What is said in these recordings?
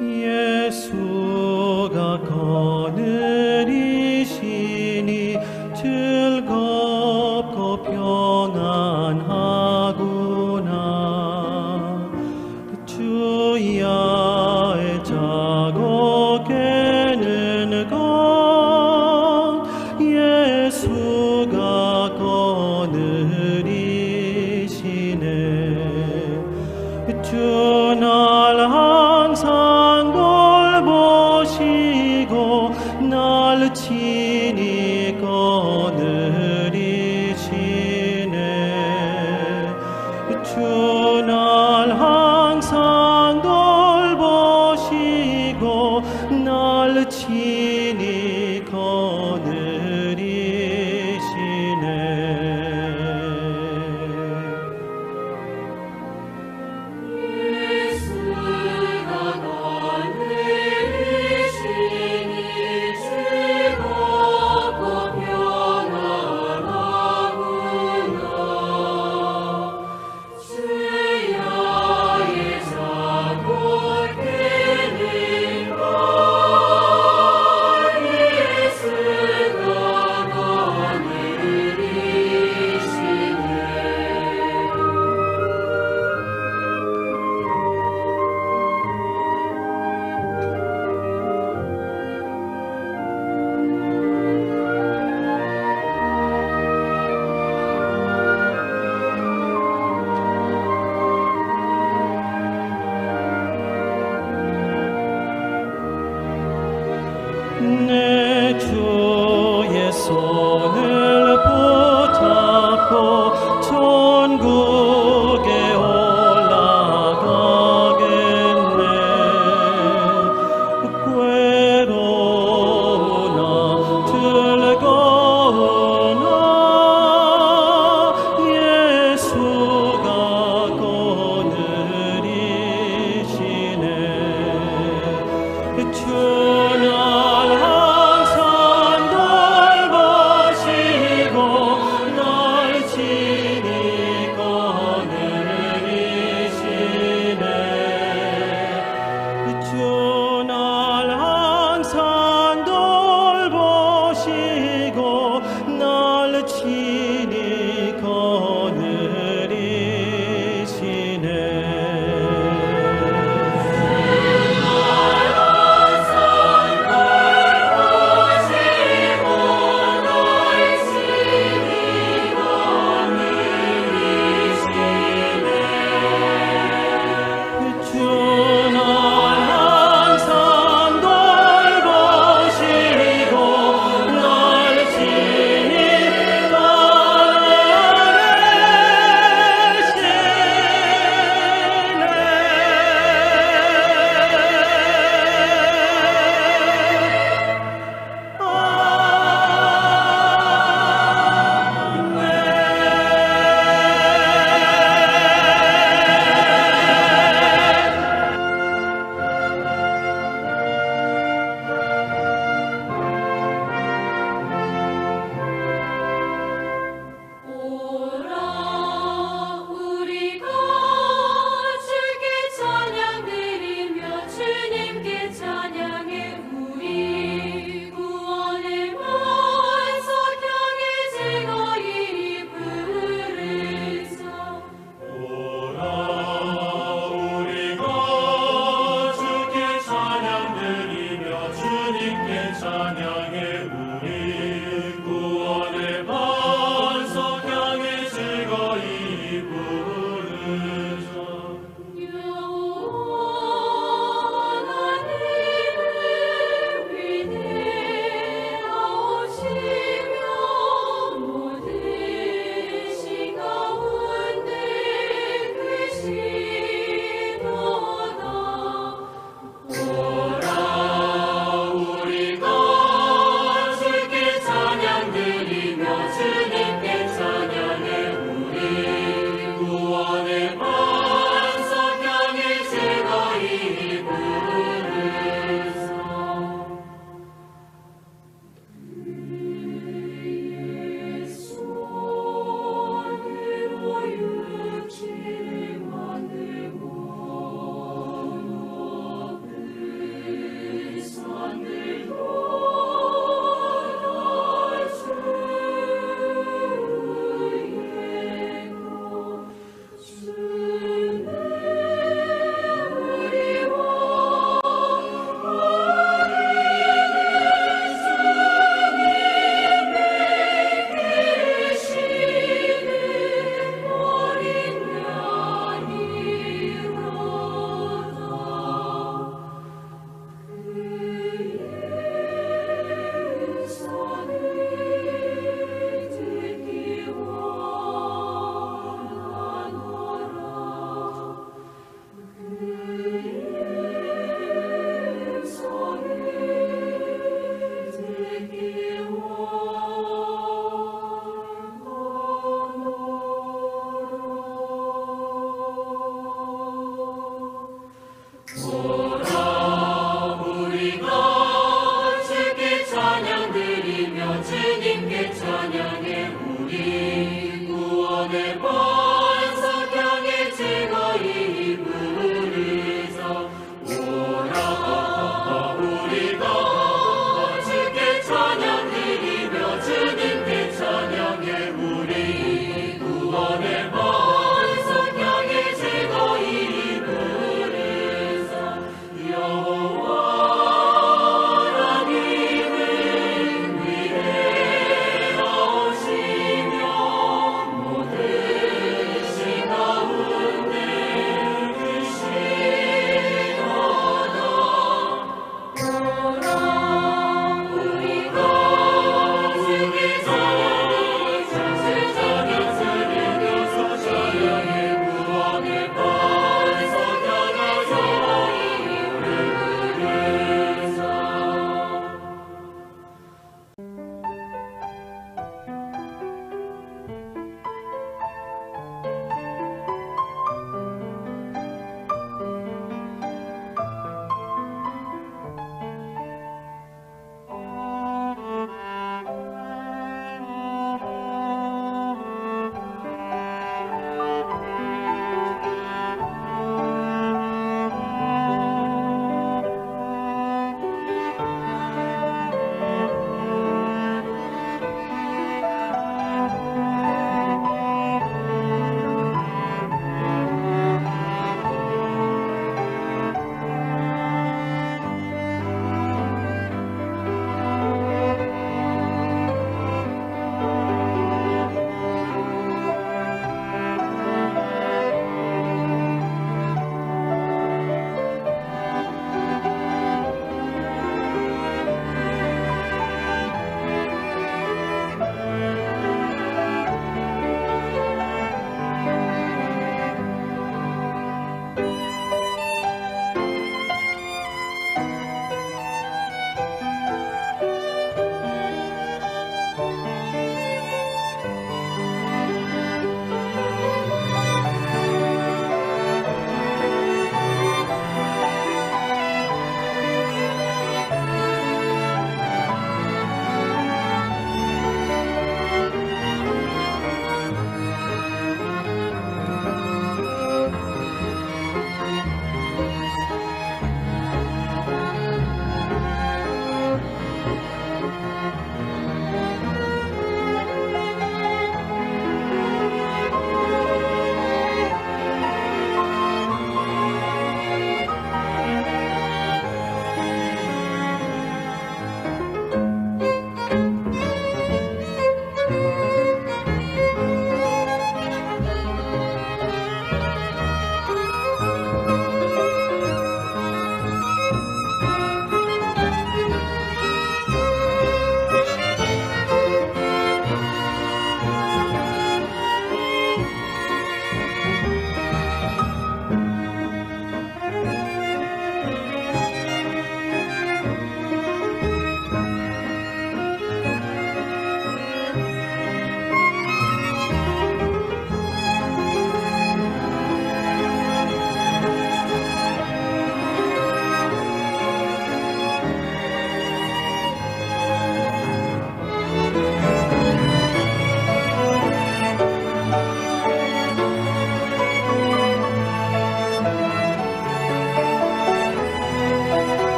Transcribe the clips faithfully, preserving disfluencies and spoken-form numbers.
Jesuga konürïsini, ch'ullgop kopion anhaguna. Chuya echago kenün kon, Jesuga konürïsini. Chunal jansang dolboshigo, nal chini konürïsini. Chunal jansang dolboshigo, nal chini konürïsini. Ne chuya sonil putapxu, chunguke olagagenne. Kuerona, ch'ullgona, Jesuga konürïsini. Chunal jansang dolboshigo, nal chini konürïsini. Chunal jansang dolboshigo, nal chini konürïsini.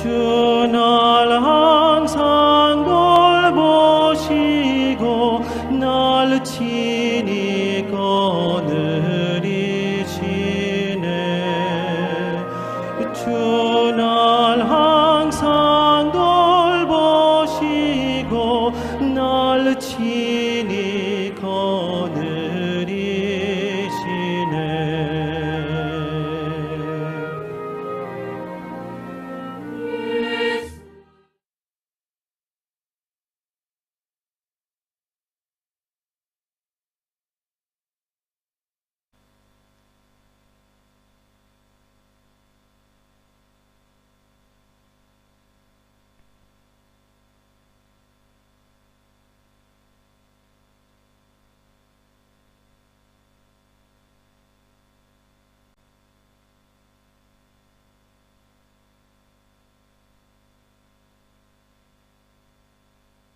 주날 항상 돌보시고 날 친히 거느리시네. 주날 항상 돌보시고 날 친히 거느리시네.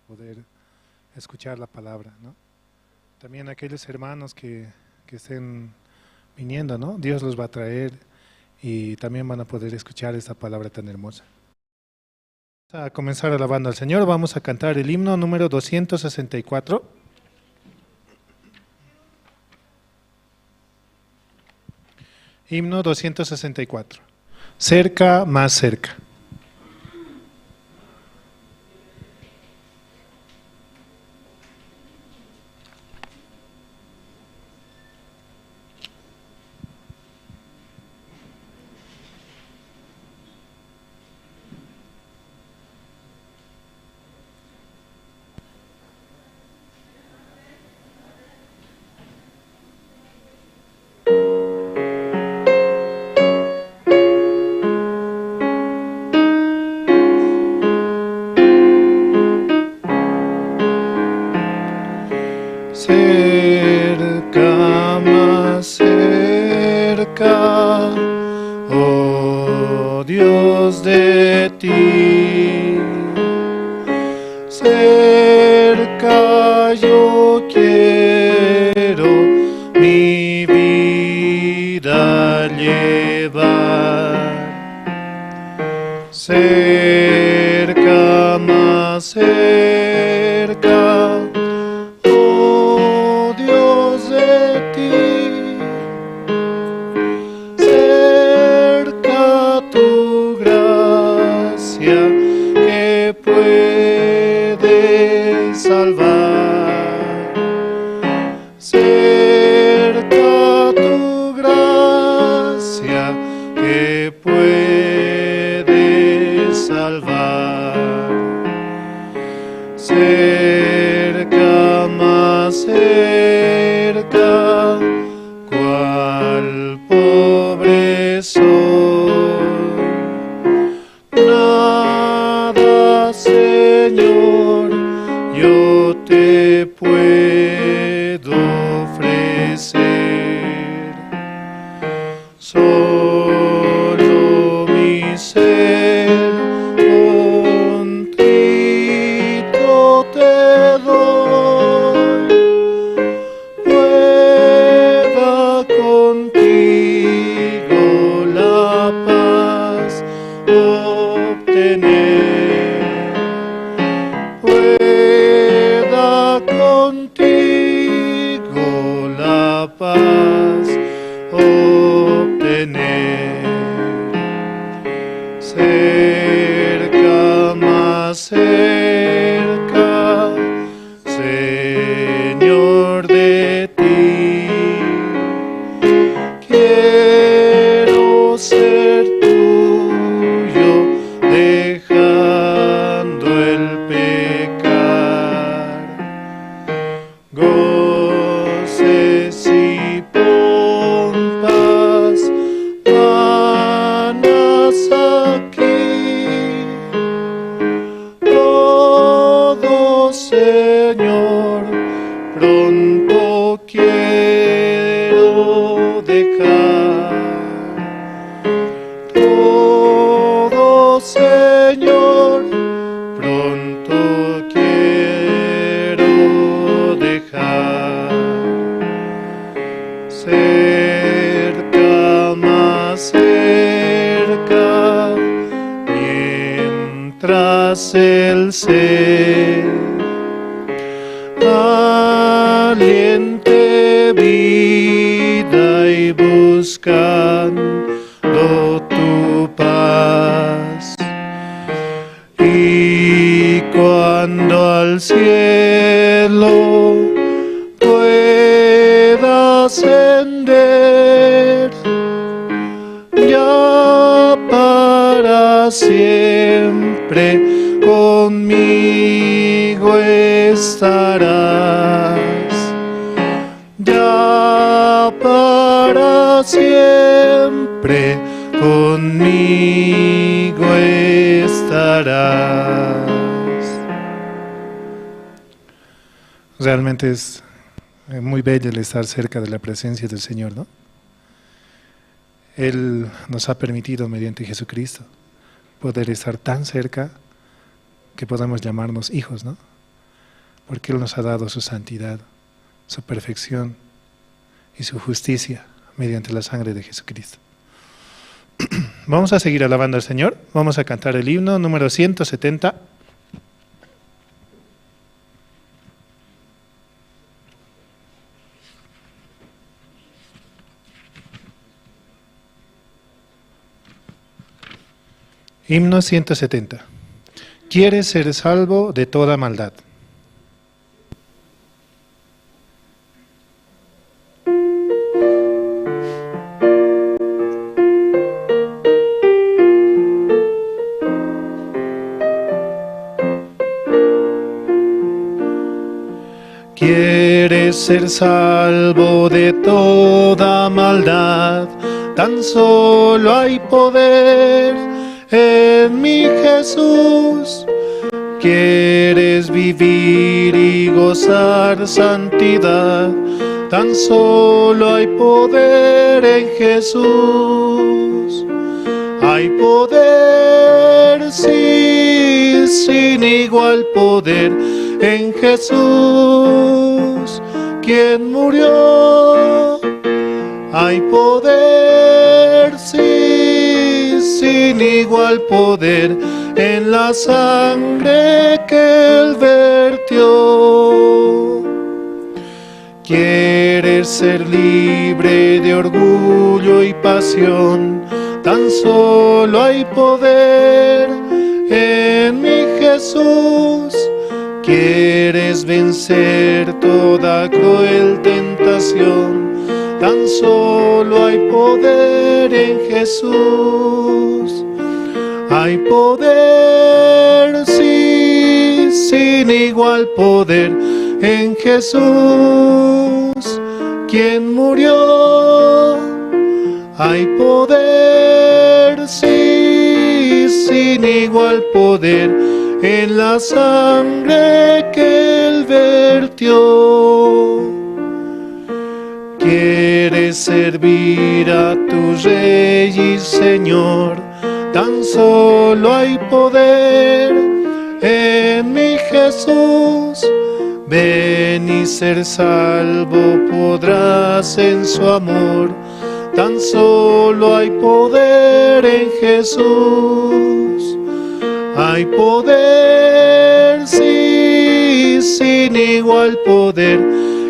Poder escuchar la palabra, ¿no? También aquellos hermanos que, que estén viniendo, ¿no? Dios los va a traer y también van a poder escuchar esta palabra tan hermosa. A comenzar alabando al Señor, vamos a cantar el himno número doscientos sesenta y cuatro. Himno doscientos sesenta y cuatro. Cerca, más cerca. Cerca, más cerca, oh Dios, de ti. Cerca yo quiero mi vida llevar. Cerca, más cerca, oh Dios, de ti. Cerca tu gracia que puede salvar. Cerca tu gracia que puede salvar. Cerca, más cerca, cual pobre soy. Nada, Señor, yo te puedo ofrecer. Solo mi ser contrito te doy. Pueda contigo la paz obtener. Pueda contigo la paz obtener. Cerca, más cerca, Señor, de ti. Quiero ser tuyo, dejando el pecar. Goces y pompas vanas aquí. Todo, Señor, pronto quiero dejar. Todo, Señor, pronto quiero dejar. Cerca, más cerca, mi tras el ser. Aliente vida y buscando tu paz. Y cuando al cielo pueda ascender, ya para siempre conmigo estarás. Ya para siempre conmigo estarás. Realmente es, eh, muy bello el estar cerca de la presencia del Señor, ¿no? Él nos ha permitido, mediante Jesucristo, poder estar tan cerca que podamos llamarnos hijos, ¿no? Porque Él nos ha dado su santidad, su perfección y su justicia mediante la sangre de Jesucristo. Vamos a seguir alabando al Señor. Vamos a cantar el himno número ciento setenta. Himno ciento setenta. Quiere ser salvo de toda maldad. Quieres ser salvo de toda maldad, tan solo hay poder en mi Jesús. Quieres vivir y gozar santidad, tan solo hay poder en Jesús. Hay poder, sí, sin igual poder en Jesús, quien murió. Hay poder, sí, sin igual poder en la sangre que Él vertió. Quieres ser libre de orgullo y pasión, tan solo hay poder en mi Jesús. Quieres vencer toda cruel tentación, tan solo hay poder en Jesús. Hay poder, sí, sin igual poder en Jesús, quien murió. Hay poder, sí, sin igual poder en la sangre que Él vertió. Quieres servir a tu Rey y Señor, tan solo hay poder en mi Jesús. Ven y ser salvo podrás en su amor, tan solo hay poder en Jesús. Hay poder, sí, sin igual poder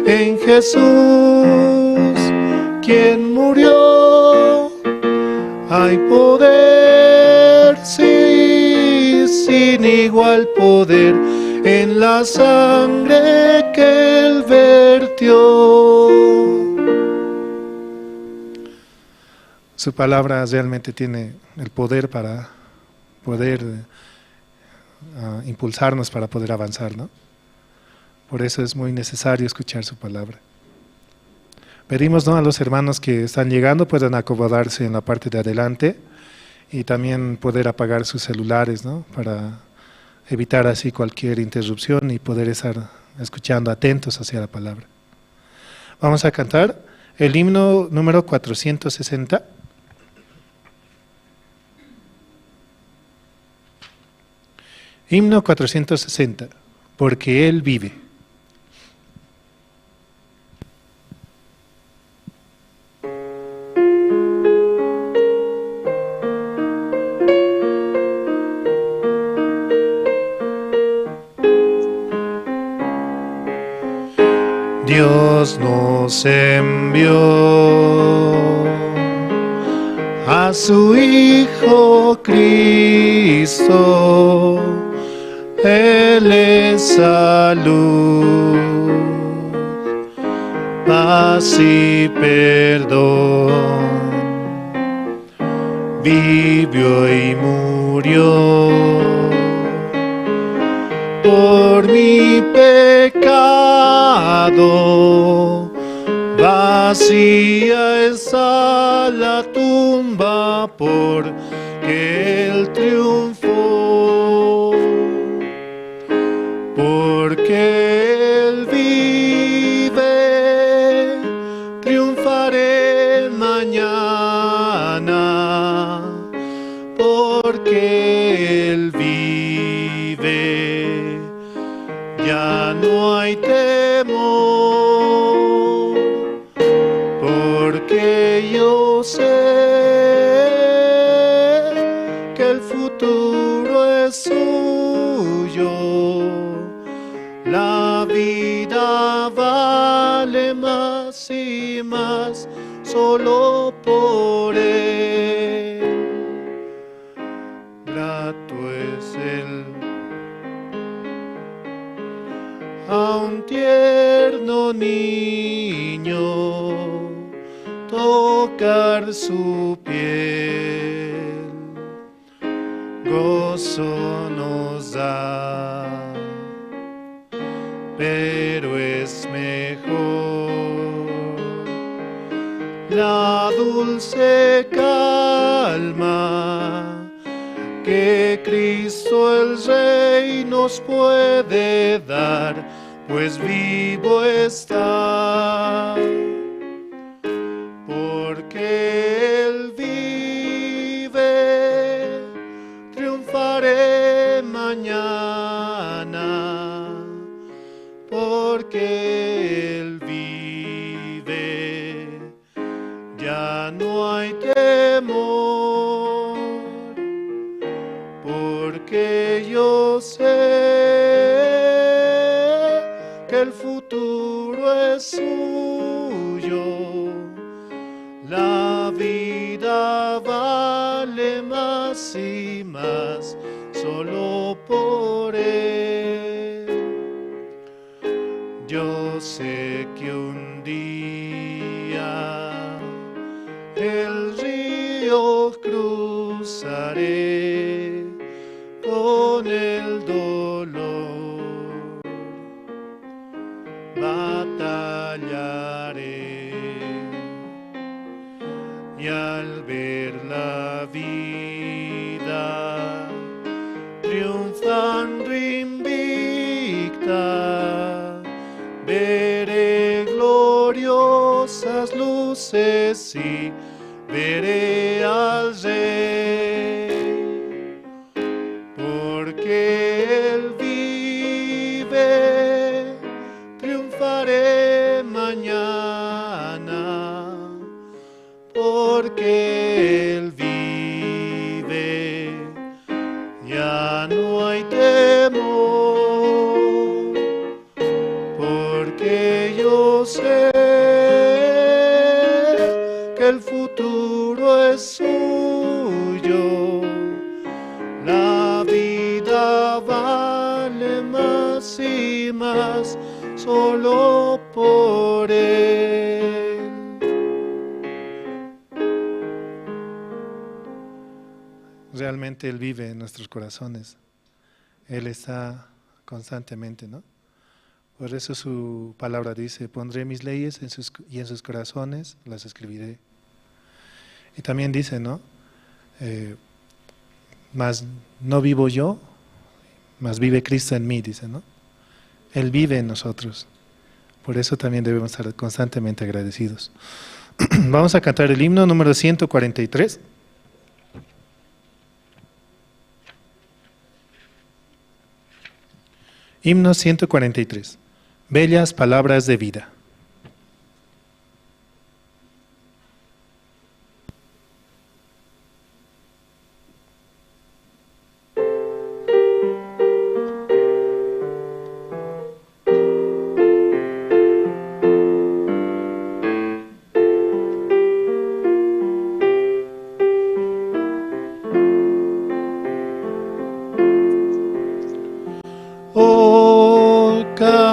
en Jesús, quien murió. Hay poder, sí, sin igual poder en la sangre que Él vertió. Su palabra realmente tiene el poder para poder, ah, impulsarnos para poder avanzar, ¿no? Por eso es muy necesario escuchar su palabra. Pedimos, ¿no?, a los hermanos que están llegando puedan acomodarse en la parte de adelante y también poder apagar sus celulares, ¿no?, para evitar así cualquier interrupción y poder estar escuchando atentos hacia la palabra. Vamos a cantar el himno número cuatrocientos sesenta. Himno cuatrocientos sesenta, porque Él vive. Dios nos envió a su Hijo Cristo, Él es salud, paz y perdón. Vivió y murió por mi pecado. Vacía está la tumba porque Él triunfó. Porque Él vive, triunfaré mañana. Porque Él vive, ya no hay temor. Porque yo sé que el futuro es suyo. La vida vale más y más solo por Él. Grato es Él a un tierno niño tocar su piel. Gozo nos da, pero es mejor la dulce calma que Cristo el Rey nos puede dar, pues vivo está. Porque Él vive, triunfaré mañana. Porque Él vive, ya no hay temor. Porque yo sé que el futuro es suyo. La vida vale más y más solo por Él. Yo sé que un día el río cruzaré con el dolor. Batallaré y al ver la vida triunfando invicta, veré gloriosas luces y veré al Rey. Porque Él vive, triunfaré mañana. Porque Él vive, ya no hay temor. Porque yo sé que el futuro es suyo. La vida vale más y más solo por Él. Realmente Él vive en nuestros corazones. Él está constantemente, ¿no? Por eso su palabra dice: "Pondré mis leyes en sus, y en sus corazones las escribiré". Y también dice, ¿no? Eh, "Mas no vivo yo, mas vive Cristo en mí", dice, ¿no? Él vive en nosotros. Por eso también debemos estar constantemente agradecidos. Vamos a cantar el himno número ciento cuarenta y tres. Himno ciento cuarenta y tres. Bellas palabras de vida.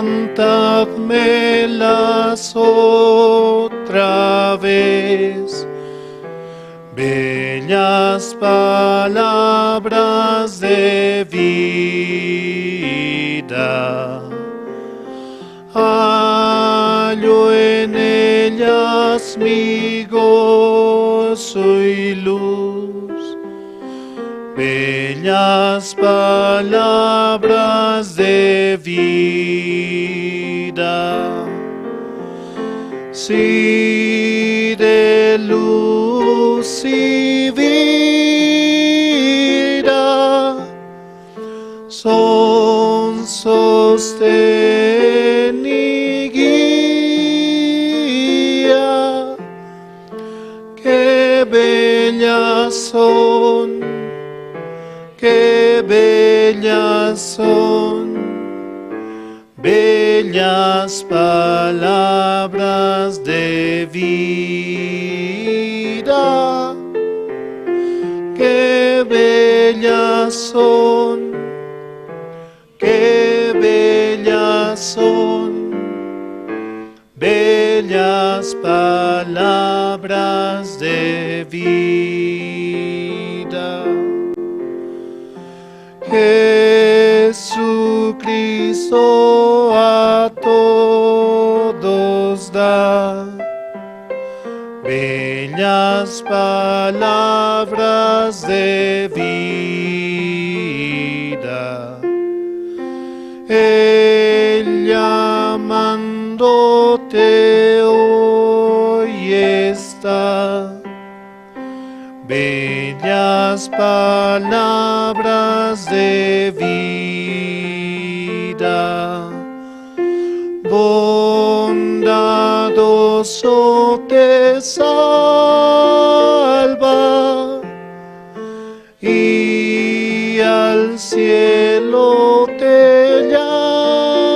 Cantadmelas otra vez, bellas palabras de vida. Hallo en ellas mi gozo y luz, bellas palabras de vida. Sí, de luz y vida, son sostén y guía. Qué bellas son, qué bellas son, bellas palabras de vida. Qué bellas son, qué bellas son, bellas palabras de vida. Jesucristo a todos da bellas palabras de vida. Él llamándote hoy está. Bellas palabras de vida, bondadoso te salva y al cielo te llama.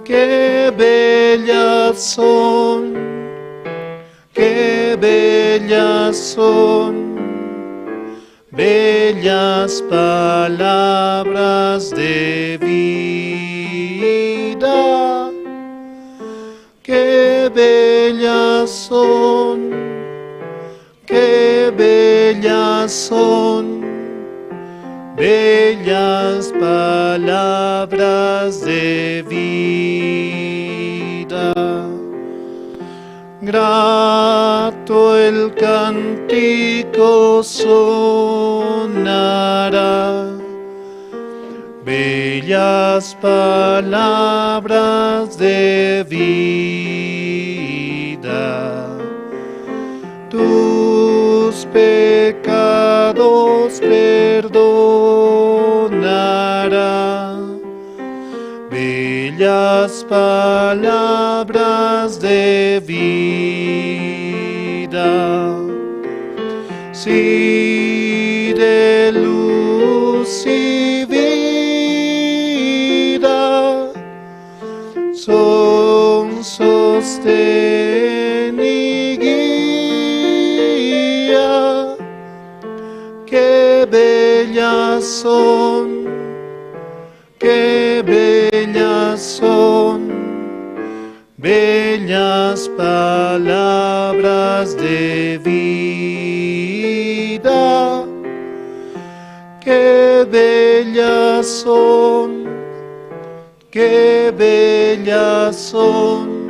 Qué bellas son, qué bellas son, bellas palabras de vida. Qué bellas son, qué bellas son, bellas palabras de vida. Grato el cántico sonará, bellas palabras de vida. Tus pecados perdonará, bellas palabras de vida. Sí, de luz y vida, son sostén y guía. Qué bellas son, qué bellas son, bellas palabras de vida. Qué bellas son, qué bellas son,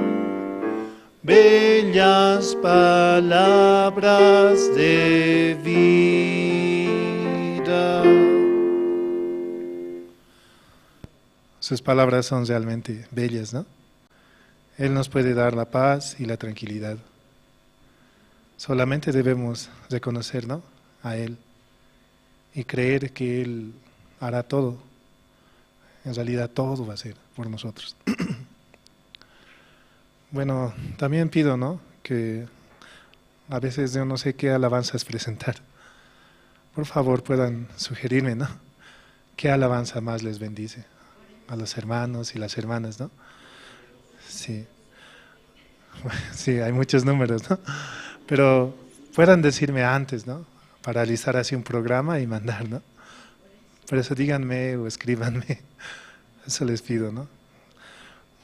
bellas palabras de vida. Sus palabras son realmente bellas, ¿no? Él nos puede dar la paz y la tranquilidad. Solamente debemos reconocer, ¿no?, a Él y creer que Él hará todo. En realidad todo va a ser por nosotros. Bueno, también pido, ¿no?, que a veces yo no sé qué alabanzas presentar. Por favor, puedan sugerirme, ¿no? ¿Qué alabanza más les bendice a los hermanos y las hermanas, no? Sí. Sí, hay muchos números, ¿no? Pero puedan decirme antes, ¿no? Para alistar así un programa y mandar, ¿no? Por eso díganme o escríbanme. Eso les pido, ¿no?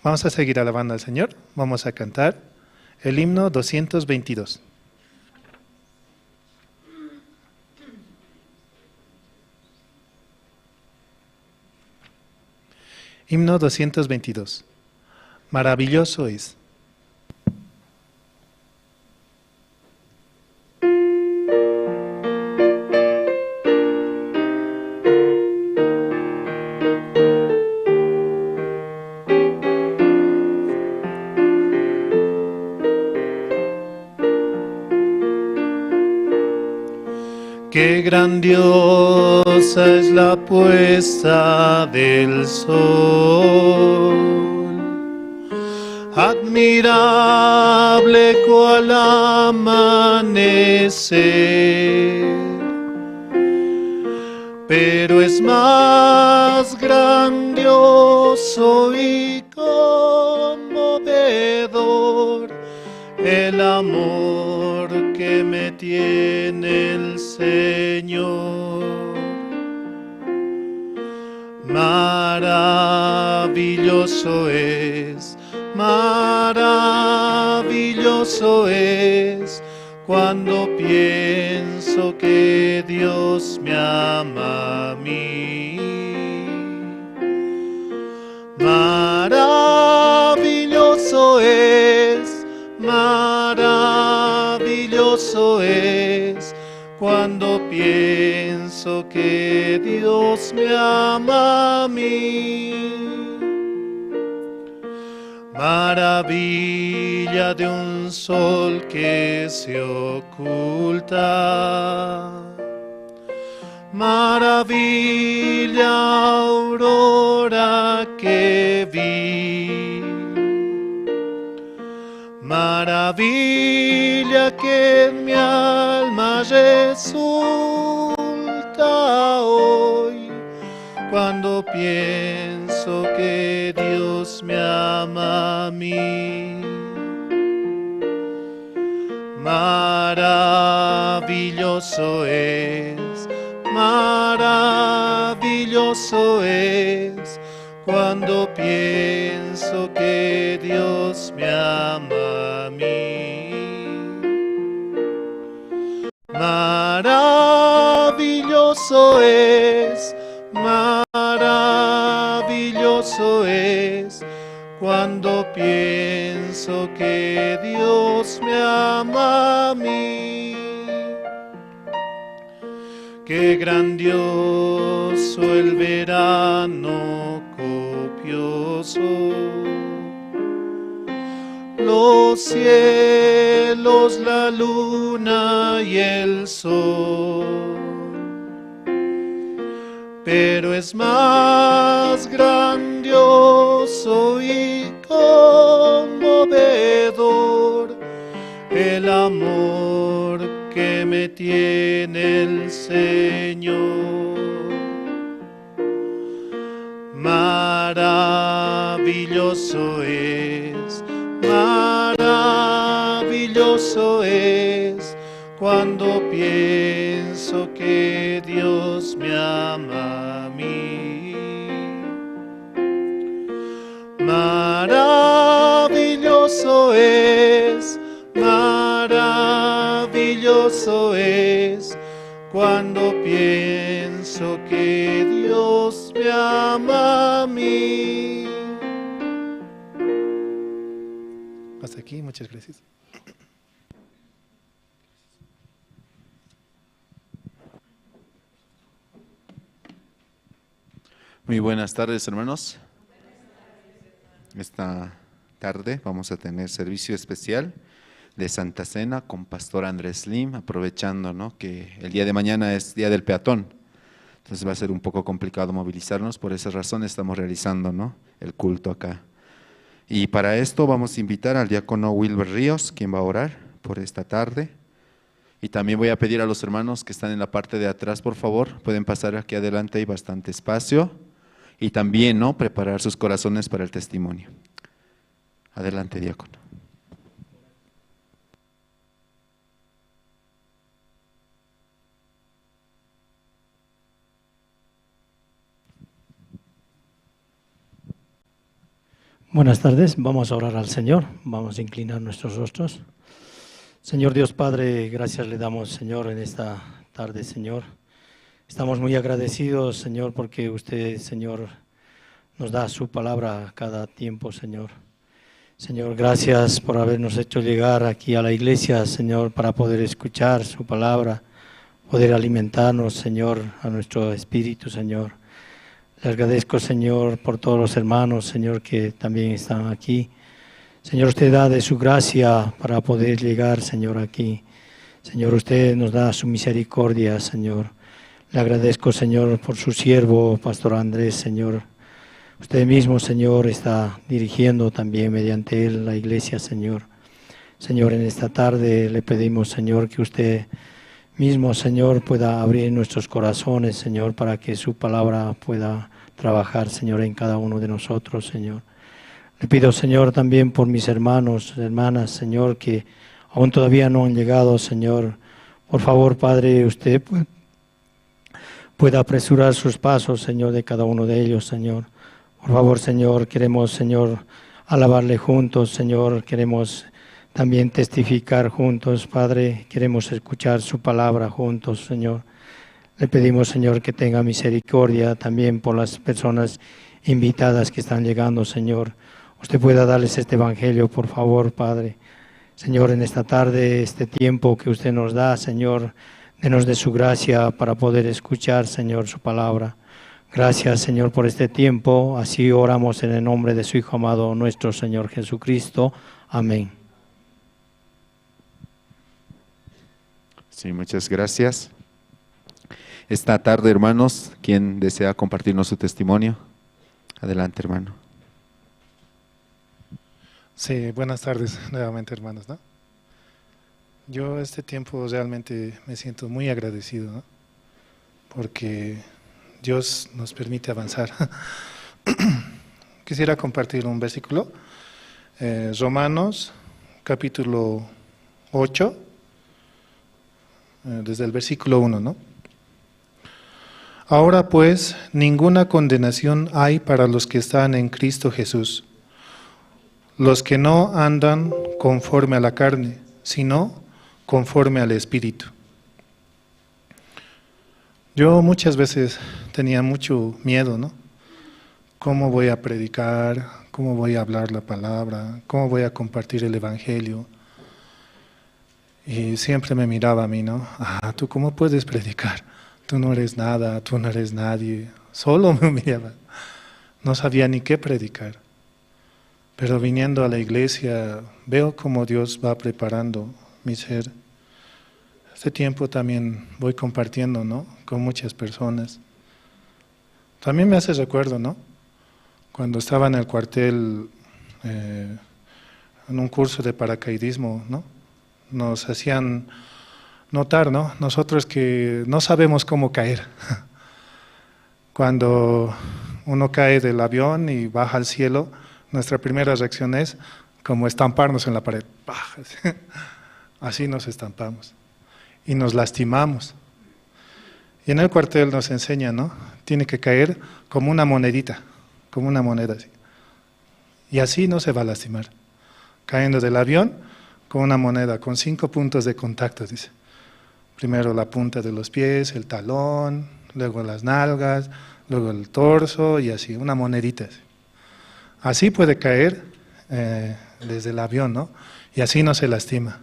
Vamos a seguir alabando al Señor. Vamos a cantar el himno doscientos veintidós. Himno doscientos veintidós. Maravilloso es. Qué grandiosa es la puesta del sol, admirable cual amanecer, pero es más grandioso y conmovedor el amor que me tiene el Señor. Maravilloso es, maravilloso es, cuando pienso que Dios me ama a mí. Maravilloso es, maravilloso es, cuando pienso que Dios me ama a mí. Maravilla de un sol que se oculta, maravilla aurora que vi, maravilla que en mi alma resulta hoy, cuando pienso que Dios me ama a mí. Maravilloso es, maravilloso es, cuando pienso que Dios me ama a mí. Maravilloso es, maravilloso es, cuando pienso que Dios me ama a mí. Qué grandioso el verano copioso, los cielos, la luna y el sol. Pero es más grandioso y conmovedor el amor que me tiene el Señor. Maravilloso es, maravilloso es, cuando pienso que Dios me ama a mí. Maravilloso es, maravilloso es, cuando pienso que Dios me ama a mí. Hasta aquí, muchas gracias. Muy buenas tardes, hermanos. Esta tarde vamos a tener servicio especial de Santa Cena con Pastor Andrés Lim, aprovechando, ¿no?, que el día de mañana es Día del Peatón. Entonces va a ser un poco complicado movilizarnos, por esa razón estamos realizando, ¿no?, el culto acá. Y para esto vamos a invitar al diácono Wilber Ríos, quien va a orar por esta tarde. Y también voy a pedir a los hermanos que están en la parte de atrás, por favor, pueden pasar aquí adelante, hay bastante espacio. Y también, ¿no?, preparar sus corazones para el testimonio. Adelante, diácono. Buenas tardes, vamos a orar al Señor, vamos a inclinar nuestros rostros. Señor Dios Padre, gracias le damos, Señor, en esta tarde, Señor. Estamos muy agradecidos, Señor, porque usted, Señor, nos da su palabra cada tiempo, Señor. Señor, gracias por habernos hecho llegar aquí a la iglesia, Señor, para poder escuchar su palabra, poder alimentarnos, Señor, a nuestro espíritu, Señor. Le agradezco, Señor, por todos los hermanos, Señor, que también están aquí. Señor, usted da de su gracia para poder llegar, Señor, aquí. Señor, usted nos da su misericordia, Señor. Le agradezco, Señor, por su siervo, Pastor Andrés, Señor. Usted mismo, Señor, está dirigiendo también mediante él la iglesia, Señor. Señor, en esta tarde le pedimos, Señor, que usted mismo, Señor, pueda abrir nuestros corazones, Señor, para que su palabra pueda trabajar, Señor, en cada uno de nosotros, Señor. Le pido, Señor, también por mis hermanos, hermanas, Señor, que aún todavía no han llegado, Señor. Por favor, Padre, usted pu-, pueda apresurar sus pasos, Señor, de cada uno de ellos, Señor. Por favor, Señor, queremos, Señor, alabarle juntos, Señor. Queremos también testificar juntos, Padre. Queremos escuchar su palabra juntos, Señor. Le pedimos, Señor, que tenga misericordia también por las personas invitadas que están llegando, Señor. Usted pueda darles este evangelio, por favor, Padre. Señor, en esta tarde, este tiempo que usted nos da, Señor, denos de su gracia para poder escuchar, Señor, su palabra. Gracias, Señor, por este tiempo. Así oramos en el nombre de su Hijo amado, nuestro Señor Jesucristo. Amén. Sí, muchas gracias. Esta tarde, hermanos, ¿quién desea compartirnos su testimonio? Adelante, hermano. Sí, buenas tardes nuevamente, hermanos, ¿no? Yo este tiempo realmente me siento muy agradecido, ¿no? Porque Dios nos permite avanzar. Quisiera compartir un versículo, eh, Romanos capítulo ocho, eh, desde el versículo uno, ¿no? Ahora pues, ninguna condenación hay para los que están en Cristo Jesús, los que no andan conforme a la carne, sino conforme al Espíritu. Yo muchas veces tenía mucho miedo, ¿no? ¿Cómo voy a predicar? ¿Cómo voy a hablar la palabra? ¿Cómo voy a compartir el evangelio? Y siempre me miraba a mí, ¿no? Ah, ¿tú cómo puedes predicar? Tú no eres nada, tú no eres nadie. Solo me humillaba. No sabía ni qué predicar. Pero viniendo a la iglesia, veo cómo Dios va preparando mi ser. Este tiempo también voy compartiendo, ¿no? Con muchas personas. También me hace recuerdo, ¿no? Cuando estaba en el cuartel, eh, en un curso de paracaidismo, ¿no? Nos hacían notar, ¿no? Nosotros que no sabemos cómo caer. Cuando uno cae del avión y baja al cielo, nuestra primera reacción es como estamparnos en la pared. ¡Pah! Así nos estampamos y nos lastimamos. Y en el cuartel nos enseña, ¿no? Tiene que caer como una monedita, como una moneda así. Y así no se va a lastimar. Cayendo del avión con una moneda, con cinco puntos de contacto, dice. Primero la punta de los pies, el talón, luego las nalgas, luego el torso y así, una monedita así. Así puede caer, eh, desde el avión, ¿no? Y así no se lastima.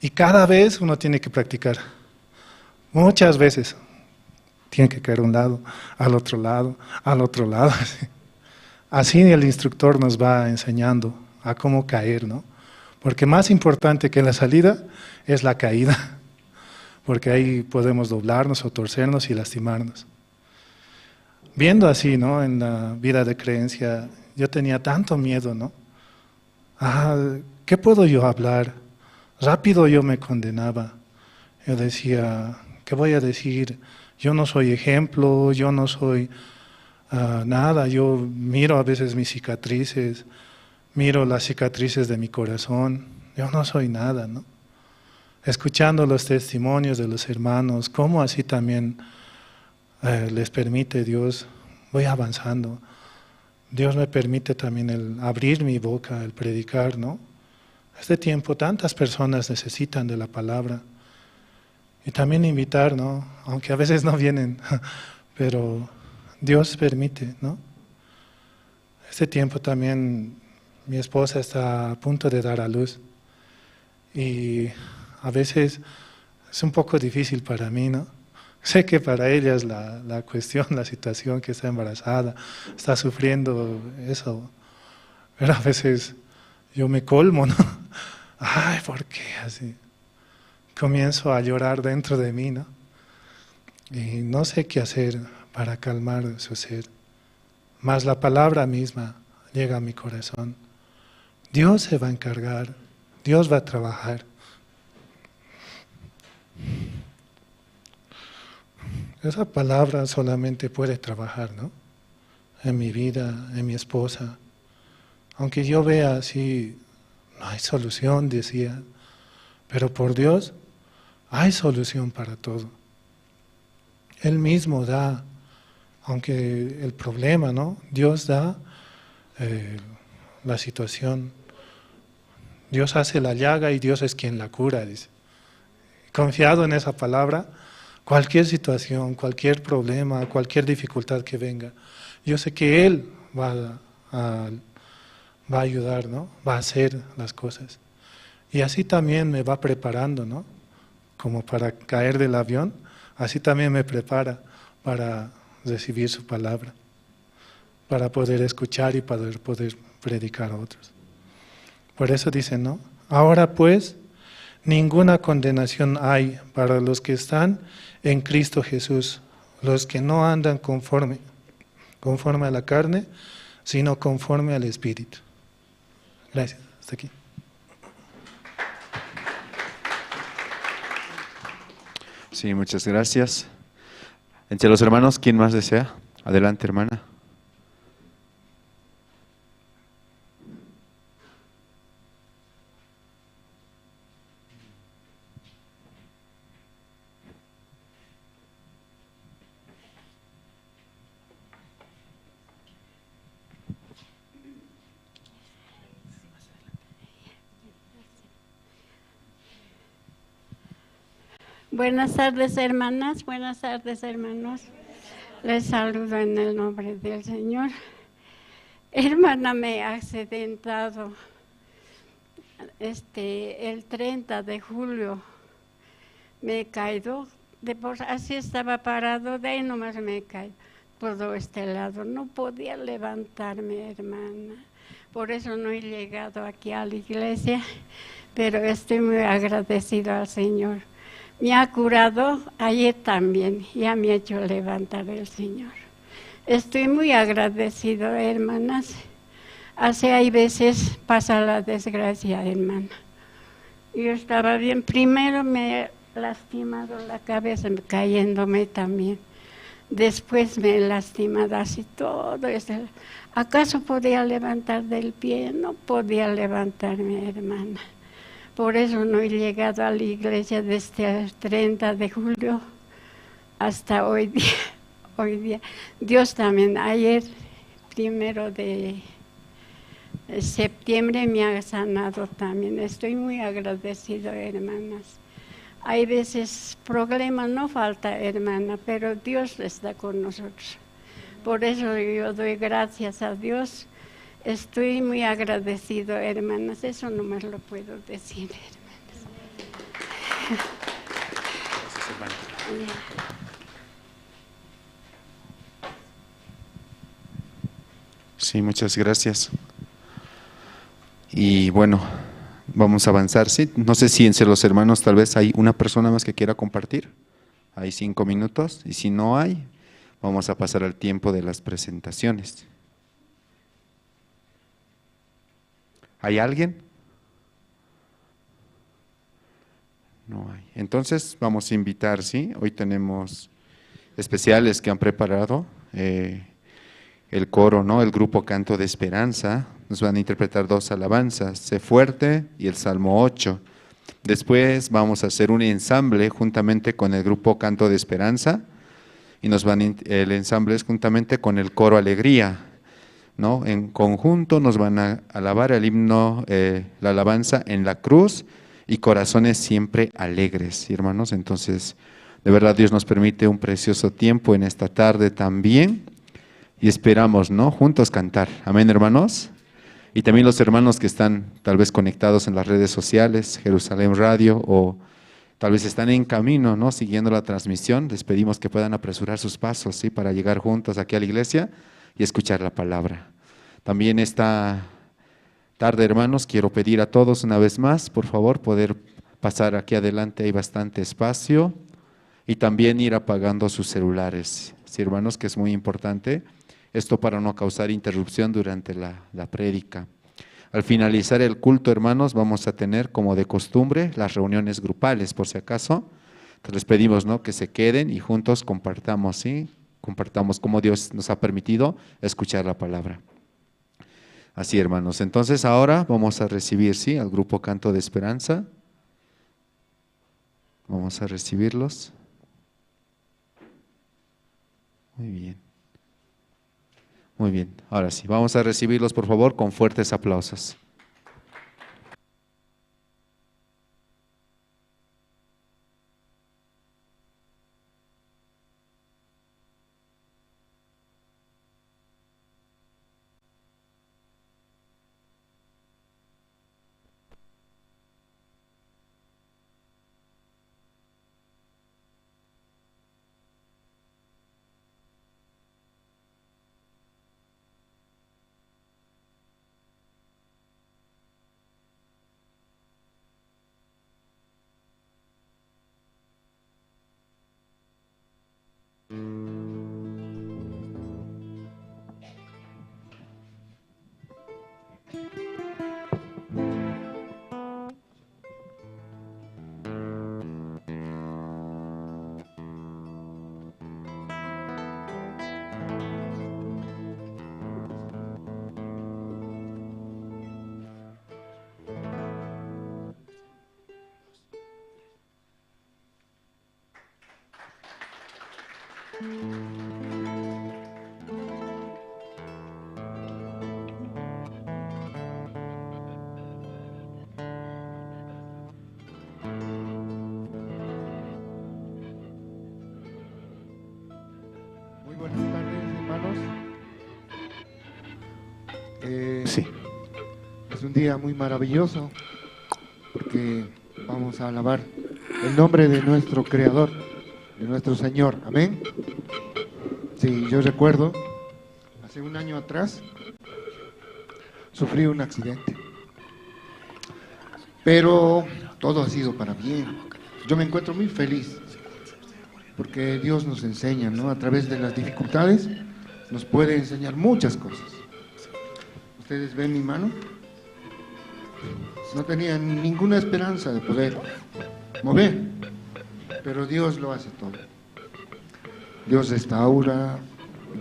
Y cada vez uno tiene que practicar. Muchas veces. Tiene que caer a un lado, al otro lado, al otro lado. Así el instructor nos va enseñando a cómo caer, ¿no? Porque más importante que la salida es la caída, porque ahí podemos doblarnos o torcernos y lastimarnos. Viendo así, ¿no? En la vida de creencia, yo tenía tanto miedo, ¿no? Ah, ¿qué puedo yo hablar? Rápido yo me condenaba. Yo decía, ¿qué voy a decir? Yo no soy ejemplo, yo no soy, ah, nada. Yo miro a veces mis cicatrices, miro las cicatrices de mi corazón. Yo no soy nada, ¿no? Escuchando los testimonios de los hermanos, cómo así también, eh, les permite Dios, voy avanzando. Dios me permite también el abrir mi boca, el predicar, ¿no? Este tiempo tantas personas necesitan de la palabra. Y también invitar, ¿no? Aunque a veces no vienen, pero Dios permite, ¿no? Este tiempo también mi esposa está a punto de dar a luz. Y a veces es un poco difícil para mí, ¿no? Sé que para ella es la, la cuestión, la situación que está embarazada, está sufriendo eso. Pero a veces yo me colmo, ¿no? Ay, ¿por qué así? Comienzo a llorar dentro de mí, ¿no? Y no sé qué hacer para calmar su ser. Mas la palabra misma llega a mi corazón. Dios se va a encargar, Dios va a trabajar. Esa palabra solamente puede trabajar, ¿no? En mi vida, en mi esposa. Aunque yo vea así, no hay solución, decía, pero por Dios hay solución para todo. Él mismo da, aunque el problema, ¿no? Dios da, eh, la situación. Dios hace la llaga y Dios es quien la cura, dice. Confiado en esa palabra, cualquier situación, cualquier problema, cualquier dificultad que venga, yo sé que Él va a, va a ayudar, ¿no? Va a hacer las cosas. Y así también me va preparando, ¿no? Como para caer del avión, así también me prepara para recibir su palabra, para poder escuchar y para poder predicar a otros. Por eso dice, ¿no? Ahora pues, ninguna condenación hay para los que están en Cristo Jesús, los que no andan conforme, conforme a la carne, sino conforme al Espíritu. Gracias. Hasta aquí. Sí, muchas gracias. Entre los hermanos, ¿quién más desea? Adelante, hermana. Buenas tardes, hermanas. Buenas tardes, hermanos. Les saludo en el nombre del Señor. Hermana, me he accidentado, este, el treinta de julio. Me he caído, de por así estaba parado, de ahí nomás me he caído. Todo este lado, no podía levantarme, hermana. Por eso no he llegado aquí a la iglesia, pero estoy muy agradecido al Señor. Me ha curado ayer también, ya me ha hecho levantar el Señor. Estoy muy agradecido, hermanas. Así hay veces pasa la desgracia, hermana. Yo estaba bien, primero me he lastimado la cabeza cayéndome también. Después me he lastimado así todo. Este, ¿acaso podía levantar del pie? No podía levantarme, hermana. Por eso no he llegado a la iglesia desde el treinta de julio hasta hoy día. Hoy día. Dios también, ayer, primero de septiembre, me ha sanado también. Estoy muy agradecido, hermanas. Hay veces problemas, no falta, hermana, pero Dios está con nosotros. Por eso yo doy gracias a Dios. Estoy muy agradecido, hermanas. Eso nomás lo puedo decir, hermanas. Gracias, hermana. Sí, muchas gracias. Y bueno, vamos a avanzar, ¿sí? No sé si entre los hermanos tal vez hay una persona más que quiera compartir. Hay cinco minutos, y si no hay, vamos a pasar al tiempo de las presentaciones. ¿Hay alguien? No hay. Entonces vamos a invitar, ¿sí? Hoy tenemos especiales que han preparado, eh, el coro, ¿no? El grupo Canto de Esperanza. Nos van a interpretar dos alabanzas, Sé Fuerte y el Salmo ocho. Después vamos a hacer un ensamble juntamente con el grupo Canto de Esperanza y nos van in-, el ensamble es juntamente con el coro Alegría. ¿no? En conjunto nos van a alabar el himno, eh, la alabanza en la cruz y corazones siempre alegres, hermanos. Entonces, de verdad Dios nos permite un precioso tiempo en esta tarde también y esperamos, ¿no? Juntos cantar. Amén, hermanos. Y también los hermanos que están tal vez conectados en las redes sociales, Jerusalén Radio, o tal vez están en camino, ¿no? Siguiendo la transmisión, les pedimos que puedan apresurar sus pasos, ¿sí? Para llegar juntos aquí a la iglesia y escuchar la palabra. También esta tarde, hermanos, quiero pedir a todos una vez más, por favor, poder pasar aquí adelante, hay bastante espacio, y también ir apagando sus celulares, ¿sí, hermanos? Que es muy importante esto para no causar interrupción durante la, la prédica. Al finalizar el culto, hermanos, vamos a tener, como de costumbre, las reuniones grupales, por si acaso. Entonces les pedimos, ¿no? Que se queden y juntos compartamos, ¿sí? Compartamos cómo Dios nos ha permitido escuchar la palabra. Así, hermanos. Entonces ahora vamos a recibir, ¿sí? Al grupo Canto de Esperanza. Vamos a recibirlos. Muy bien. Muy bien. Ahora sí, vamos a recibirlos, por favor, con fuertes aplausos. Muy buenas tardes, hermanos. Eh, Sí. Es un día muy maravilloso porque vamos a alabar el nombre de nuestro Creador, de nuestro Señor. Amén. Sí, yo recuerdo, hace un año atrás, sufrí un accidente, pero todo ha sido para bien. Yo me encuentro muy feliz porque Dios nos enseña, ¿no? A través de las dificultades nos puede enseñar muchas cosas. Ustedes ven mi mano. No tenía ninguna esperanza de poder mover, pero Dios lo hace todo. Dios restaura,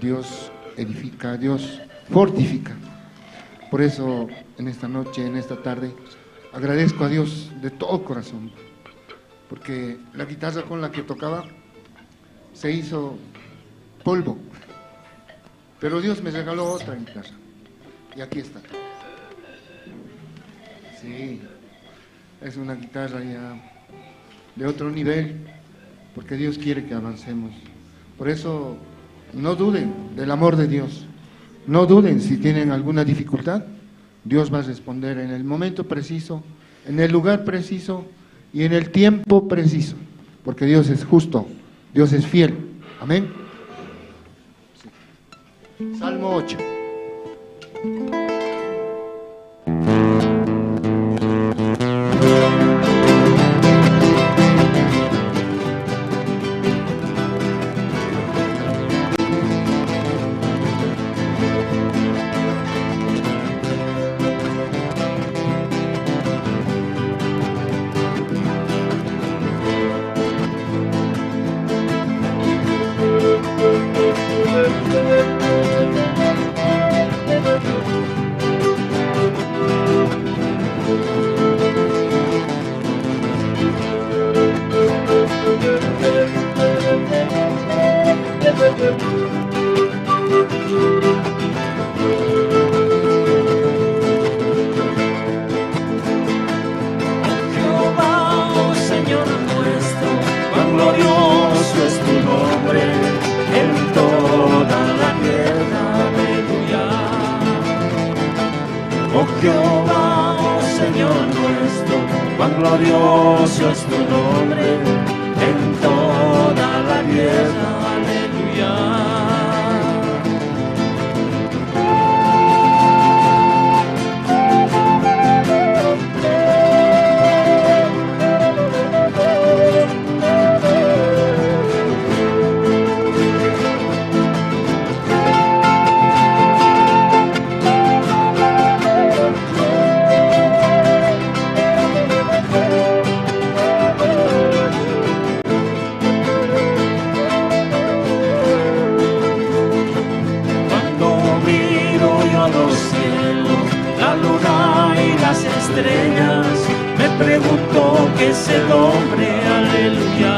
Dios edifica, Dios fortifica. Por eso, en esta noche, en esta tarde, agradezco a Dios de todo corazón, porque la guitarra con la que tocaba se hizo polvo. Pero Dios me regaló otra guitarra. Y aquí está. Sí, es una guitarra ya de otro nivel, porque Dios quiere que avancemos. Por eso, no duden del amor de Dios. No duden si tienen alguna dificultad. Dios va a responder en el momento preciso, en el lugar preciso y en el tiempo preciso, porque Dios es justo, Dios es fiel. Amén. Salmo ocho. Glorioso es tu nombre en toda la tierra. Aleluya. Cuando miro yo a los cielos, la luna y las estrellas, me pregunto qué es el hombre, aleluya.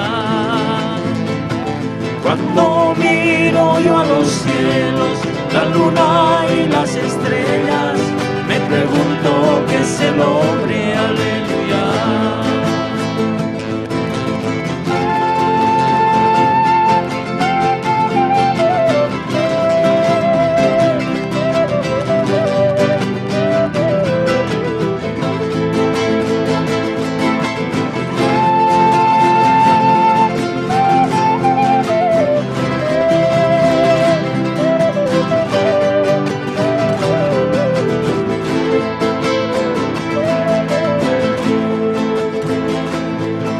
Cuando miro yo a los cielos, la luna y las estrellas, me pregunto qué es el hombre, aleluya.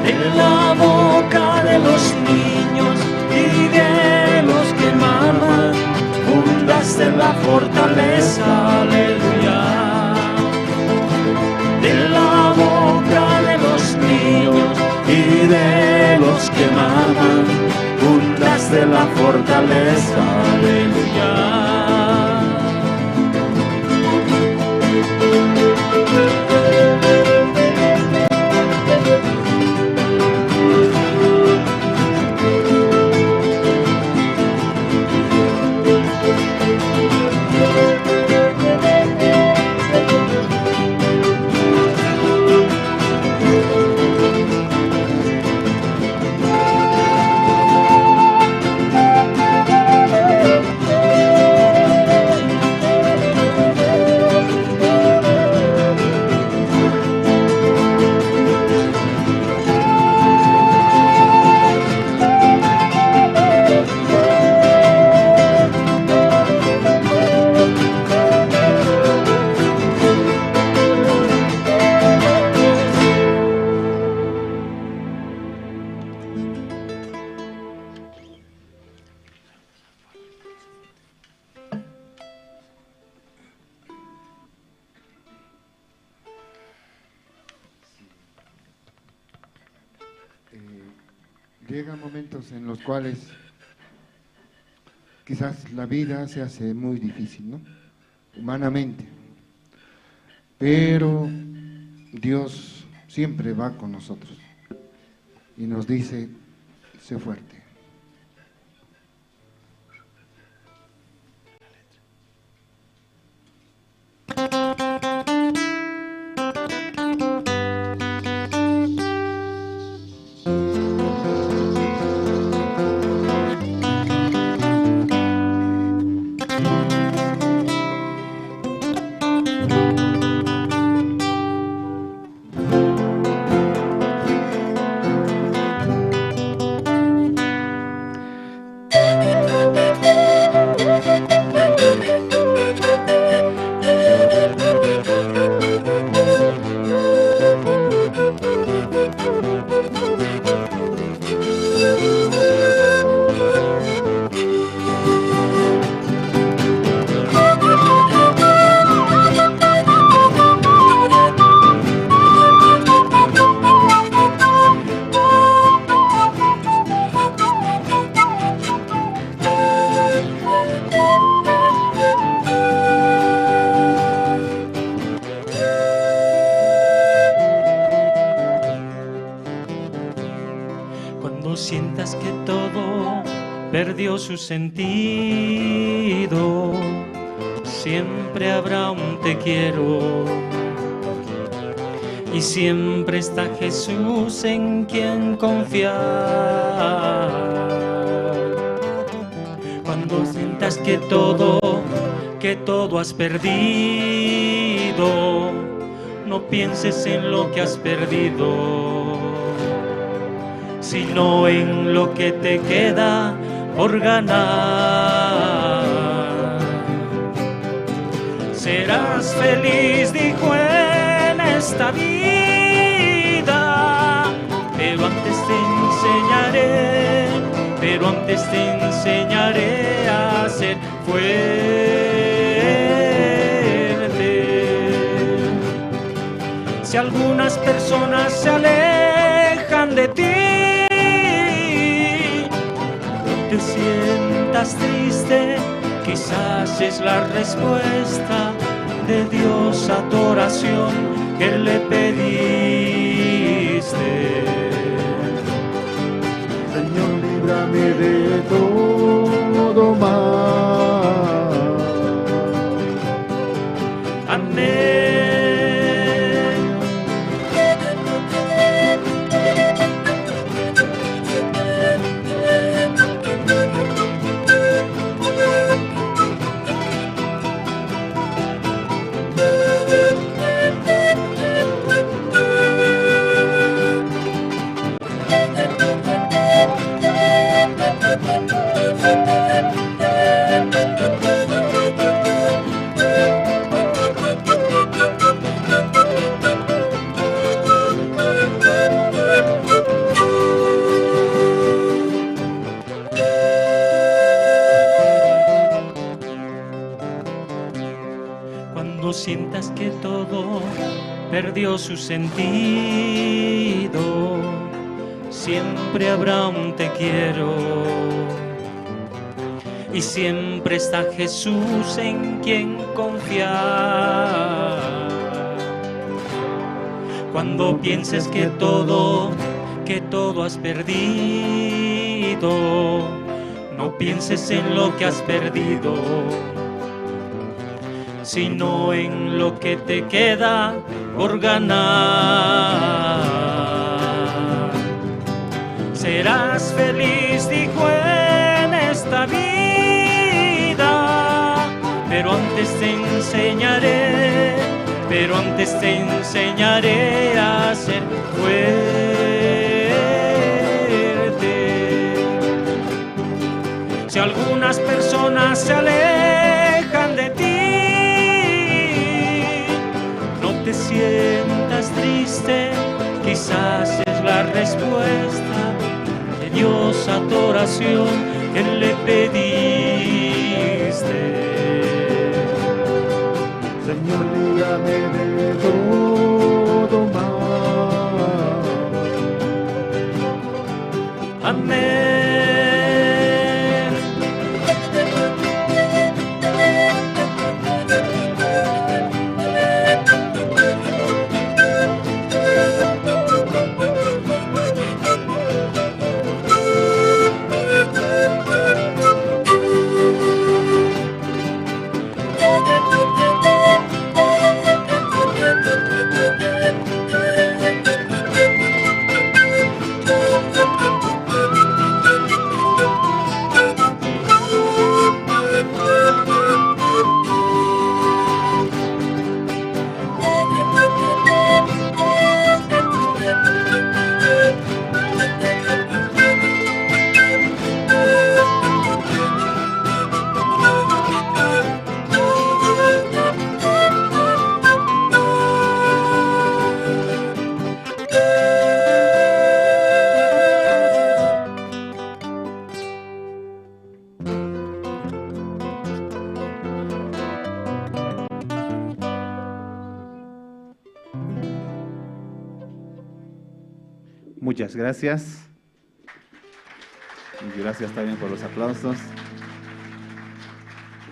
De la boca de los niños y de los que maman, fundaste la fortaleza, aleluya. De la boca de los niños y de los que maman, fundaste la fortaleza, aleluya. Eh, llegan momentos en los cuales quizás la vida se hace muy difícil, ¿no? Humanamente. Pero Dios siempre va con nosotros y nos dice: "Sé fuerte". Cuando sientas que todo perdió su sentido, siempre habrá un te quiero. Y siempre está Jesús en quien confiar. Cuando sientas que todo, que todo has perdido, No pienses en lo que has perdido, sino en lo que te queda por ganar. Serás feliz, dijo, en esta vida, pero antes te enseñaré, pero antes te enseñaré a ser fuerte. Si algunas personas se alejan de ti, no te sientas triste, quizás es la respuesta de Dios a tu oración que le pediste. Señor, líbrame de todo mal. Amén. Cuando sientas que todo perdió su sentido, siempre habrá un te quiero. Y siempre está Jesús en quien confiar. Cuando pienses que todo, que todo has perdido, no pienses en lo que has perdido, sino en lo que te queda por ganar. Serás feliz, dijo, en esta vida, pero antes te enseñaré, pero antes te enseñaré a ser fuerte. Si algunas personas se alejan de ti, no te sientas triste, quizás es la respuesta de Dios a tu oración que le pediste. Señor, líbrame de todo mal. Amén. Muchas gracias. Y gracias también por los aplausos.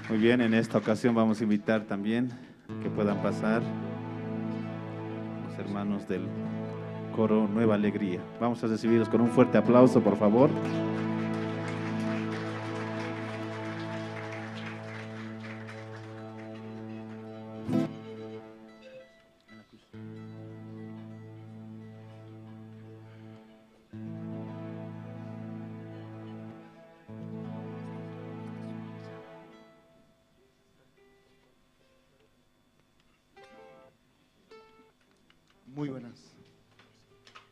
Muy bien, en esta ocasión vamos a invitar también que puedan pasar los hermanos del coro Nueva Alegría. Vamos a recibirlos con un fuerte aplauso, por favor. Muy buenas.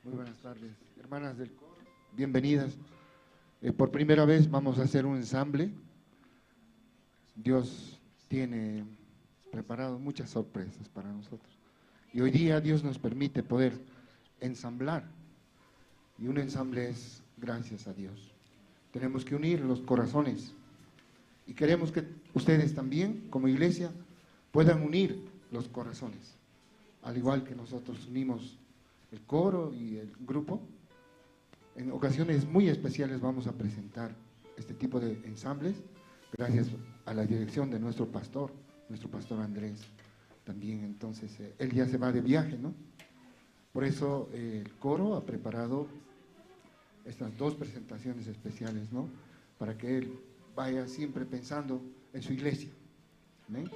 Muy buenas tardes, hermanas del coro. Bienvenidas. Eh, por primera vez vamos a hacer un ensamble. Dios tiene preparado muchas sorpresas para nosotros. Y hoy día Dios nos permite poder ensamblar. Y un ensamble es gracias a Dios. Tenemos que unir los corazones. Y queremos que ustedes también, como iglesia, puedan unir los corazones. Al igual que nosotros unimos el coro y el grupo, en ocasiones muy especiales vamos a presentar este tipo de ensambles, gracias a la dirección de nuestro pastor, nuestro pastor Andrés también. Entonces, eh, él ya se va de viaje, ¿no? Por eso, eh, el coro ha preparado estas dos presentaciones especiales, ¿no? Para que él vaya siempre pensando en su iglesia. Amén.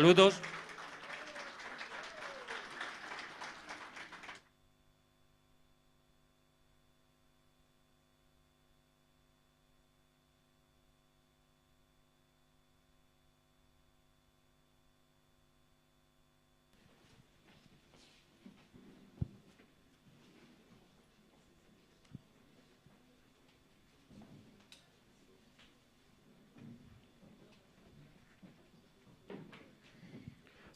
Saludos.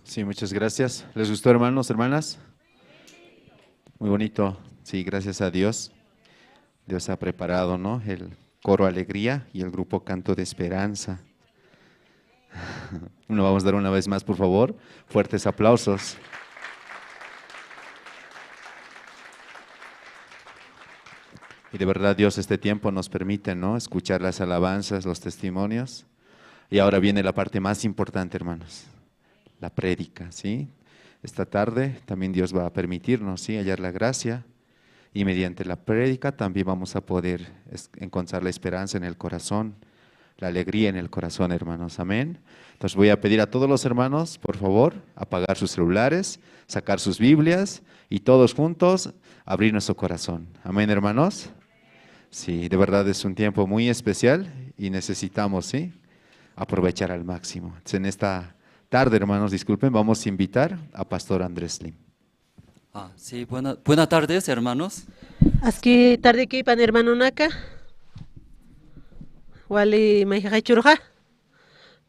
Sí, muchas gracias. ¿Les gustó, hermanos, hermanas? Muy bonito. Sí, gracias a Dios. Dios ha preparado, ¿no? El coro Alegría y el grupo Canto de Esperanza. Nos vamos a dar una vez más, por favor, fuertes aplausos. Y de verdad, Dios, este tiempo nos permite, ¿no? Escuchar las alabanzas, los testimonios. Y ahora viene la parte más importante, hermanos, la prédica, ¿sí? Esta tarde también Dios va a permitirnos, ¿sí? Hallar la gracia y mediante la prédica también vamos a poder es-, encontrar la esperanza en el corazón, la alegría en el corazón, hermanos. Amén. Entonces voy a pedir a todos los hermanos, por favor, apagar sus celulares, sacar sus Biblias y todos juntos abrir nuestro corazón. Amén, hermanos. Sí, de verdad es un tiempo muy especial y necesitamos, ¿sí? Aprovechar al máximo. Entonces, en esta tarde, hermanos, disculpen, vamos a invitar a Pastor Andrés Slim. Ah, sí, buena, buenas tardes, hermanos. Aski tardekipan, hermanonaka. Wali mayjaqa churqa.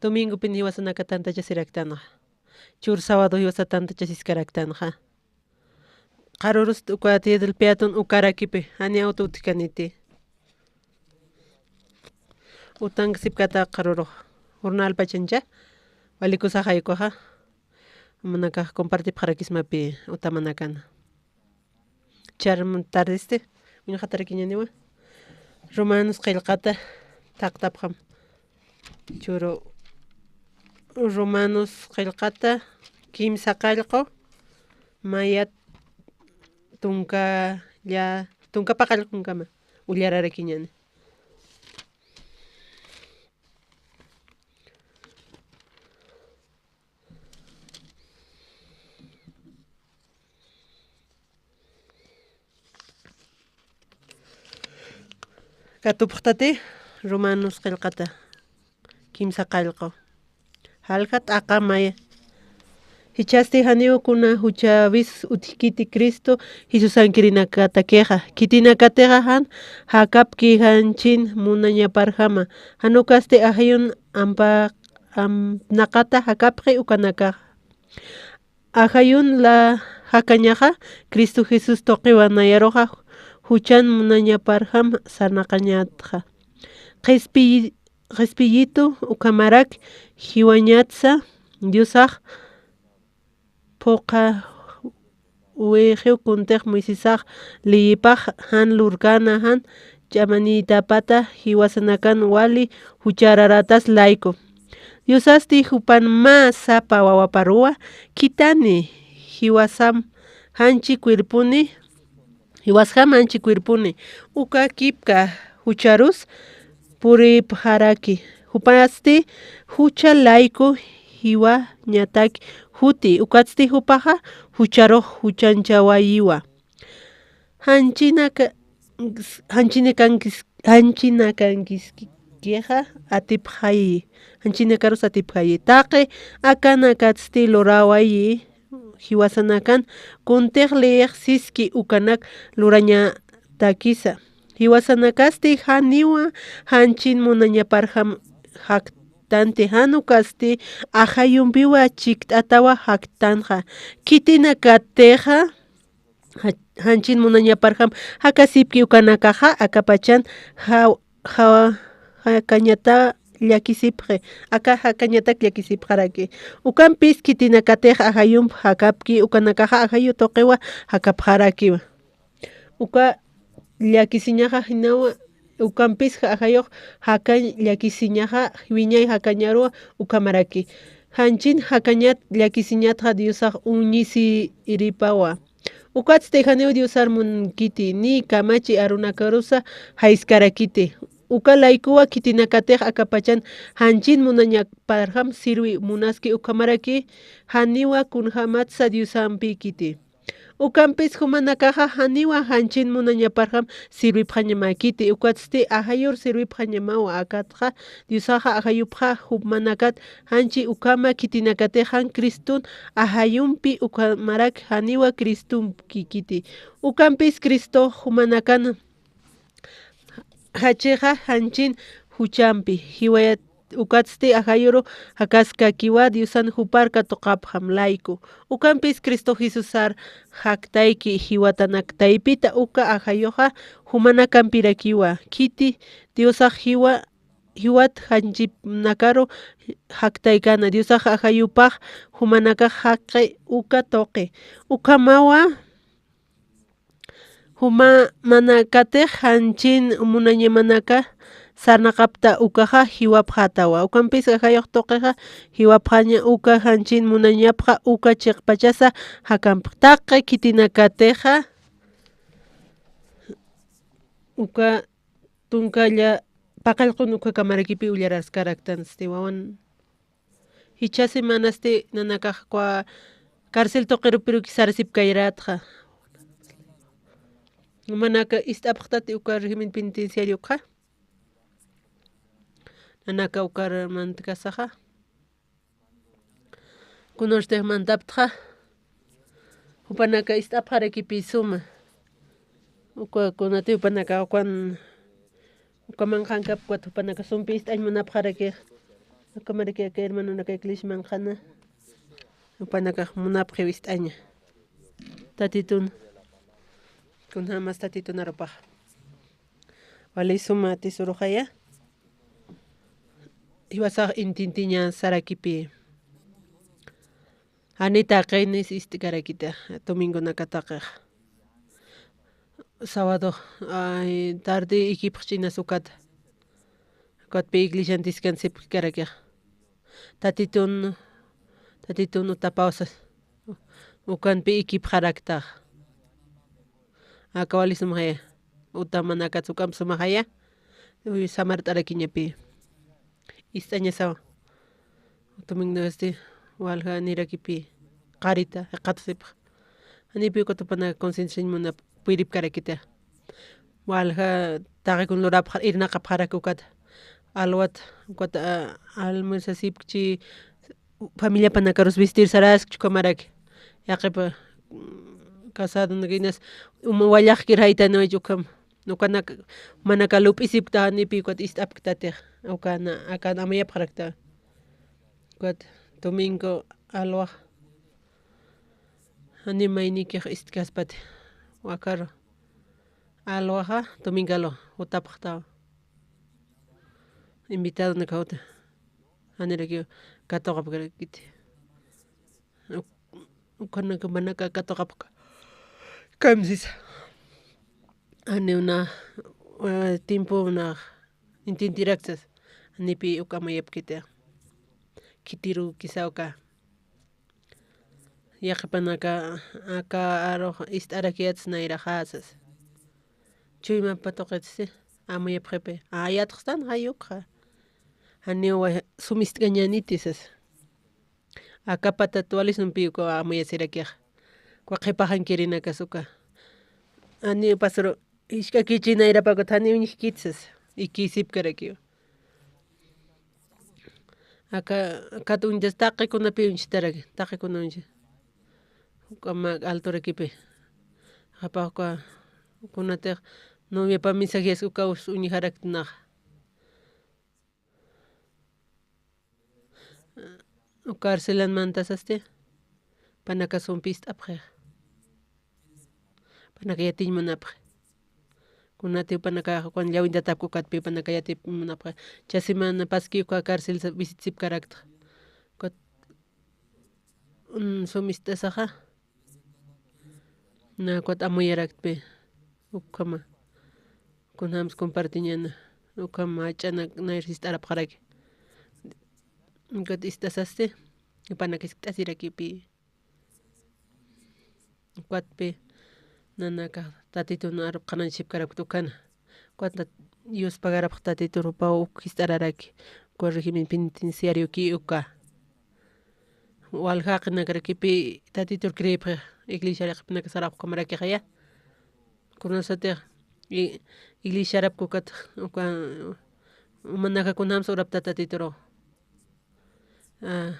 Domingopin jiwasanaka tantachasiraktanxa. Chur sábado jiwasa tantachasiskaraktanxa. Qharürus uka Día del Peatón ukarakipi, jani auto utjkaniti. Utankasipkata qharürux. Jornal pachancha, walikusaxa jaykuxa. Jumanakax compartipxarakismapi utamanakana. Char tardesti, uñxatarakiñaniwa. Romanos qillqata, taqtapxam. Churu Romanos qillqata, kimsa qallqu, mayat tunka lla-, tunka paqallqunkama ullararakiñani. Katupxtati, Romanos qillqata, kimsa qallqu. Jalja t'aqa maya. Jichhasti janiw kuna juchäwis utjkiti Cristo Jesusankirinakatakixa. Khitinakatixa jan jakapki janchin munañaparjama. Jan ukasti ajayun ampa-, amnaqata jakapxi ukanakaxa. Ajayun la jakañaxa, Cristo Jesús tuqiwa nayaruxa juchan munañaparjam sarnaqañatxa. Qhispiyi-, qhispiyitu ukhamarak jiwañatsa Diosax phuqha wixiw kuntix Moisesax leyipax jan lurkana jan ch'amaniytapata jiwasanakan wali juchararatas layku. Diosasti jupan mä sapa wawaparuwa khithani jiwasam janchi cuerponi, jiwasjam janchi cuerponi, uka kipka jucharus puripxaraki. Jupasti jucha layku jiwañatak juti, ukatsti jupaxa jucharux juchanchawayiwa. Janchinaka-, janchinakankiskixa atipxayi, janchinakarus atipxayi. Taqi akanakatsti lurawayi, jiwasanakan kuntix liyix siski ukanak lurañatakisa. Jiwasanakasti janiwa janchin munañaparjam jaktanti, jan ukasti ajayumpiwa chikt'atawa jaktanxa. Khitinakatixa ja-, janchin munañaparjam jakasipki ukanakaxa, akapachan ja-, ja-, jakañata llakisipxi, aka jakañatak llakisipxaraki. Ukampis khitinakatix ajayump jakapki ukanakaxa, ajayu tuqiwa jakapxarakiwa. Uka llakisiñaxa jinawa, ukampis ajayux jakañ llakisiñaxa, wiñay jakañaruwa ukhamaraki. Janchin jakañat llakisiñatxa Diosax uñisiripawa. Ukatsti janiw Diosar munkiti, ni kamachi arunakarusa jayskarakiti. Uka laykuwa khitinakatix akapachan janchin munañaparjam sirwi munaski ukhamaraki janiwa kunjämatsa Diosampïkiti. Ukampis jumanakaxa janiwa janchin munañaparjam sirwipxañamäkiti, ukatsti ajayur sirwipxañamawa akatxa, Diosaxa ajayupxa jumanakat janchi ukhama khitinakatix jan Criston ajayumpi ukhamarak janiwa Cristompïkiti. Ukampis Cristox jumanakan jachixa janchin juchampi, jiwayat ukatsti ajayuru jakaskakiwa Diosan jupar katuqapxam layku. Ukampis Cristo Jesusar jaktayki jiwatanaktaypita uka ajayuxa jumanakampirakiwa. Khiti Diosax jiwa, jiwat janchipnakaru jaktaykana. Diosax ajayupax jumanakax jaqi uka tuqi. Ukhamawa jumanakatix janchin munañamanaka sarnaqapta ukaxa jiwapxätawa. Ukampis ajayux tuqixa jiwapxaña uka janchin munañapxa uka chiqpachasa jakampx. Taqi khitinakatixa uka tunkalla paqallqun ukhakamarakipi ullararskaraktansti wawan. Jichha semanasti nanakax uka cárcel tuqirupiruki sarasipkayrätxa. Jumanaka ist'apxtati uka régimen penitenciario ukxa. Nanaka ukar mantkasaxa. Kunarstix mantaptxa. Jupanaka ist'apxarakipï suma. Uka kunati jupanaka ukan, uka manqhankap ukat jupanaka sumpi ist'añ munapxarakix. Ukamaraki aka hermanonaka iglesia manqhana. Jupanakax munapxiw ist'aña. Tatitun. Kunjämas Tatitun arupax. Wali suma tisurux jaya. Jiwasax intintiña sarakipï. Jani taqinis ist'karakita, domingonaka taqix. Sábado, ay, tarde ikipxchinas ukata. Ukatpï iglesian descansipkarakixa. Tatitun, Tatitun utapawsas. Ukanpï ikipxaraktax. Aka wali sumxaya. Uta manakats ukamp sumxaya. Uy, samart'arakiñapï. Ist'añasawa. Domingo este, walja nirakipï. Qarita, jikxatasipx. Janipï ukat jupanaka concienciañ munap puyiripkarakita. Walja taqi kun lurapxar, irnaqapxarak ukat. Alwat, ukat, a, almuerzasipkchi, familiapanakarus vestir saraskchi ukhamaraki. Yaqhipa, mm, casadonaka inas, uma wallaxkir jaytaniwaychi ukham. Ukanaka, manaka lup'isipkta janipï ukat ist'apktatix. Ukana, akan amuyapxarakta. Ukat, domingo alwax. Jani maynikix ist'kaspati. Wakaru. Alwaxa, domingo alwax, jutapxtawa. Invitadonaka juta. Janirakiw katuqapkarakiti. Uk-, ukanaka manaka katuqapka. Kamsisa. Janiw na, eh, tiempo na intintiraksas. Janipï uk amuyapkita. Khitirukisa uka. Yaqhipanaka, aka arux ist'arakiyats nayraxasas. Chuymapa tuqitsi, amuyapxipi. Ayatxstan jayukxa. Janiw sum ist'kañäniti sas. Aka patat wali sumpi uka amuyasirakixa. Uka qhipa jankirinakas uka. Janiw pasuru, jisk'akichi nayrapakut janiw uñjkit sas. Ikisipkarakiw. Aka, akat uñtas taqi kunapi uñchtaraki, taqi kuna uñchi. Uka mä alturakipi. Japa uka kunatix noviapa mensajes uka us uñjarakti naxa. Uka carcelan mantasasti, panaka sumpi ist'apxi. Panaka yatiñ munapxi. Kunati panaka jukan llawintatapki ukatpi panaka yatiñ munapxi. Chasiman paski uka cárcel sa-, visitasipkaraktxa. Ukat, mm, sum ist'asaxa. Na ukat amuyaraktpi. Ukhama. Kunjams compartiñäna. Ukhama jach'ana nayr ist'arapxaraki. Ukat ist'asasti. Panaka jiskt'asirakipï. Ukatpï nanaka Tatitun arup qhanañchasipkarakta ukhana. Ukat nat-, Dios pagarapxta Tatitur jupaw uk jist'araraki, uka régimen penitenciarioki uka. Walja jaqinakarakipi Tatitur creepxi, iglesiar jaqinaka sarapxkamarakixaya. Kunasatix i-, iglesiarapki ukat, uka, umanaka kunjamsa urapta Tatituru. Ah,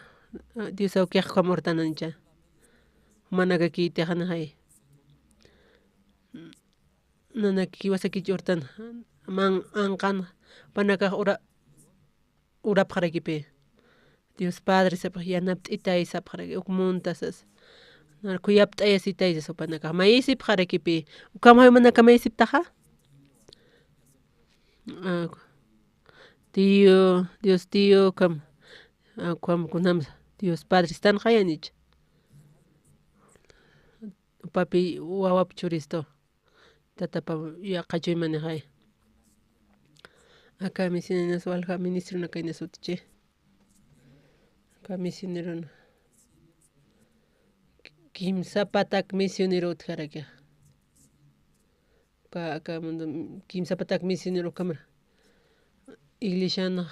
Dios awkix ukham urtanancha. Jumanakakitix janixay. Nanakakiwasakich urtan. Man anqan panakax ura-, urapxarakipi. Dios Padre sapx, yanapt'itay sapxaraki, uk munta sas. Nar khuyapt'ayasitay sas jupanakax. Mayisipxarakipi. Ukham jaymanaka mayisiptaxa. Ah, Tío, Dios Tío, ukham, ah, ukham kunam Dios Padre stan jayanich. Papi, wawap churistu. Tatapa yaqachuy manejay. Aka misioneros walja ministrona kayna sutichi. Aka misionerona. Kimsa patak misionero utjaraki. Ka, ka mundo, kimsa patak misionero kamar. Iglesian,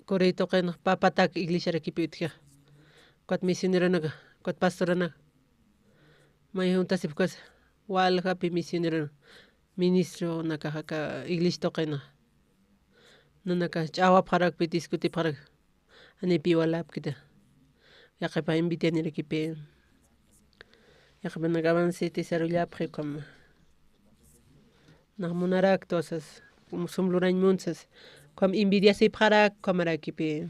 Corea tuqin, pa patak iglesiarakipi utja. Kat misioneronaka, kat pastoranaka. May juntasipkas, waljapi misionero, ministronakaxa ka iglesia tuqina. Nanaka ch'awapxarakpi, discutipxarak. Janipi walapkita. Yaqhipa envidianirakipi. Yaqhipanak avance desarrollapxi ukhama. Nax munarakta sas, sum lurañ munsas. Ukham envidiasipxarak ukhamarakipi.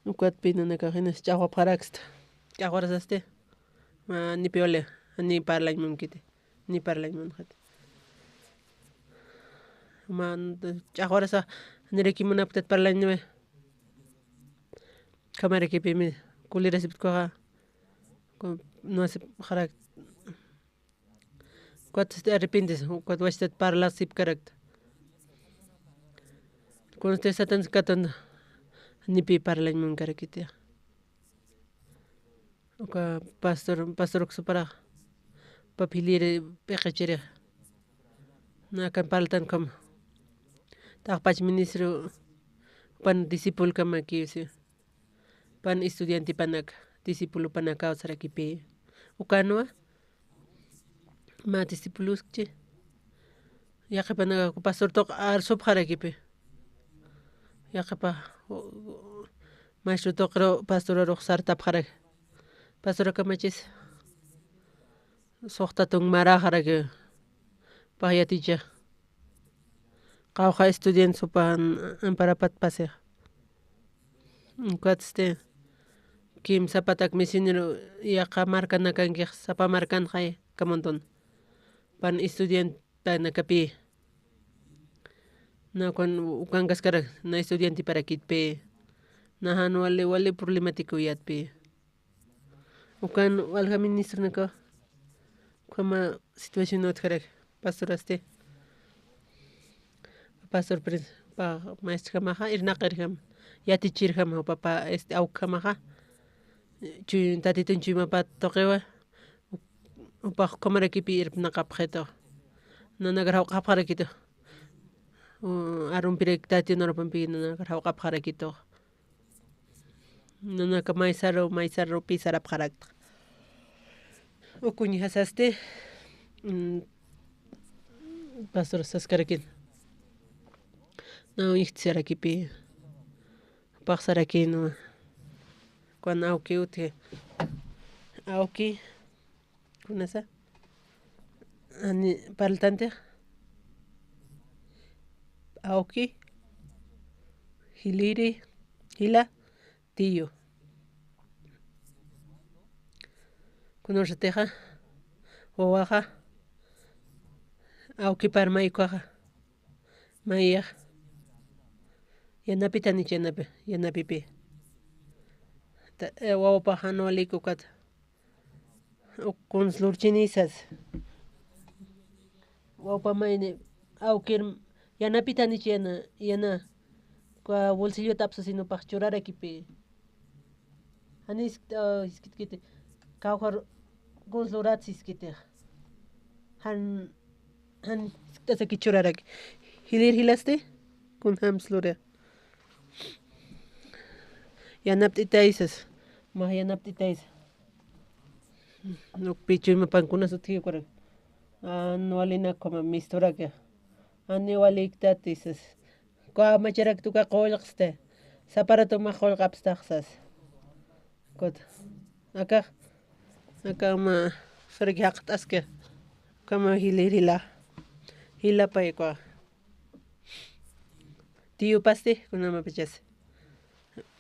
Ukatpi nanakax jinas ch'awapxaraksta. Ch'awarasaste. Ma, ni piole, ni parlañ munkiti. Ni parlañ munxati. Man, ch'axwarasa, niraki munapktat parlañniwe. Ukhamaraki pimi, kulirasiptkuxa. Ku-, no hace xarak. Kuat este arrepientes, kuat wachtat parlasipkarakta. Kunsti satan katan, ni pi parlañ munkarakiti. Uka pastor, pastor uksuparax, pap jiliri p'iqichirix. Nakan parltan ukham. Taqpach ministro, pan discipulkamakiw si. Pan estudiantipanak, discipulopanakaw sarakipi. Ukanwa, mä discipuloskchi. Yaqhipanakax pastor tuq arsupxarakipi. Yaqhipa, u-, u-, maestro tuqiru pastorarux sartapxaraki. Pastorakamachis. Suxtatun maraxaraki. Payaticha. Qawqha estudiante supan amparapat pasix. Ukatsti, kimsa patak misionero yaqa markanakankix, sapa markanxay kamantun. Pan estudiantanakapi. Na ukan, ukankaskarak, na estudiantiparakitpi. Na jan wali, wali problemático uyatpi. Ukan walja ministronaka, ukhama situación utjarak, pastorasti. Pastor prin-, pa maestrakamaxa, irnaqirjam, yatichirjam, papa, este, awkjamaxa, chuy, tatitun chuymapat tuqiwa, upax ukhamarakipi irpnaqapxitu. Nanakar jawq'apxarakitu. U, arumpirak tatiw narupampi nanakar jawq'apxarakitu. Nanaka maysaru, maysarupi sarapxarakta. Ukuñjasasti, mm, pastor saskarakin. Na, uñjtisarakipi. Paxsarakin, no. Kuan awki utji. Awki. Kunasa. Ani parltantix. Awki. Jiliri. Jila. Tiyu. Kunasatixa. Wawaxa. Awkipar maykuxa. Mayax. Yanapitanichi yanapi, yanapipi. Ta, eh, wawapax jan walik ukat. Uk kuns lurchinisas. Wawpa mayni, awkir, yanapitanichi yana, yana. Kwa bolsillota apsasin upax churarakipi. Jan isk-, ah, iskitkiti. Kawjar kuns lurat iskitix. Jan, jan iskt'asaki churaraki. Jilir jilasti, kunjams lura. Yanapt'itaysas, mä yanapt'itaysa. Nuk pichuy mapankunas utji ukarak. An walinak ukhama misturaki. Ani waliktatisas. Uka macharak tuka qullqsti. Saparato mä qullqapstaxsas. Kut. Aka. Aka mä saraki jaqt'aski. Ukhama jilir jila. Jilapay uka. Tiyupasti, kunamapachas.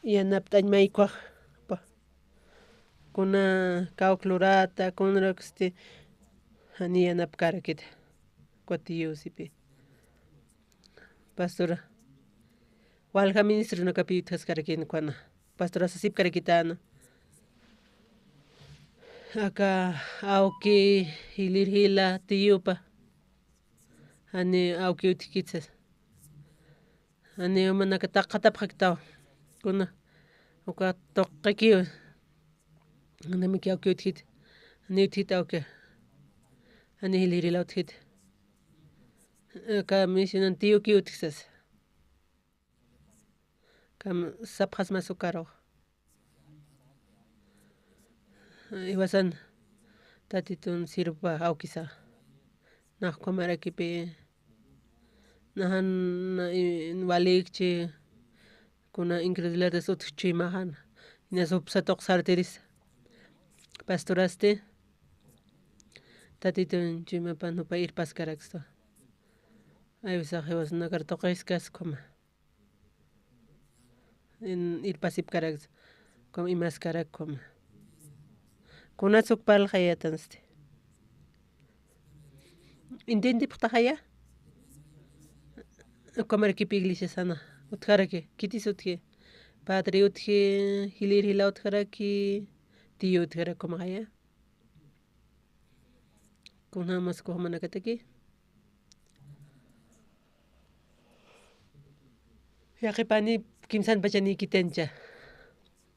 Yanapt'añ maykuwa. Pa. Kuna kawk lurata, kunraksti, jani yanapkarakit. Uka tiyusipi. Pastora. Walja ministrunakapi utjaskarakïn ukana. Pastora sasipkarakitana. Aka awki jilir jila tiyupa. Jani awki utjkit sas. Jani umanaka taqatapxaktaw. Kuna uka tuqikiw. Janamiki awki utjit. Jani utjit awki. Jani jilir jila utjit. Aka misionan tiyuki utjsas. Kam sapxasmas ukarux. Iwasan Tatitun sirva awkisa. Nax ukhamarakipi. Naxan na, i, walikchi kuna incredulidades utjchi maxan. Inas upsa tuq sartiris. Pastorasti. Tatitun chuymapan jupa irpaskarakstu. Aywisax jiwasanakar tuqiskas ukhama. In, irpasipkarak, ukham imaskarak ukham. Kunats uk parlxayatansti. Entiendipxtaxaya? Ukhamarakipi iglesiasana. Utjaraki, khitis utji. Padre utji, jilir jila utjaraki, tiyu utjarak ukhamaxaya. Kunjamas ukhamarakataki. Yaqhipani kimsanpachanïkitancha.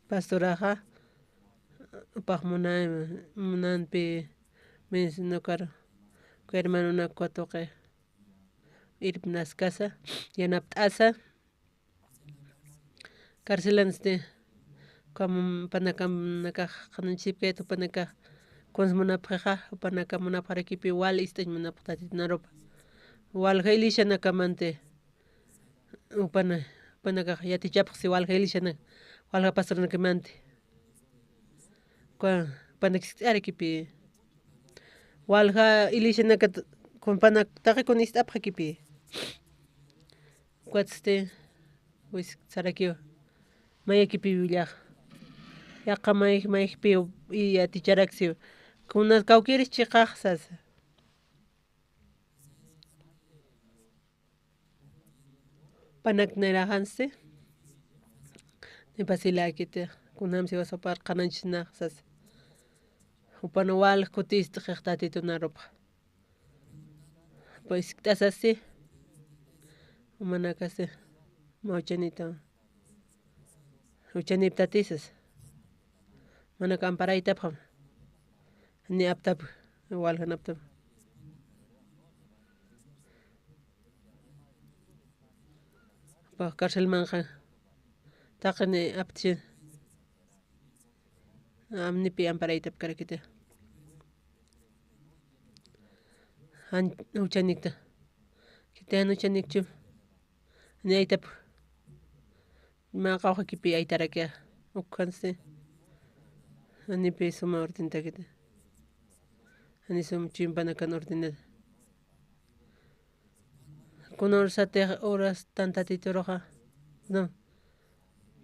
Pastoraxa, jupax munay, munanpi, mencionakar, uka hermanonak uka tuqi irpnaskasa, yanapt'asa, carcelansti, ukham jupanakax qhanañchasipkayat jupanakax kuns munapxixa, jupanaka munapxarakipi wal ist'añ munapxi Tatitun arupa. Walja iglesianakamasti, jupana, jupanakax yatichapxsi walja iglesianak, walja pastoranakamasti. Uka, jupanak ist'arakipi. Walja iglesianakat jupanak taqi kun ist'apxakipi. Ukatsti, wis sarakiw. Mayakipiw willax. Yaqha mayj, mayjpiw, y yaticharaksiw. Kuna kawkiris chiqax sasa. Jupanak nayraxansti. Nipasilakiti. Kunjamsi wasapar qhanañchasnax sasa. Jupan wal kutist'xix Tatitun arupa. Pues, k't'asasi, umanakasi, mä uchanita, uchaniptatisas, manaka amparaytapxam, ni aptap, waljan aptap. Pax carcelmanxa, taqini aptchi. Amnipi amparaytapkarakiti. Jan, uchanikta. Khitiyan uchanikchu. Ni aytap. Mä qawqhakipi aytarakixa. Ukhansti. Janipi suma ordentakiti. Jani sum chimpanakan ordenat. Kuna urasatix, urastan Tatituruxa, no.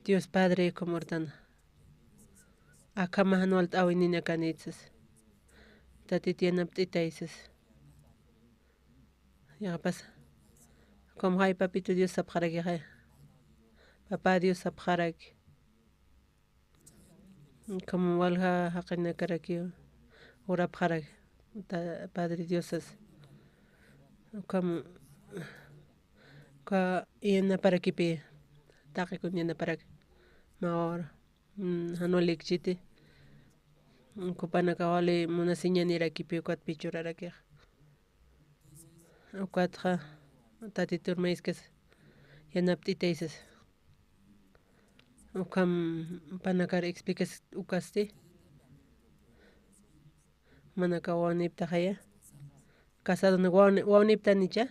Dios Padre ukham urtana. Akhama jan walt'äwininakanït sas. Tatit yanapt'itay sas. Yaqhipasa. Ukham jay Papito Dios sapxarakixay. Papá Dios sapxaraki. Ukham walja jaqinakarakiw urapxarak, ta-, Padre Diosas. Ukham, uka yanaparakipi, taqikun yanaparak, mä hora, mm, jan walikchiti. Jupanakax wali munasiñanirakipi ukatpi churarakix. Ukatxa, Tatitur mayskas yanapt'itaysas. Ukham panakar explikas ukasti. Manaka wawniptaxaya. Casadona wawni-, wawniptanicha.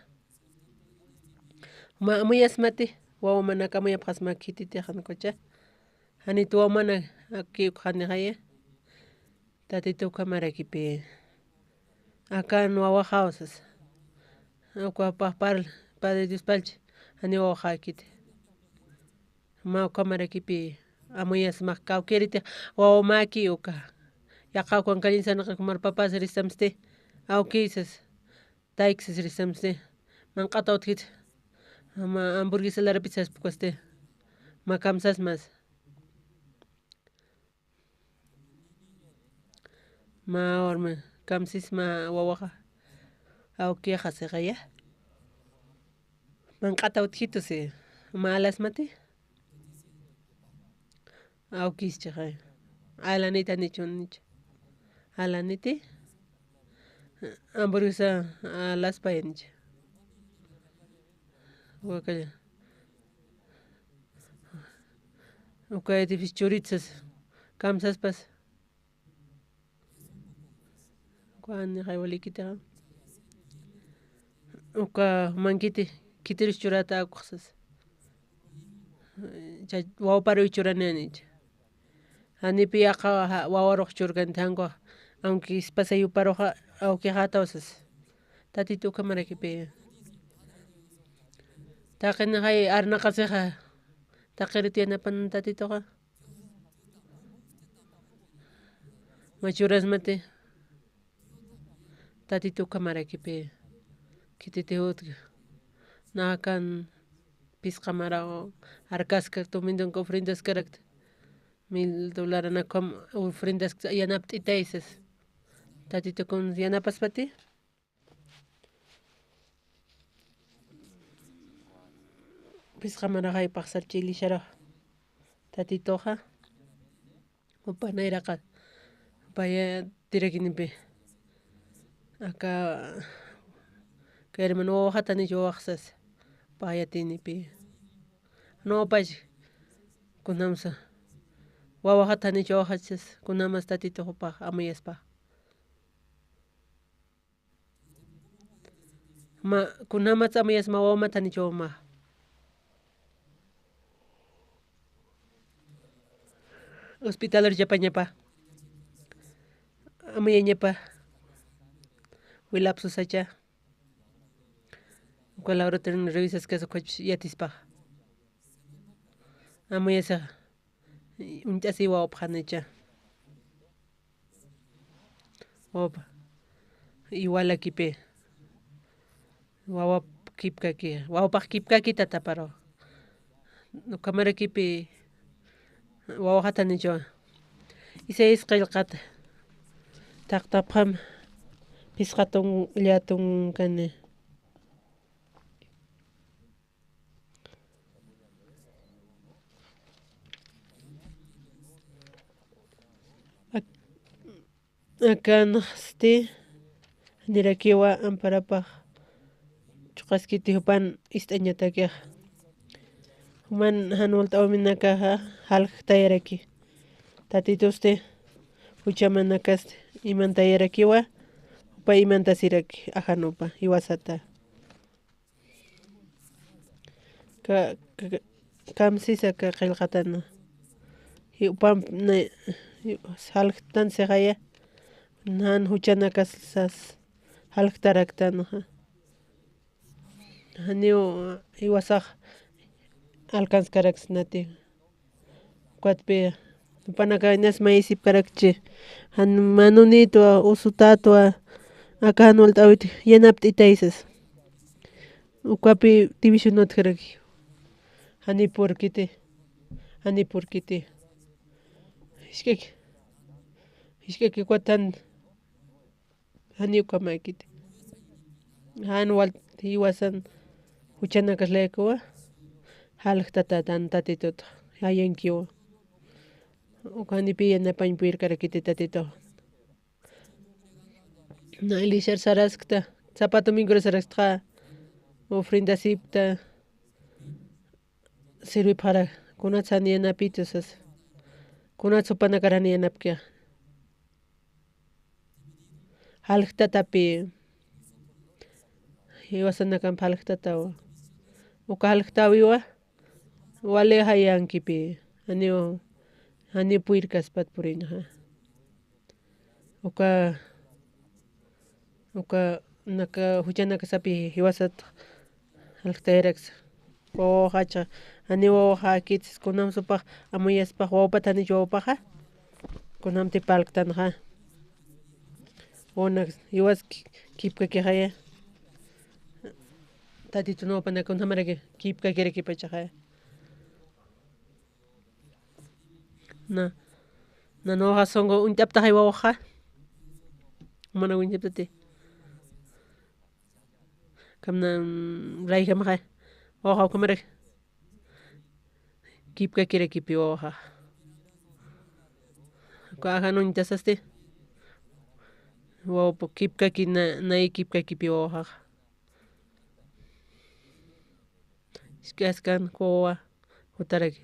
Ma amuyasmati, wawa manaka amuyapxasma khititixan kucha. Janitu wawa mana aki ukxanixaya. Tatitu ukhamarakipi. Akan wawaxaw sas. Ukapax parl, Padre Diospalchi. Jani wawaxakiti. Ma ukhamarakipi. Amuyasmax kawkiriti. Wawa maki uka. Yaqha ukan kallinsanaqa kumar papas risamsti. Awki sas. Tayk sas risamsti. Manq'ata utjit. Ma hamburguesa larapit sas pukasti. Ma kamsasmas. Ma warmi, kamsisma wawaxa. Awkixa siqaya. Manq'ata utjitu si. Ma alasmati. Awkis chiqay. Alanita nichun nich. Alaniti. Hamburguesa alaspaya nich. Wakaya. Uka edifis churitsas, kamsaspas. Uka anixay walikitixa. Uka mankiti, khitirus churata akuxsas. Cha, wawparuy churananicha. Janipi yaqha, ja, wawarux churkanti jankwa, aunque ispasay uparuxa, awkixatawsas. Tatitu ukhamarakipi. Taqinixay arnaqasixa, taqiritu yanapan tatituxa. Ma churasmati. Tatitu ukhamarakipi. Khititi utjki. Nakan phisqa maraw arkaskakta, humindunka ofrendaskarakta. Mil dólaranakam ofrendaskta yanapt'itaysas. Tatitukun yanapaspati. Phisqa maraxay paxsarchi Elisharax. Tatituxa. Jupa nayraqa, jupa yatirakinipi. Aka, aka hermano wawaxatanich wawaxsas, jupa yatinipi. Jan wawapach, kunamsa, wawaxatanich wawaxachas, kunamas Tatitux jupax amuyaspa. Ma, kunamats amuyasma, wawamatanichawma. Hospitalur yapañapa. Amuyañapa. Wilapsusacha. Uka laboratorio revisas caso coach yatispa. Amuyasa. Uñt'asiy wawapxanicha. Wawapa. Iwalakipi. Wawap kipkaki. Wawapax kipkaki tataparu. Ukhamarakipi. Wawaxatanichu. Isaías qillqata. Taqtapxam. Phisqatun llatunkani. Ak-, akanxsti, janirakiwa amparapax, chuqaskiti jupan ist'añatakixa. Juman jan walt'äwinakaxa, jaljtayaraki. Tatitusti, juchamanakasti, imantayarakiwa, jupa imantasiraki, ajanupa, jiwasata. Ka, ka, kamsisa ka qillqatana. Jupamp na, jaljtan sixaya. Nan juchanakas sas, jaljtaraktanxa. Janiw jiwasax alcanzkaraksnati. Ukatpi, jupanaka inas mayisipkarakchi. Jan manunitwa, usutatwa, aka jan walt'äwit yanapt'itaysas. Ukapi división utjaraki. Janipurkiti. Janipurkiti. Jisk'aki. Jisk'aki ukat jan Janiw ukhamäkiti. Jan wal jiwasan juchanakax laykuwa, jaljtatatan Tatitut jayankiwa. Ukhanipi yanapañ puyirkarakiti Tatitux. Na Elishar saraskta, sapa domingur saraskta, ofrendasipkta sirwipxarak, kunats jan yanapitu sas, kunats jupanakar jan yanapkixa. Jaljtatapi, jiwasanakamp jaljtatawa. Uka jaljtäwiwa, wali jayankipi, janiw, janiw purirkaspat purinxa. Uka, uka naka, juchanakasapi jiwasat jaljtayaraksa. Wawaxacha, janiw wawaxäkit, kunjams jupax amuyaspax, wawpat janich wawapaxa, kunjamtï parlktanxa. Wawanaks jiwas ki-, kipkakixaya. Tatitun wawapanak kunjamaraki kipkakirakipachaxaya. Na, na, wawaxa sunqu uñt'aptaxay wawaxa. Mana uñt'aptati. Kamna, mm, layjamaxay. Wawaxa ukhamaraki. Kipkakirakipi wawaxa. Uka ajan uñtasasti. Wawapa kipkaki na, nay kipkakipi wawaxaxa. Isk'askan wawa jutaraki.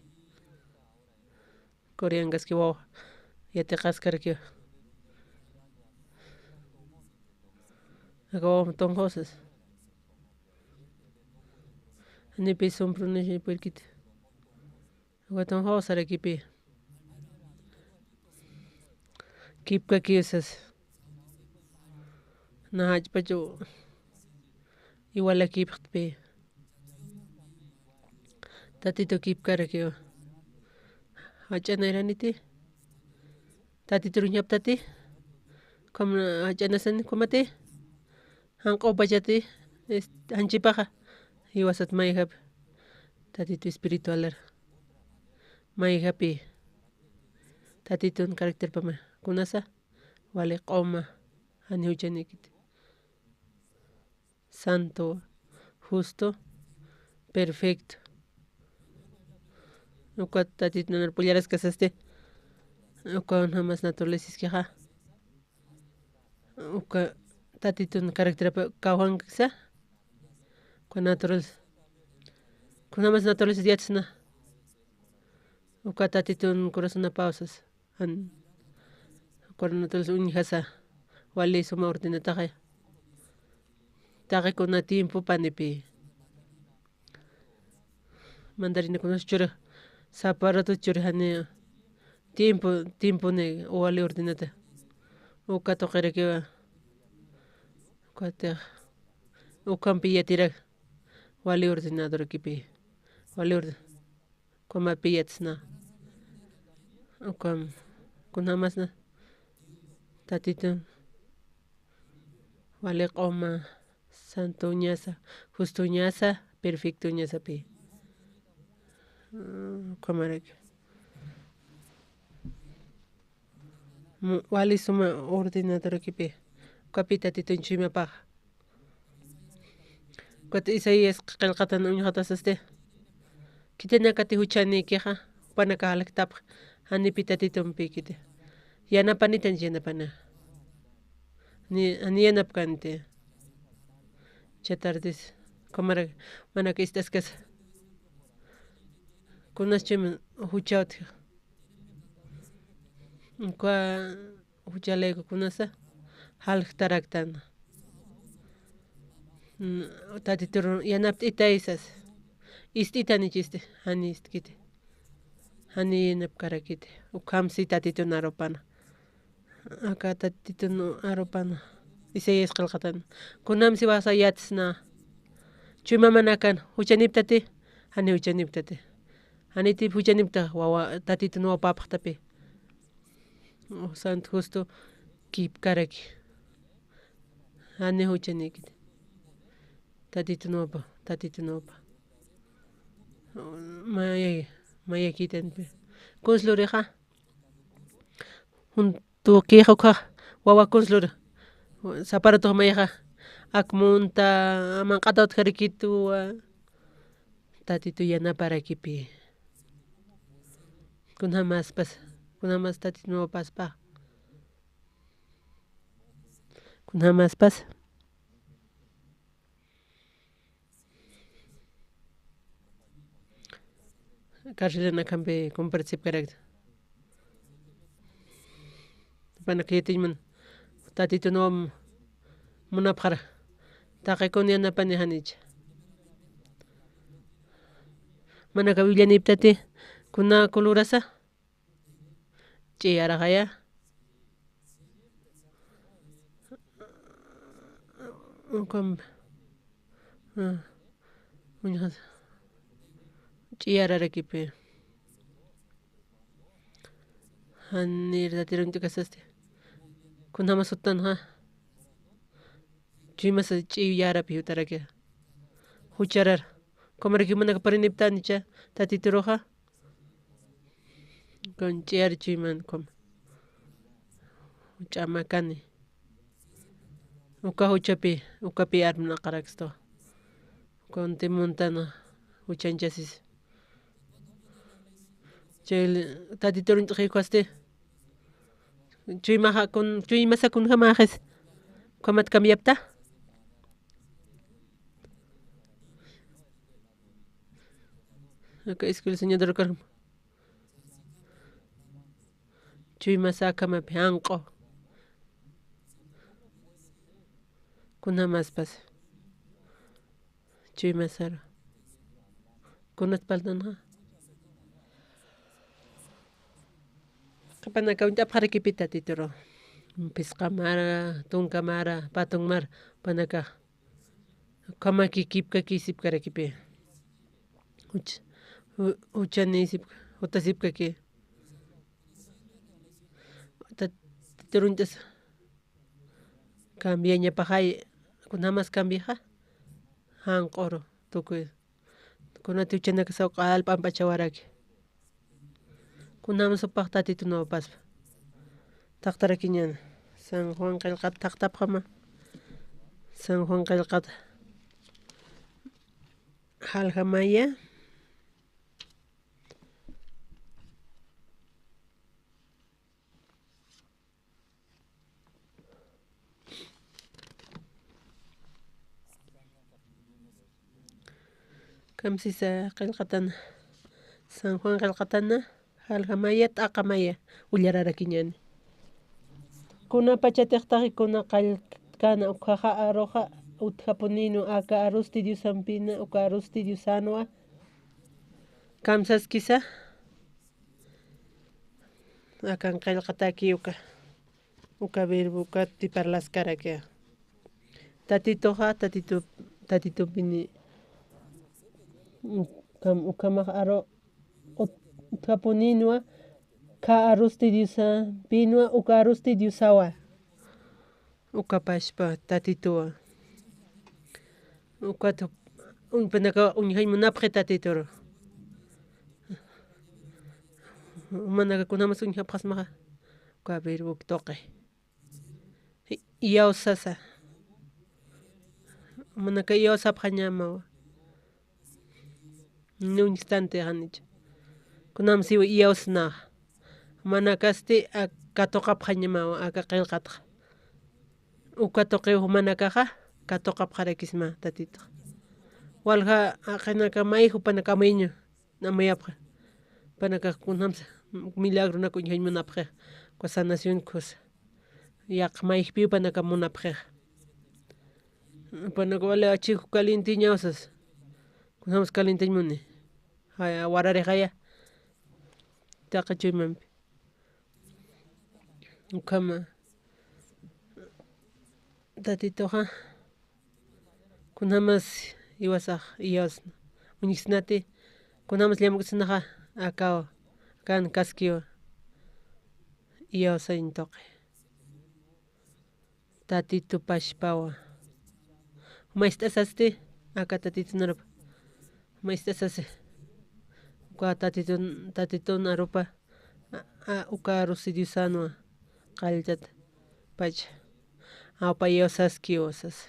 Coreankaski wawa yatiqaskaraki. Aka wawa tunxawsas. Janipi sumpruni purirkit. Aka tunxawsarakipi. Kipkakiw sas. Na jach'pachu iwalakipxtpi. Tatitu kipkarakiw. Jach'a nayraniti. Tatitur uñjaptati. Ukham jach'anasani ukhamati. Janq'upachati. Es-, janchipaxa. Jiwasat mayjap. Tatitu espiritualar. Mayjapi. Tatitun caracterpama. Kunasa. Wali q'uma, jani juchanikiti. Santo, justo, perfecto. Uka Tatitun pullaraskas este. Uka kunjamas naturaleza iskixa. Uka Tatitun caracterapa kawjanksa. Uka naturaleza. Kunjamas naturaleza yatsna. Uka Tatitun corazonapawsas. Jan, uka naturaleza uñjasa, wali suma ordenataxa. Taqi kuna tiempopanipi. Mandarinakunas churix, sapa rato churixani tiempo, tiemponi wali ordenata. Uka tuqirakiwa. Ukatix, ukampi yatirak, wali ordenadorakipi. Wali orde-, Ukamapi yatsna. Ukam, kunjamasna. Tatitun wali q'uma, santuñasa, justuñasa, perfectuñasapi. Mm, ukamaraki. Mu-, wali suma ordenadorakipi. Ukapi Tatitun chuymapax. Ukat Isaías qillqatan uñxatasasti. Khitinakati juchanikixa, jupanakax aljtapx, janipi Tatitumpi khiti. Yanapanitanchi yanapana. Ni, ni yanapkanti. Chatardis, ukhamarak, manak ist'askas. Kunas chuyma juchawtxa. Uka juchalayku kunasa, jaljtaraktan. Mm, Tatitur yanapt'itaysas. Ist'itanichisti, jani istkiti. Jani yanapkarakiti. Ukhamsi Tatitun arupana. Aka Tatitun arupana. Isaías qillqatan. Kunamsi wasa yatsna. Chuymamanakan, juchaniptati, jani juchaniptati. Janitip juchanipta wawa, Tatitun wawapapxtapi. Oh, Santo Justo kipkaraki. Jani juchanikiti. Tatitun wawapa, Tatitun wawapa. Maya, mayakitanpi. Kunslurixa. Jun tuqixa ukhax, wawa kunslur. Sapa ratux mayaxa. Ak munta, manq'ata utjarakitu, wa. Tatitu yanaparakipi. Kunjamaspas, kunjamas Tatitun wawapaspa. Kunjamaspas. carcelan akhampi compartisipkarakta. Jupanaka yatiñ mun, Tatitunwa munapxara. Taqi kun yanapani janicha. Manaka willaniptati, kuna colorasa. Ch'iyaraxaya. Ukham, ah, uñjas. Ch'iyararakipi. Janir Tatiruñ t'ukasasti. Kunjamas jutanxa. Chuymasa ch'iyarapi jutaraki. Jucharar. Ukhamaraki jumanaka pariniptanicha Tatituruxa. Kun ch'iyar chuyman ukham. Juch'amakani. Uka juchapi, ukapi armnaqarakstu. Kunti muntana juchanchasis. Chay Tatituruñ t'uqi ukhasti. Chuymaxa kun, chuymasa kunjamaxis. Ukhamat cambiapta. Aka escuela soñador karma. Chuymasa akhamapi janq'u. Kunjamaspas. Chuymasaru. Kunat paltanxa. Qhipanaka uñt'apxarakipï Tatituru. Phisqa mara, tunka mara, patun mara, jupanakax. Ukhamaki kipkakisipkarakipï. Juch-, ju-, juchanisip-, jutasipkaki. Tat-, Tatiruñ t'usa. Cambiañapaxay, kunjamas cambiaxa. Janq'uru, tukuy. Kunati juchanakasaw q'al p'ampachawaraki. Kunjamas jupax Tatitun wawapaspa. Thaqtarakiñäni. San Juan qillqat thaqtapxama. San Juan qillqat. Jaljamaya. Kamsisa qillqatana, San Juan qillqatana, jaljamaya, t'aqamaya, ullararakiñäni. Kunapachatix taqi kuna qalltkana ukhaxa aruxa, utjapunïnwa, aka arusti Diosampina, uka arusti Diosanwa, kamsaskisa, akan qillqataki uka, uka verbo ukati parlaskaraki. Tatituxa, Tatitu, Tatitupini, ukam-, ukhamax aru, ut-, utjapunïnwa, kha arusti Diosampinwa, uka arusti Diosawa. Ukapashpa Tatituwa. Ukat jup-, uñpanaka uñjañ munapxi Tatituru. Jumanaka kunjamas uñjapxasmaxa. Uka verbo tuqi. Iyawsasa. Jumanaka iyawsapxañamawa. Uñstanti janicha. Kunamsiwa iyawsnaxa. Jumanakasti, a, katuqapxañamawa aka qillqatxa. Uka tuqiw jumanakaxa, katuqapxarakisma Tatitxa. Walja, a, jaqinaka may jupanaka amuyña, amuyapxa. Jupanakax kunjamsa, milagronaka uñjañ munapxi. Uka sanación khusa. Yaqha mayjpiw jupanaka munapxi. Jupanaka wali achix calientiñaw sas. Kunjams calientiñ muni. Jaya, wararixaya. Taqi chuymampi. Ukhama. Tatituxa. Kunjamas iwasax, iyawsna. Uñjsnati. Kunjamas llamk'snaxa. Akaw. Akan kaskiwa. Iyawsañ tuqi. Tatitupashpawa. Jumayst'asasti, aka Tatitun arupa. Jumayst'asasi. Uka Tatitun, Tatitun arupa. A, a, uka arusti Diosanwa. Qalltat. Pacha. Awpa iyawsaskiwa sas.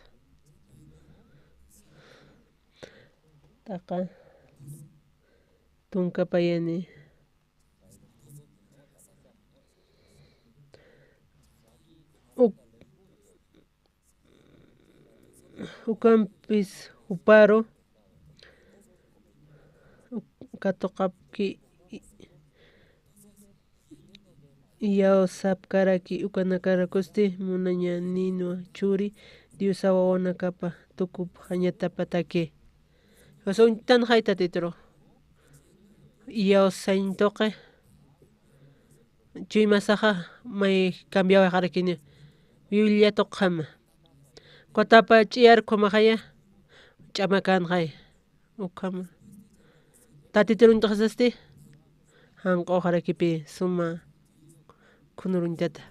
Taqa. Tunka payani. Uk-, ukampis juparu, uk-, katuqapki i-, iyawsapkaraki ukanakarakusti munañaninwa churi Diosa wawanakapa tukupxañatapataki. Uñtanxay Tatituru. Iyawsañ tuqi. Chuymasaxa may cambiawayxarakini. Biblia tuqjama. Kutapa ch'iyar khumajaya ch'amakanxay. Ukhama. Tatituruñt'xasasti janq'uxarakipi suma khunurunchata.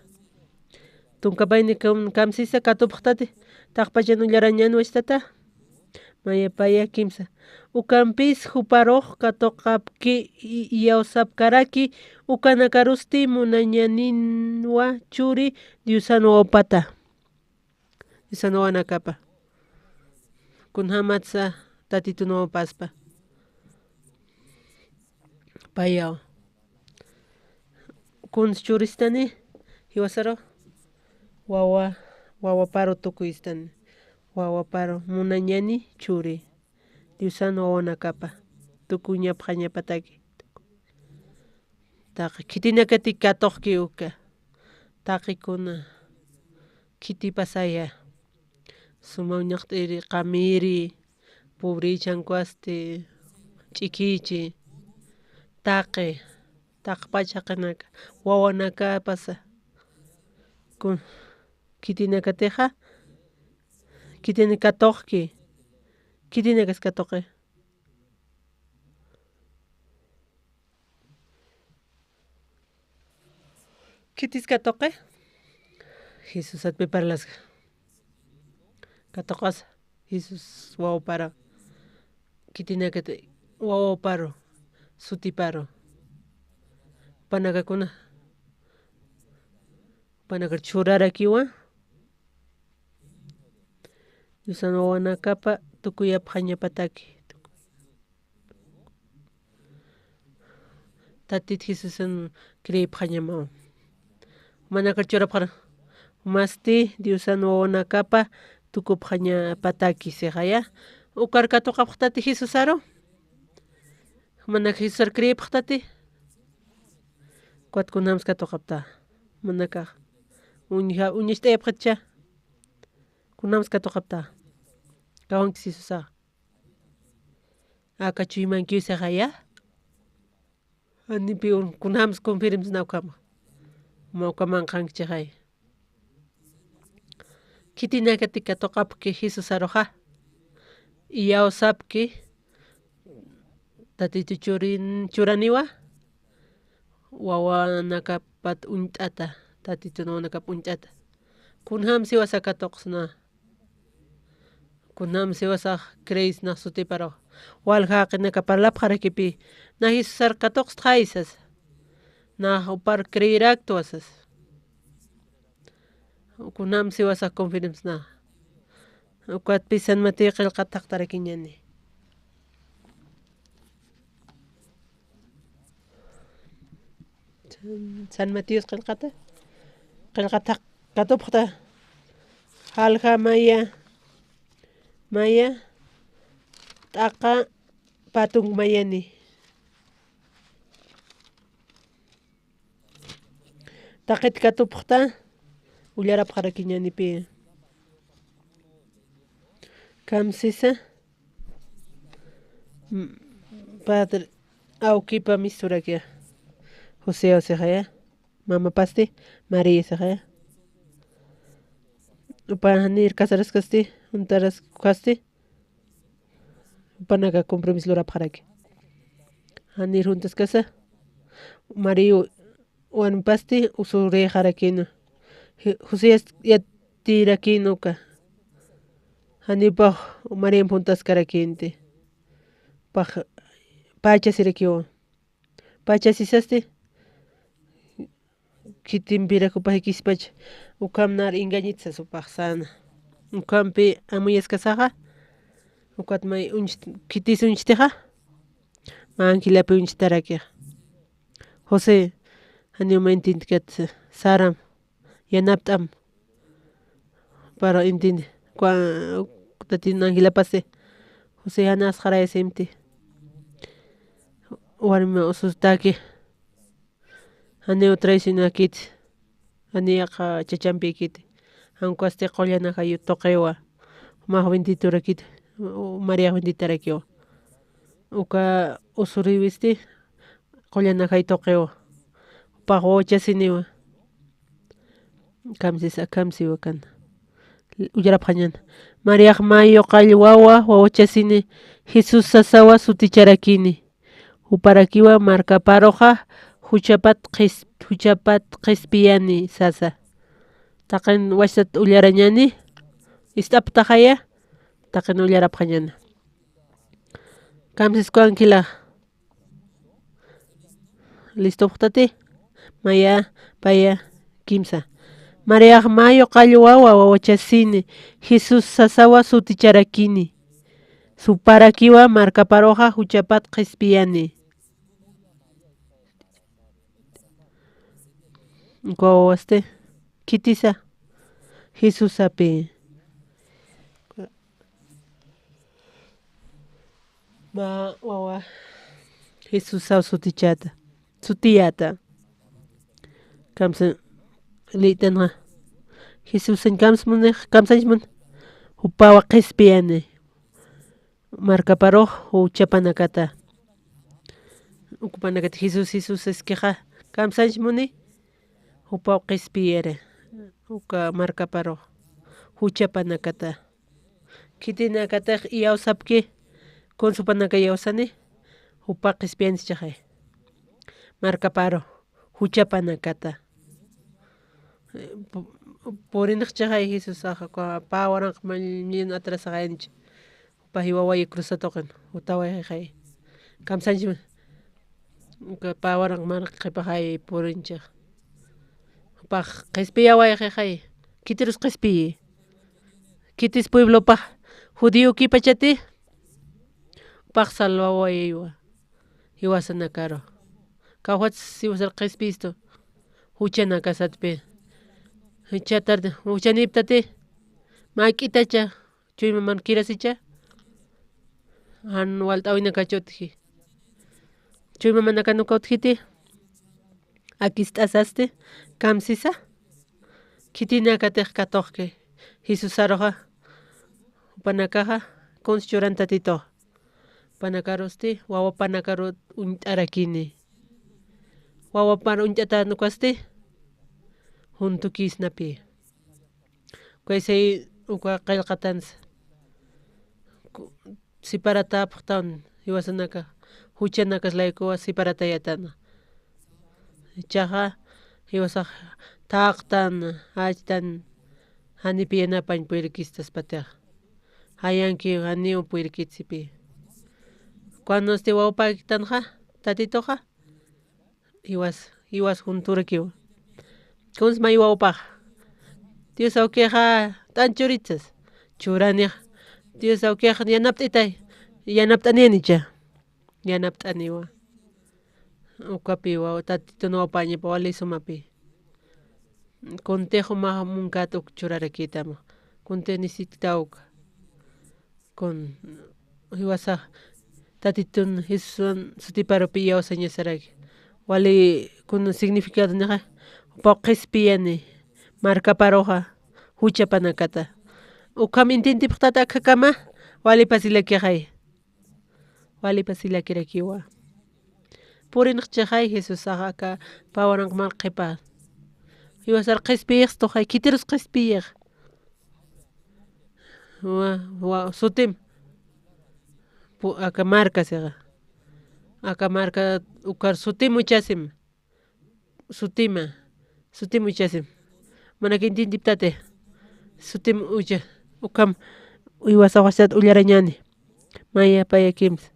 Tunkapayni kam-, kamsisa katupxtati, taqpachan ullarañan wastata. Mayapaya kimsa. Ukampis juparux katuqapki i-, iyawsapkaraki, ukanakarusti munañaninwa churi Diosan wawpata. Diosan wawanakapa. Kunjamatsa Tatitun wawpaspa. Payaw. Kuns churistani, jiwasaru, wawa, wawaparu tukuyistani. Wawaparu munañani churi. Diosan wawanakapa. Tukuñapxañapataki. Taqi khitinakati katuqki uka. Taqikuna khitipasaya. Suma uñaqt'iri, qamiri, pobrichankuwasti, ch'ikichi, taqi, taqpach jaqinaka, wawanakapasa. Kun-, khitinakatixa, khitini katuqki, khitinakas katuqi. Khitis katuqi, Jesusatpi parlaska. Katuqasa, Jesús wawapara. Khitinakat wawaparu, sutiparu. Panakakuna, panakar churarakiwa. Diosan wawanakapa tukuyapxañapataki. Tatit Jesusan creepxañamaw. Manakar churapxara. Masti Diosan wawanakapa tukupxañapataki sixaya. Ukar katuqapxtati Jesusaru. Manak Jesusar creepxtati. Ukat kunjams katuqapta. Manakax. Uñja-, uñacht'ayapxatcha. Kunjams katuqapta. Kawankis Jesusax. Aka chuymankiw sixaya. Janipi un-, kunjams confirmsna ukhama. Mä ukham manqhankichixay. Khitinakati katuqapki Jesusaruxa. Iyawsapki. Tatitu churin-, churaniwa. Wawanakapat uñt'ata. Tatitun wawanakap uñt'ata. Kunjams jiwasa katuqsna. Kunjams jiwasax creesnax sutiparu. Walja jaqinaka parlapxarakipi. Nax Jesusar katuqstxay sasa. Nax jupar creeraktwa sasa. Kunjams jiwasax confirmsna. Ukatpï San Mateo qillqat thaqtarakiñäni. San, San Mateos qillqata. Qillqata katupxta. Jalja maya. Maya. T'aqa patunk mayani. Taqit katupxta. Ullarapxarakiñanipï. Kamsisa. Mm, padre, awkipa misturaki. José sixaya. Mamapasti, María sixaya. Upa janir casaraskasti, juntaraskasti. Upanaka compromiso lurapxaraki. Janir juntaskasa. María warmipasti usurïxarakïna. Je-, Josías yatirakïna uka. Janipax Mariamp juntaskarakinti. Pax pachasirakiwa. Pachasisasti. Khitimpirak upax jikispacha. Ukham nar engañit sas upax säna. Ukhampi amuyaskasaxa. Ukat may uñcht-, khitis uñchtixa. Mä angelapï uñchtarakixa. José, janiw mä entiendkat, saram, yanapt'am. Para entiende. Kua-, tatin angelapasti. José, jan asxarayasimti. warmi usutaki. Janiw traicionakiti. Janiyaqa chachampikiti. Jan ukasti qullan ajay tuqiwa. Jumax benditurakiti. Mariax benditarakiwa. Uka usuriwisti qullan ajay tuqiwa. Jupax wawachasiniwa. Kamsisa, kamsiwa kan. Ullarapxañan. Mariax mä yuqall wawa wawachasini Jesús sasawa suticharakini. Juparakiwa markaparuxa juchapat qhis-, juchapat qhispiyani sasa. Taqin wachtat ullarañani, ist'aptaxaya, taqin ullarapxañana. Kamsiskuwankila. Listupxtati, maya, paya, kimsa. Mariax mä yuqall wawa wawachasini, Jesús sasawa suticharakini. Juparakiwa markaparuxa juchapat qhispiyani. Uka wawasti, khitisa, Jesusapi. Mä wawa Jesusaw sutichata, sutiyata. Kamsa, liytanxa. Jesusañ kamsmuni, kamsañsmun. Jupawa qhispiyani. Markaparux juchapanakata. Ukupanakat Jesús, Jesús iskixa. Kamsañsmuni. Jupaw qhispiyari. Uka markaparux juchapanakata. Khitinakatix iyawsapki, kunsupanaka iyawsani, jupa qhispiyanchixay. Markaparu, juchapanakata. Pu-, purinxchixay Jesusaxa, pä waranq millón atrasaxayanchi. Jupa jiwawayi cruzatuqin, jutawayxixay. Kamsanchi, pä waranq maraq qhipaxay purinchix. Jupax qhispiyawayxixay. Khitirus qhispiyi. Khitis pueblopax judío kipachati, jupax salvawaywa. Jiwasanakaru. Kawjats jiwasar qhispistu. Juchanakasatpi. Juchatar, juchaniptati. Mak'itacha. Chuymaman kirasicha. Jan walt'awinakacha utji. Chuymamanakan uka utjiti. Akist'asasti. Kamsisa. Khitinakatix katuqki. Jesusaruxa. Jupanakaxa. Kuns churan Tatituxa. Jupanakarusti. Wawapanakaru uñt'arakini. Wawapar uñt'atan ukasti. Juntukisnapi. Ukaysay uka qillqatansa. Ku-, separatapxtan jiwasanaka, juchanakas laykuwa separatayatana. Ichaxa jiwasax thaqtan, jachtan, janipi yanapañ puyrkistaspatixa. Jayanki janiw puyrkit sipi. Cuandosti wawpaktanxa, Tatituxa, jiwas, jiwas junturakiwa. Kuns may wawpax. Dios awkixa t'an churitsas. Churanixa. Dios awkixa yanapt'itay. Yanapt'aniyanicha. Yanapt'aniwa. Ukapiwa, Tatitun wawpañapa wali sumapi. Kuntix jumax munkat uk churarakitama. Kuntix necesitawka. Kun jiwasax Tatitun Jesuswan sutiparupi iyawsañasaraki. Wali kun significadonixa, jupaw qhispiyani, markaparuxa, juchapanakata. Ukham intintipxtata akhakama, wali pasilakixay. Wali pasilakirakiwa. Purinxchixay Jesusaxa aka pä waranq maraq qhipa. Jiwasar qhispiyixstuxay, khitirus qhispiyix. Wa, wa, sutim. Pu-, aka marka sixa. Aka marka ukar sutim uchasim. Sutima. Sutim uchasim. Manaki intintiptati. Sutim ucha. Ukham jiwasax wasitat ullarañani. Maya paya kimsa.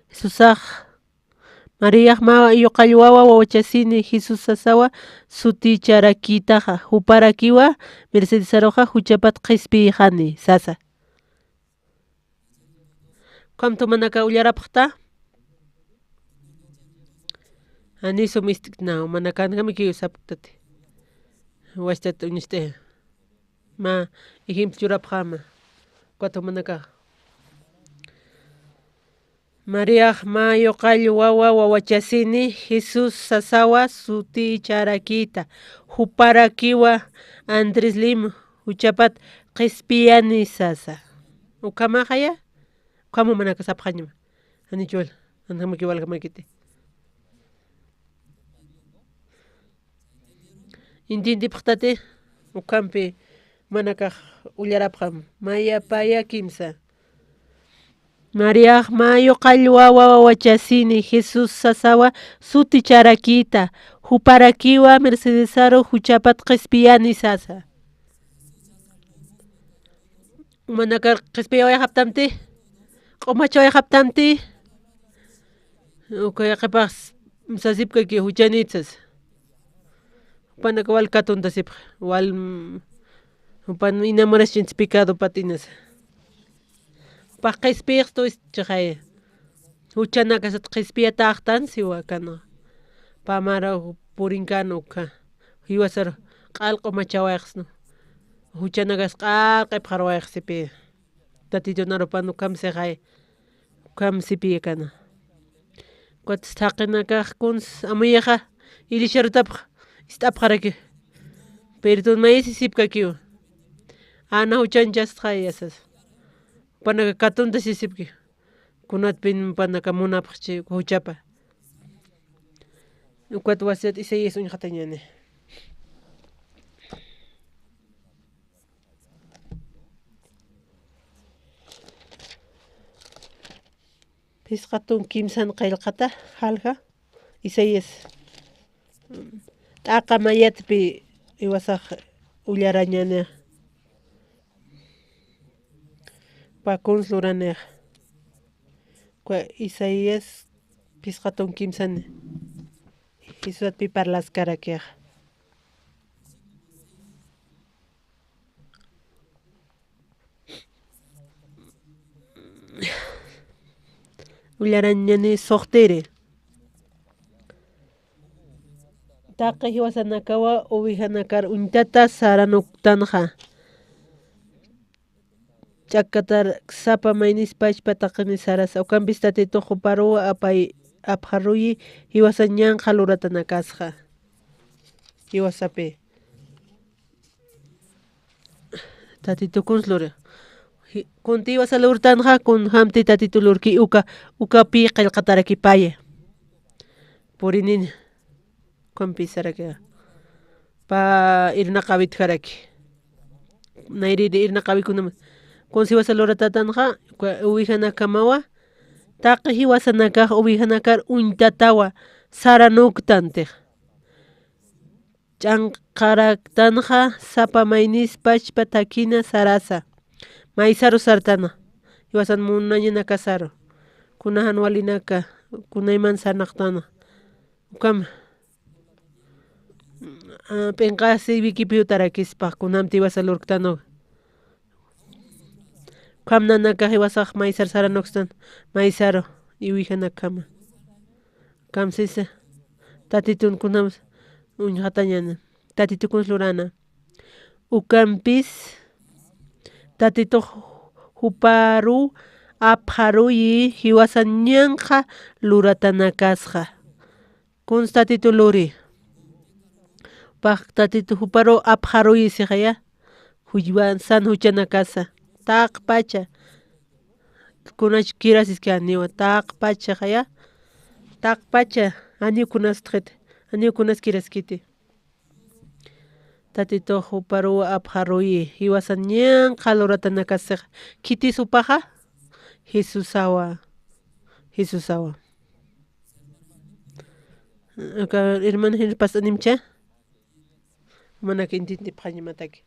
Jesusax, Mariax mä yuqall wawa wawachasini Jesús sasawa suticharakitaxa, juparakiwa Mercedesaruxa juchapat qhispiyixani sasa. Ukham tumanaka ullarapxta. Janisu mist'kna, manakanakamiki sapktati. Wasitat uñst'i. Mä ejemplo churapxäma. Uka tumanaka. Mariax mä yuqall wawa wawachasini, Jesús sasawa suticharakïta, juparakiwa Andrés Lim juchapat qhispiyani sasa. Ukhamaxaya, ukham jumanaka sapxañma. Janichwal, janjamakiw waljamakiti. Intientipxtati, ukhampi jumanakax ullarapxam, mayapaya kimsa. Mariax mä yuqall wawa wawachasini, Jesús sasawa suticharakïta, juparakiwa Mercedesaru juchapat qhispiyani sasa. Jumanakar qhispiyawayxaptamti, q'umachawayxaptamti, uka yaqhipax sasipkaki juchanït sasa. Jupanaka wal katuntasipxi, wal, mm, jupan inamuraschi pecado patinasa. Jupax qhispiyixstu ist'chixaya. Juchanakasat qhispiyatäxtan siwa kana. Pä mara purinkan ukha. Jiwasar q'al q'umachawayxsnu. Juchanakas q'al q'ipxarwayxsipï. Tatitun arupan ukham sixay, ukham sipï kana. Ukat thaqinakax kuns amuyaxa, ilisharutapx, ist'apxaraki. Piritun mayis sisipkakiw. Ana juchanchastxaya sas. Jupanaka katunta sisipki. Kunatpin jupanaka munapxchi juchapa. Ukat wasiyat Isaías uñxatañäni. Phisqa tun kimsan qillqata, jalja, Isaías. T'aqa mayatpi jiwasax ullarañäni. Pä kuns luranix. Uka Isaías phisqa tun kimsan. Jesusatpi parlaskarakix. Ullarañäni suxtiri. Taqi jiwasanakawa ovejanakar uñtata saranuktanxa. Ch'akkatar sapa maynis pachpa taqini sarasa, ukampis Tatitux juparuw apay, apxaruyi jiwasan ñanqha luratanakasxa. Jiwasapi. Tatitu kuns luri. Ji-, kunti jiwasa lurtanxa, kunjamti Tatitu lurki uka, ukapi qillqatarakipaya. Purinini. Ukampisaraki. Pä irnaqawitjaraki. Nayrïri irnaqawikunam. Kuns jiwasa luratatanxa, uka ovejanakjamawa, taqi jiwasanakax ovejanakar uñtatawa, saranuktantix. Ch'anqaraktanxa, sapa maynis pachpa thakina sarasa. Maysaru sartana. Jiwasan munañanakasaru. Kuna jan walinaka, kunayman sarnaqtana. Ukham, a, p'inqasi wikipiw tarakispa, kunamti jiwasa lurktanwa. Ukham nanakax jiwasax maysar saranukstan, maysaru, ovejanakjama. Ukham sisa, Tatitun kunam uñjatañäni, Tatitu kuns lurana. Ukampis, Tatitux juparuw apxaruyi jiwasan ñanqha luratanakasxa. Kuns Tatitu luri. Pax Tatitu juparuw apxaruyi sixaya. Juwan san juchanakasa. Taqpacha. Kunach kirasiski janiwa. Taqpacha xaya. Taqpacha. Janiw kunastxiti. Janiw kunas kiraskiti. Tatitux juparuw apxaruyi. Jiwasan ñanqha luratanakasix. Khitis jupaxa. Jesusawa. Jesusawa. Aka hermana Jennifer animcha. Jumanaka intientipxañamataki.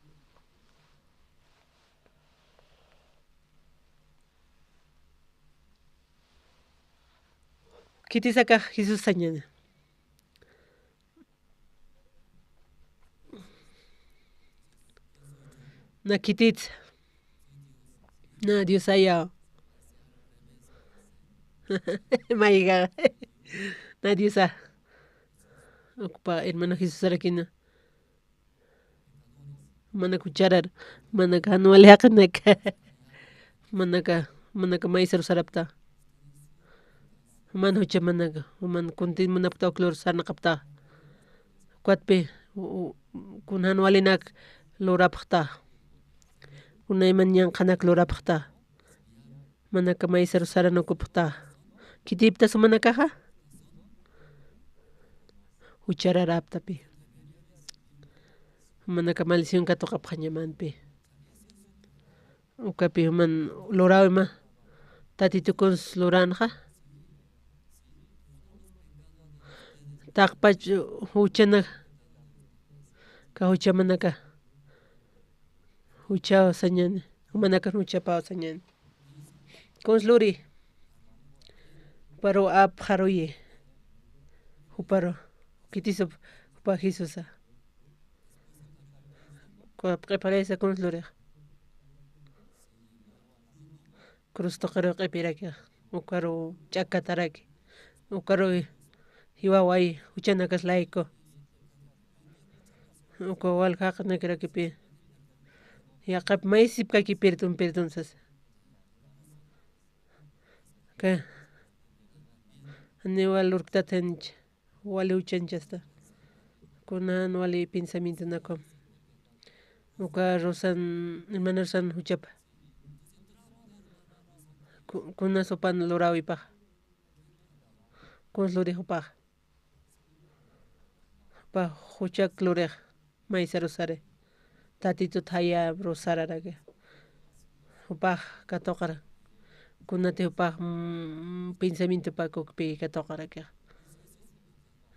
Khitisakax Jesús sañäni. Na khititsa. Na Diosayaw. Mayga. Na Diosa. Ukpa hermano Jesusarakina. Manaka jucharar, manaka jan wali jaqinaka. Manaka, manaka maysaru sarapta. Juman juchamanaka, juman kunti munapxta uk lur sarnaqapxta. Ukatpi, u-, u-, kunjan walinak lurapxta. Kunayman ñanqhanak lurapxta. Manaka maysaru saranukupxta. Khitipxta jumanakaxa. Juchararapxtapi. Jumanaka maldición katuqapxaña manpi. Ukapi juman luräwima, Tatitu kuns luränxa. Taqpach juchanak, ka juchamanaka. Juchaw sañani, jumanakan juchapaw sañani. Kuns luri. Juparu apxaruyi. Juparu. Khitisup, jupa Jesusa. Q'ipxaraysa kuns lurix. Cruz tuqiru q'ipiraki. Ukaru ch'akataraki. Ukaru jiwaway juchanakas layku. Uka walja jaqinakirakipi. Yaqap maysipkaki perdón, perdón sasa. Ka. Janiw lurktat janich. Wali juchanchasta. Kunan wali pensamientonakwa. Uka Rosan, hermana Rosan juchapa. Ku-, kunas jupan luräwipax. Kuns lurix jupax. Jupax juchak lurix. Maysaru sari. Tatitut jaya rosararaki. Jupax katuqar. Kunati jupax, mm, pensamientopak ukpi katuqaraki.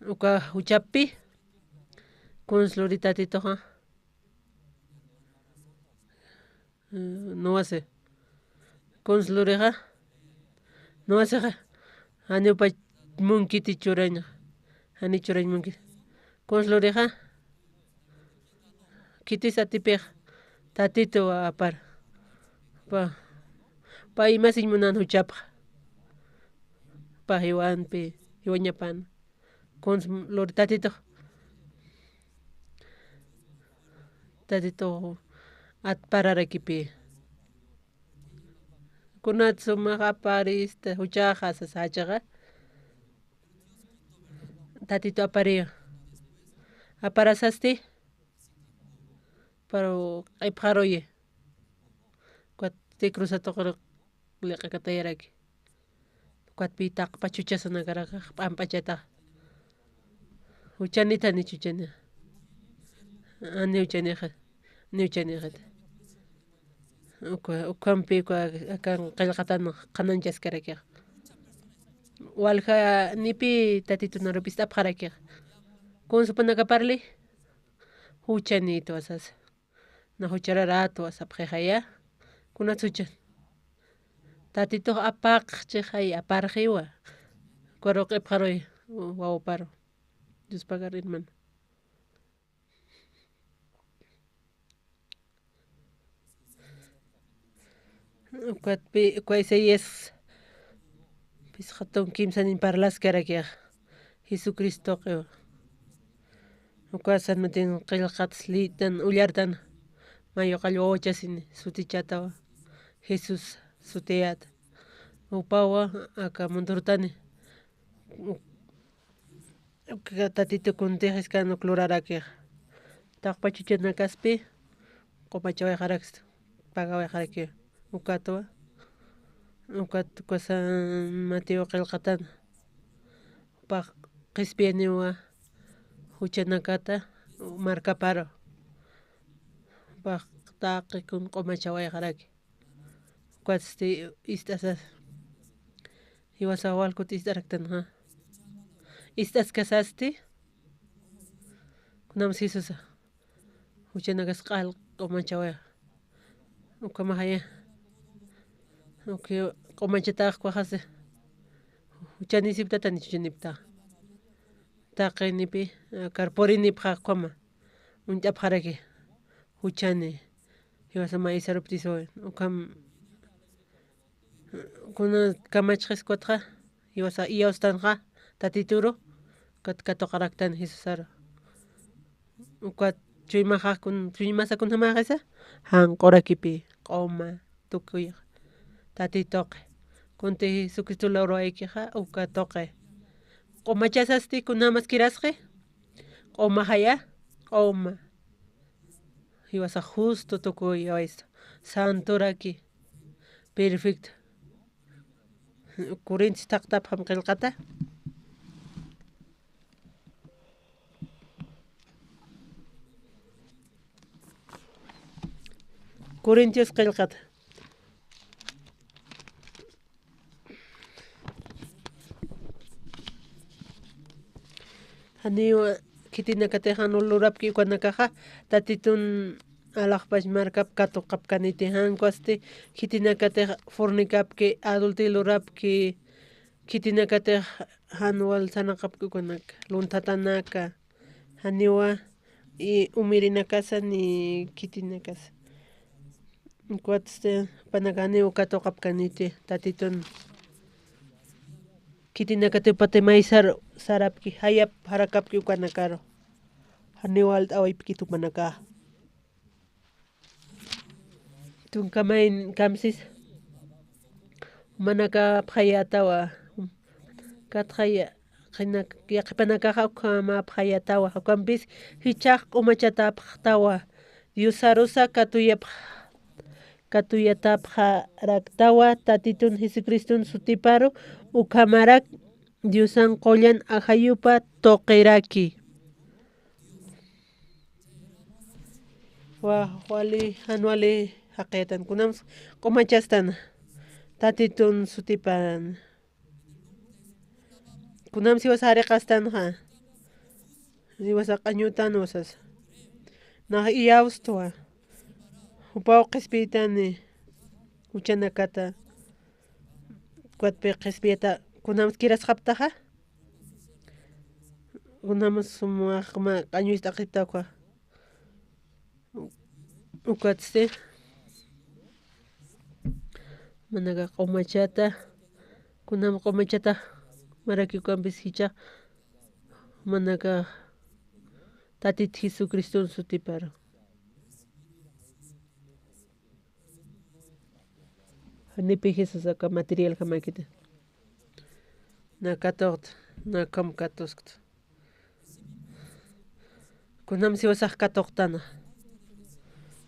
Uka juchapi. Kuns luri Tatituxa. Eh, no hace. Kuns lurixa. No hacexa. Janiw pach munkiti churaña. Jani churañ munkiti. Kuns lurixa. Khitis atipix. Tatitu apar. Pa. Pa imasiñ munan juchapxa. Pa jiwanpi. Jiwañapan. Kuns luri Tatitux. Tatitux atpararakipi. Kunat sumax aparista juchaxa sasa jachaxa. Tatitu apariyu. Aparasasti. Pero q'ipxaruyi. Ukat cruz tuqiru liq'akatayaraki. Ukatpi taqpach juchasanakaraxa, p'amp'achatax. Juchanita ni juchani. Ani juchanixa, ni juchanixita. Uka, ukampi, uka, akan qillqatan qhanañchaskarakixa. Walja nipi Tatitun arup'ist'apxarakixa. Kuns jupanaka parli, juchanitwa sasa. Na juchararätwa sapxixaya. Kunats juchan. Tatitux apaqchixay, aparxiwa. Ukaru q'ipxaruy, wawaparu. Dios pagar, hermano. Ukatpi, uka Isaías, phisqatun kimsanin parlaskarakixa, Jesucristoqiwa. Uka San Martin qillqatas liytan, ullartan, mayu qallwa wawachasini, sutichatawa, Jesús sutiyata. Upawa, aka mundurtani, Uka Tatitu kuntix iskan uk lurarakixa. Taqpach juchanakaspi, q'umachawayxaraksta, pagawayxaraki. Ukatwa, ukat uka San Mateo qillqatan. Jupax qhispiyaniwa juchanakata markaparu. Jupax taqi kun q'umachawayxaraki. Ukatsti ist'asas. Jiwasa walkut ist'araktanxa. Ist'askasasti. Kunams Jesusa. Juchanakas q'al q'umachawaya. Ukamaxaya. Uki q'umachatax kuxasi. Juchanisiptata ni juchanipta. Taqinipi, karpurinipxa ukhama. Uñt'apxaraki. Juchani. Jiwasa maysaruptisa, ukham, kuna kamachxis ukkatxa, jiwasa iyawstanxa, Tatituru, ukat katuqaraktan Jesusaru. Ukat chuymaxa kun, chuymasa kunjamaxisa, janq'urakipi, q'uma, tukuyax, Tatituqi, Kunti Jesucristo lawrawaykixa, uka tuqi. Q'umachasasti, kunamas kirasqi? Q'umajaya, q'uma. Jiwasax justo tukuy, awaysa. Santoraki. Perfecto. Corintios taqtapxam qillqata. Corintios qillqata. Janiw khitinakatix jan lurapki ukanakaxa, Tatitun alaxpach markap katuqapkaniti, jan ukhasti khitinakatix fornicapki, adulterio lurapki, khitinakatix jan wal sarnaqapki ukanaka, lunthatanaka, janiwa, y umirinakasa ni khitinakasa. Ukat este, jupanaka janiw katuqapkaniti, Tatitun. Khitinakatipati may sar-, sarapki, jayap jarakapki ukanakaru. Janiw alt'awaypkiti jupanaka. Tunka mayn kamsis. Jumanaka apxayätawa. Katxaya, qina-, yaqhipanakaxa ukhama apxayätawa. Ukampis jichhax q'umachatäpxtawa. Diosarusa katuyapx-, katuyatapxaraktawa, Tatitun Jesucriston sutiparu, ukhamarak Diosan qullan ajayupa tuqiraki. Wa-, wali, jan wali jaqiyätan, kunams q'umachastan, Tatitun sutipan. Kunams jiwas jariqastanxa. Jiwas q'añutan usas. Nax iyawstwa. Jupaw qhispiytani. Juchanakata. Ukat pï qhispiyata. Kunams kirasxaptaxa. Kunams suma q'añuy ist'aqipta ukha. Ukatsti. Jumanaka q'umachata, kunam q'umachata, maraki ukampis jichha, jumanaka Tatit Jesucriston sutiparu. Janipi Jesús aka material jamakiti. Na katuqta, na kam katuskta. Kunam jiwasax katuqtana.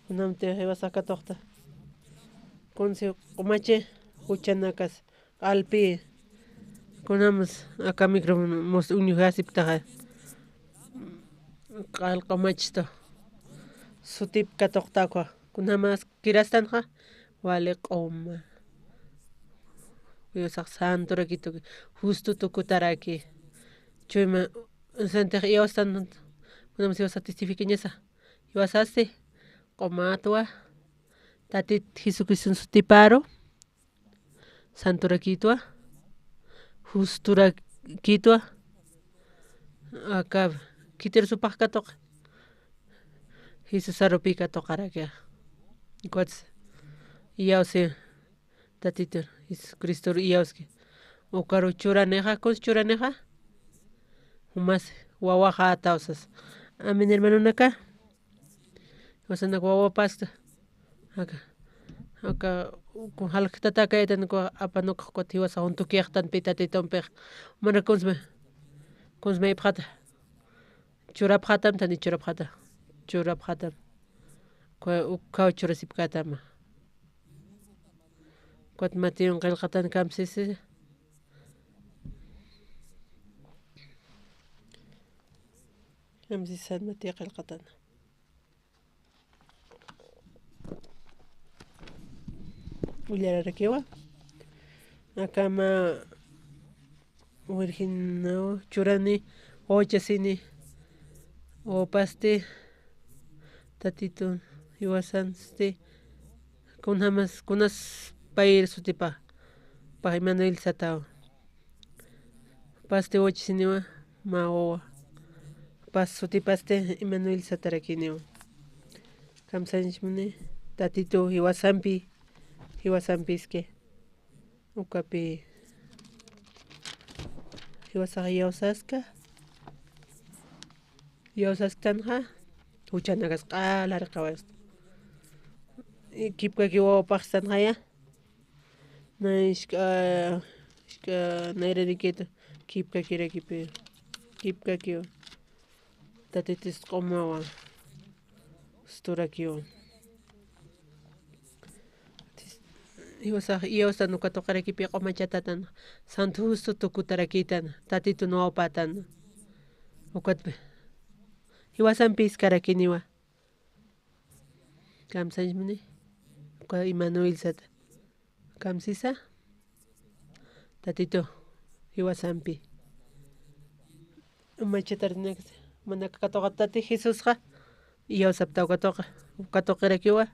Kunam jiwasax katuqta. Kunsi q'umachi juchanakas q'alpi. Kunams aka micrófono mus uñjasipktaxa. Q'al q'umachta. Sutip katuqtakwa. Kunamas kirastanxa, wali q'uma. Jiwasax santorakitu, justo tukutaraki. Chuyma, santix iyawstan, kunam jiwasax testificañasa. Jiwasasti, q'umatwa, Tatit Jesucriston sutiparu, santorakitwa, justorakitwa, aka, khitir supax katuq, Jesús arupi katuqaraki. Ukat iyawsi Tatitun Jesucristor iyawski. Ukaru churanixa, kuns churanixa. Jumas wawaxätaw sas. Amén, hermanonaka. Jiwasanak wawapaskta. Aka. Aka, kun jalkjtatäkaytan ku apanukx ukat jiwasax junt'ukïxtan pï Tatitumpix. Mana kunsma. Kunsma ipxata. Churapxatam, tani churapxata. Churapxatam. Ukha, ukhaw churasipkätama. Ukat Mateo qillqatan kamsisi. Kamsisi San Mateo qillqatan. Willararakiwa. Akama Virgen churani, wawachasini, wawapasti, Tatitun jiwasansti, kunjamas, kunas payir sutipa, pax Emanuel satawa. Pasti wawachasiniwa, mä wawa. Pas sutipasti Emanuel satarakiniwa. Kamsañchmuni, Tatitu jiwasampi, jiwasampiski. Ukapi jiwasax iyawsaska. Iyawsasktanxa, juchanakas q'al jariqawayasta. Kipkaki wawapaxstanxaya. Na isk'a, isk'a nayranikita kipkakirakipi, kipkakiwa. Tatitus q'umawa usturakiwa. Jiwasax iyawsan uka tuqirakipi q'umachatatan, santo justo tukutarakitana, tatitun wawpatana. Ukatpi jiwasampi iskarakiniwa. Kamsañmuni, uka Emanuel sata. Kamsisa, tatitu, jiwasampi. Umachatarinakas, manaka katuqaptati Jesusqa, iyawsapta uka tuqi, uka tuqirakiwa,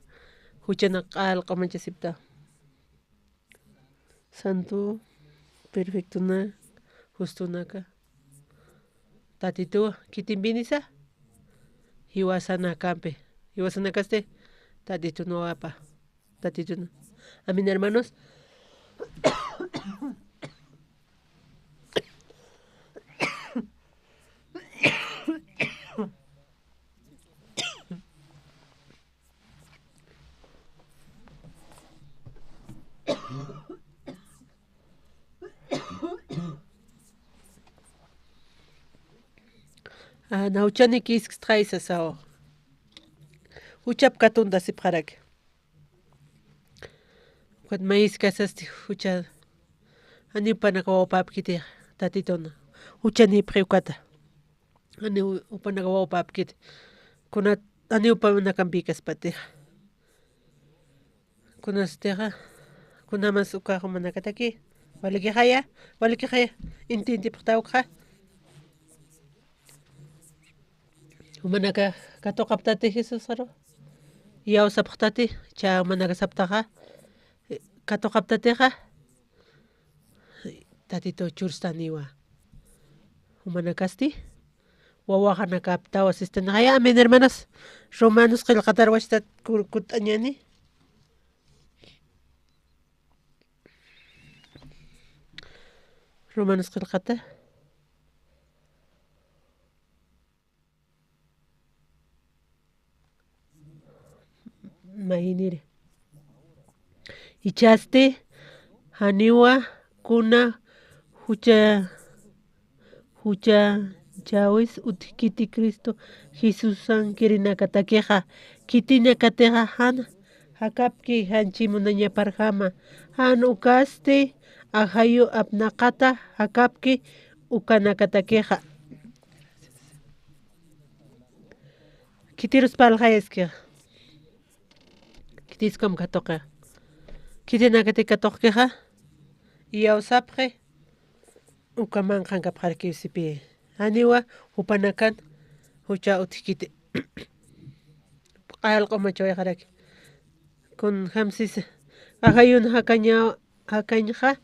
juchanak q'al q'umachasipta. Santo, perfectona, justonaka. Tatitu, khitinpinisa, jiwasanakampi. Jiwasanakasti, tatitun wawapa. Tatitun. Amén, hermanos. Ah, na juchanïkiskstxay sasaw. Juchap katuntasipxaraki. Ukat mayiskasasti jucha, janiw jupanaka wawapapkiti tatituna. Juchanïpxi ukata. Janiw jupanaka wawapapkiti. Kunat, janiw jupanakampïkaspatixa. Kunastixa, kunamas ukax jumanakataki. Walikixaya, walikixaya. Inti, inti pxtawkxa. Jumanaka katuqaptati Jesusxaru. Iyawsapxtati, cha jumanaka saptaxa. Katuqaptatixa. Tatitu churstaniwa. Jumanakasti. Wawaxanakaptawa sistanixaya. Amén, hermanas. Romanos qillqatar wachtat kur-, kut'añani. Romanos qillqata. Mayiniri. Jichhasti janiwa kuna jucha, juchanchawis utjkiti Cristo Jesusankirinakatakixa, khitinakatixa jan jakapki janchi munañaparjama, jan ukasti ajayu apnaqata jakapki ukanakatakixa. Khitirus parlxayaskixa. Khitiskum katuqixa. Khitinakati katuqkixa. Iyawsapxi. Uka manqhankapxarakiw sipi. Janiwa jupanakan jucha utjkiti. Q'al q'umachawayxaraki. Kunjamsisa. Ajayun jakaña jakañxa,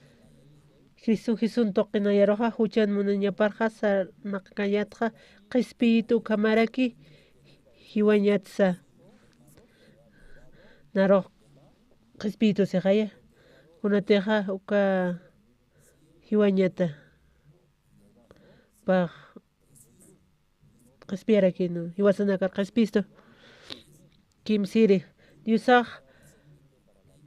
Cristo Jesun tuqinayaruxa, juchan munañaparxa, sarnaqkayatxa, qhispiyitu ukhamaraki, jiwañatsa. Narux qhispiyitu sixaya, kunatixa uka jiwañata. Pax qhispiyarakinu, jiwasanakar qhispistu. Kimsiri, Diosax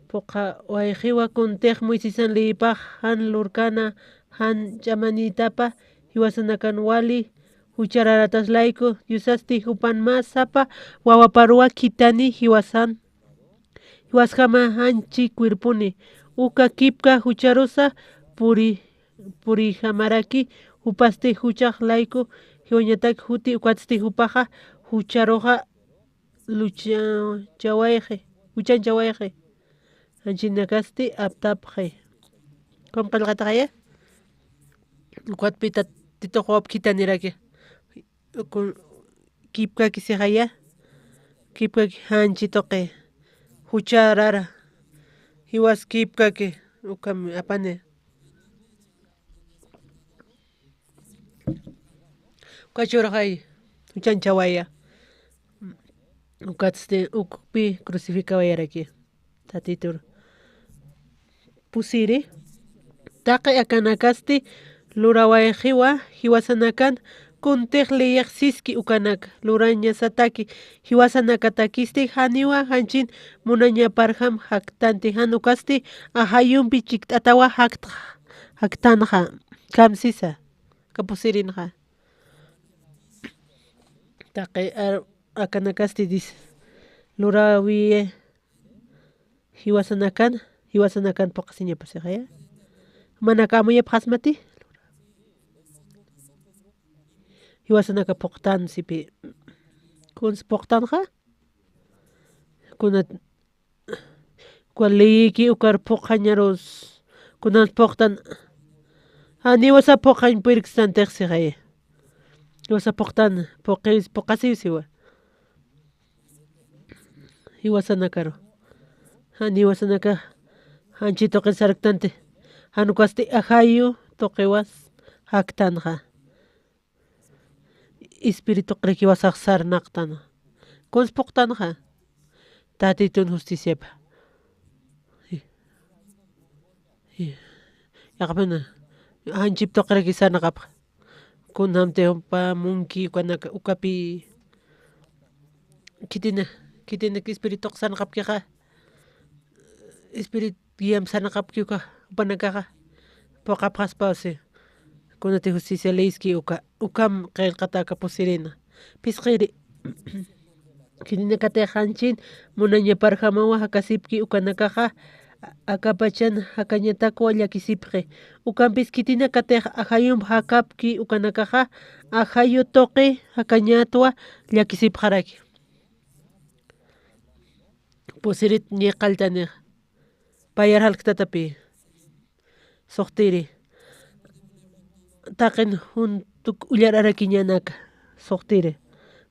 phuqhawayxiwa kuntix Moisesan leyipax jan lurkana, jan ch'amanïtapa, jiwasanakan wali, juchararatas layku, Diosasti jupan mä sapa wawaparuwa khithani jiwasan. Jiwasjama janchi cuerponi, uka kipka jucharusa puri, puriyjamaraki, jupasti juchax layku, jiwañatak juti ukatsti jupaxa, jucharuxa lucha, chawayxi, juchan chawayxi. Janchinakasti aptapxi. Kum qillqataxaya? Ukatpi Tatitux wawap khithaniraki. Kun-, kipkaki sixaya, kipkaki janchi tuqi, jucharara, jiwas kipkaki, ukham apani. Ukachurxay, juchan chawaya. Ukatsti ukpi crucificawayaraki. Tatitur pusiri, taqi akanakasti lurawayxiwa, jiwasanakan Kuntix liyix siski ukanak lurañasataki, jiwasanakatakisti janiwa janchin munañaparjam jaktanti, jan ukasti ajayumpi chikt'atawa jakt-, jaktanxa, kamsisa, kapusirinxa. Taqi ar-, akanakasti dis-, lurawi, jiwasanakan, jiwasanakan phuqasiñapasixaya. Manaka amuyapxasmati. Jiwasanaka phuqtan sipi. Kuns phuqtanxa. Kunat, uka liyiki ukar phuqañarus. Kunan phuqtan. Janiwasa phuqañ puyirksantix sixaya. Jiwasa phuqtan, phuqis, phuqasiw siwa. Jiwasanakaru. Jan jiwasanaka, janchi tuqir sarktanti. Jan ukasti ajayu tuqiwas jaktanxa. Espiritu tuqirikiwasax sarnaqtan. Kuns phuqtanxa. Tatitun justiciapa. Yaqapina, janchip tuqiraki sarnaqapxa. Kunjamti jumpa munki ukanaka, ukapi khitina, khitinak espirituq sarnaqapkixa, espirit guiam sarnaqapki uka, jupanakaxa, phuqapxaspa usi. Kunati justicia leyski uka, ukham qillqata aka pusirina. Phisqiri. Khitinakatix janchin munañaparjamawa jakasipki ukanakaxa, akapachan jakañatakwa llakisipxi. Ukampis khitinakatix ajayump jakapki ukanakaxa, ajayu tuqi jakañatwa llakisipxaraki. Pusirit ñiqalltanix. Payar jalktatapï. Suxtiri. Taqin juntuk ullararakiñanaka. Suxtiri.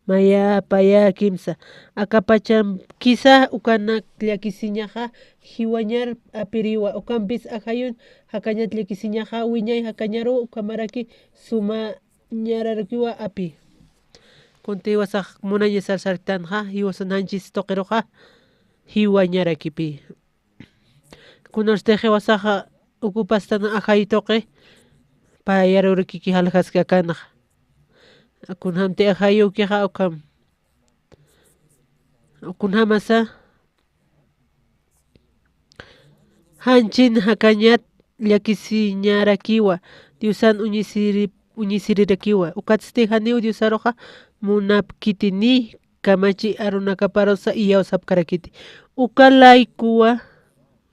Maya, paya, kimsa. Akapachamkisa ukanak llakisiñaxa jiwañar apiriwa. Ukampis ajayun jakañat llakisiñaxa wiñay jakañaru ukhamaraki sumañararakiwa api. Kunti jiwasax munañasar sarktanxa, jiwasan janchis tuqiruxa, jiwañarakipï. Kunasti jiwasaxa ukupastan ajay tuqi, payar urkiki jaljaski akanxa. Kunjamti ajayukixa ukham. Kunjamasa janchin jakañat llakisiñarakiwa, Diosan uñisiri-, uñisirirakiwa. Ukatsti janiw Diosaruxa munapkiti ni kamachi arunakaparusa iyawsapkarakiti. Uka laykuwa,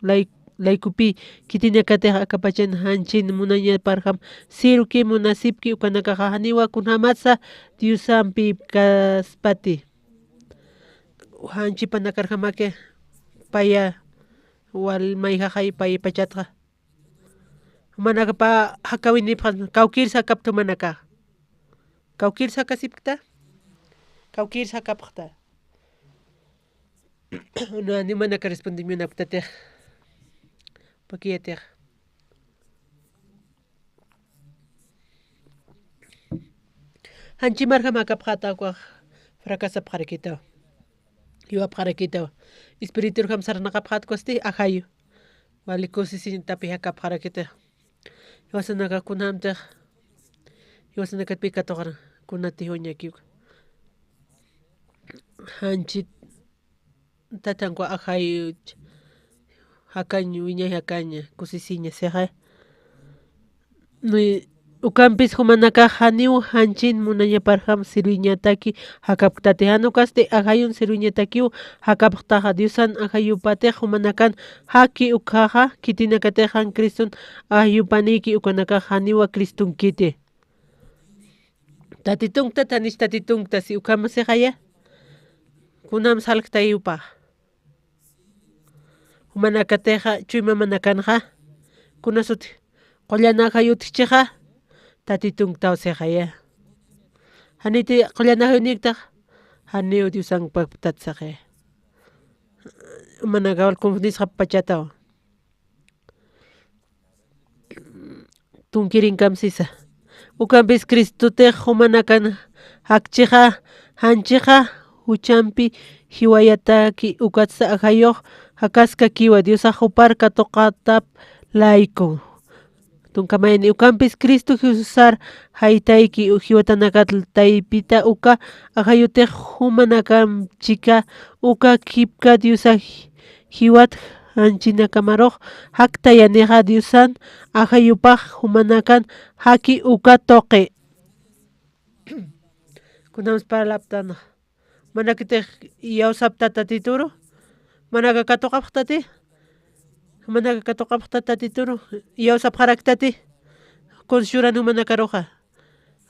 lay-, laykupï, khitinakatix akapachan janchin munañaparjam, sirki munasipki ukanakaxa janiwa kunjamatsa Diosampi kaspati. Janchipanakarjamaki paya wal mayjaxay pay pachatxa. Jumanakapa jakawinipxan, kawkïrs jakapta jumanakax. Kawkïrs jakasipkta? Kawkïrs jakapxta. Una, ni jumanaka respondiñanaktatix. Pakiyatix. Janchimarjam jakapxäta ukax fracasapxarakitaw. Jiwapxarakitaw. Espiriturjam sarnaqapxät ukhasti ajayu. Wali kusisiñatapi jakapxarakitaw. Jiwasanaka kunjamtix. Jiwasanakatpï katuqaran kunati jiwañakiw. Janchit Tatankwa ajayuch jakañ, wiñay jakaña, kusisiña sixa. Nuy, ukampis jumanakax janiw janchin munañaparjam sirwiñataki jakapktati. Jan ukasti ajayun sirwiñatakiw jakapxtaxa. Diosan ajayupatix jumanakan jaki ukhaxa, khitinakatix jan Criston ajayupanïki ukanakax janiwa Cristonkiti. Tatitunkta, tanich tatitunkta, si ukham sixaya. Kunam salktayupax. Jumanakatixa, chuymamanakanxa. Kunasuti, qullan ajayutkichixa, tatitunktaw sixaya. Janiti qullan ajayuniktax, janiw Diosankpakptat sixaya. Jumanakawal confundisxapxpachataw. Tunkirinkamsisa. Ukampis Cristotix jumanakan jakchixa, janchixa, juchampi jiwayataki ukatsa ajayux jakaskakiwa Diosax jupar katuqatap layku. Tunka mayni ukampis Cristo Jesusar jaytayki jiwatanakat taypita uka ajayutix jumanakan chika uka kipka Diosa jiwat janchinakamarux jaktayanixa Diosan ajayupax jumanakan jaki uka tuqi. Kunams parlaptana. Manakitix iyawsapta Tatituru, manaka katuqapxtati, manaka katuqapxta Tatituru, iyawsapxaraktati, kuns churani jumanakaruxa,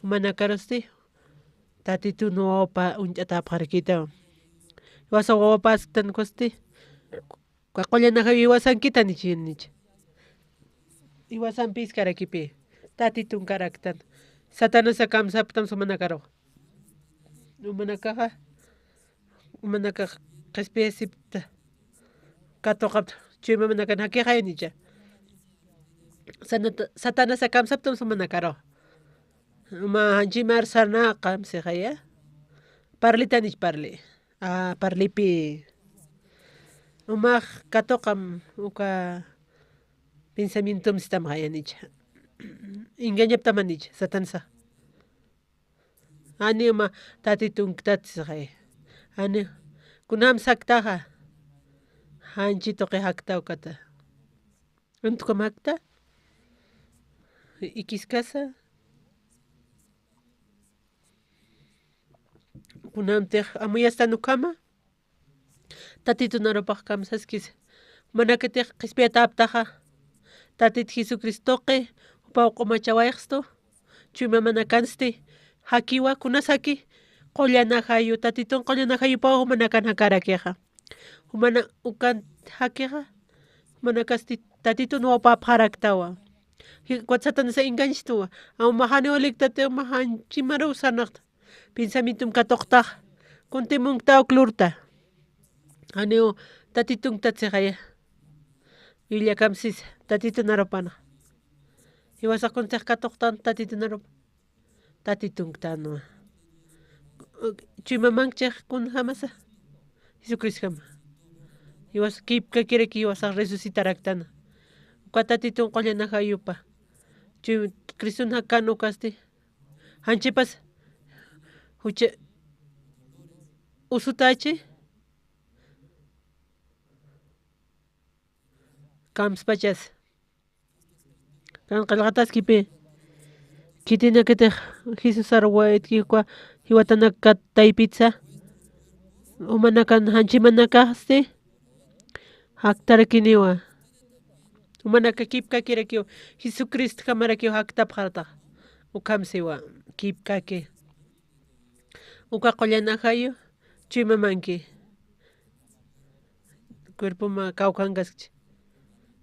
jumanakarusti, Tatitun wawapa uñt'atapxarakita. Iwasa wawapa asktan kusti, Ka qullan ajayu iwasankitanichi, nicha. Iwasampi iskarakipi, Tatitun karaktan. Satanasa kamsaptam jumanakaruxa. Jumanakaxa, jumanakax qhispiyasipta. Katuqapta, chuymamanakan jakixay nicha. Sanata-, Satanasa kamsaptam jumanakaruxa. Uma janchimar sarnaqam sixaya. Parlitanich parli. A, parlipi. Umax katuqam uka pensamientom sistamxaya nicha. Engañaptaman nicha, Satansa. Ani uma Tatitunktat sixaya. Ani kunam saktaxa. Janchi tuqi jakta ukata. Antukam jakta. Ikiskasa. Kunamtix amuyastan ukhama. Tatitun arupax kamsaskis. Manakitix qhispiyataptaxa. Tatit Jesucristoqi, jupaw q'umachawayxstu. Chuymamanakansti. Jakiwa, kunasaki. Qullan ajayu, Tatitun qullan ajayupaw jumanakan jakarakixa. Jumana ukan jakixa. Jumanakasti Tatitun wawapxaraktawa. Ji-, ukat Satanasa engañstuwa. Aw, uma janiw liktati, uma janchimaruw sarnaqta. Pensamientom katuqtax. Kuntimunkta uk lurta. Janiw Tatitunktat sixaya. Biblia kamsis, Tatitun arupana. Jiwasax kuntix katuqtan Tatitun arupa. Tatitunktanwa. Chuymamankchix kunjamasa. Jesucristjama. Jiwas kipkakiraki jiwasax resucitaraktana. Uka Tatitun qullan ajayupa. Chuy Criston jakan ukasti. Janchipas jucha usutachi. Kamspachas. Kan qillqataskipi. Khitinakitix Jesusar waytki uka jiwatanakat taypitsa. Jumanakan janchimanakasti. Jaktarakiniwa. Jumanaka kipkakirakiw. Jesucristjamarakiw jaktapxartax. Ukhamsiwa. Kipkaki. Uka qullan ajayu. Chuymamanki. Cuerpoma kawkhankaskchi.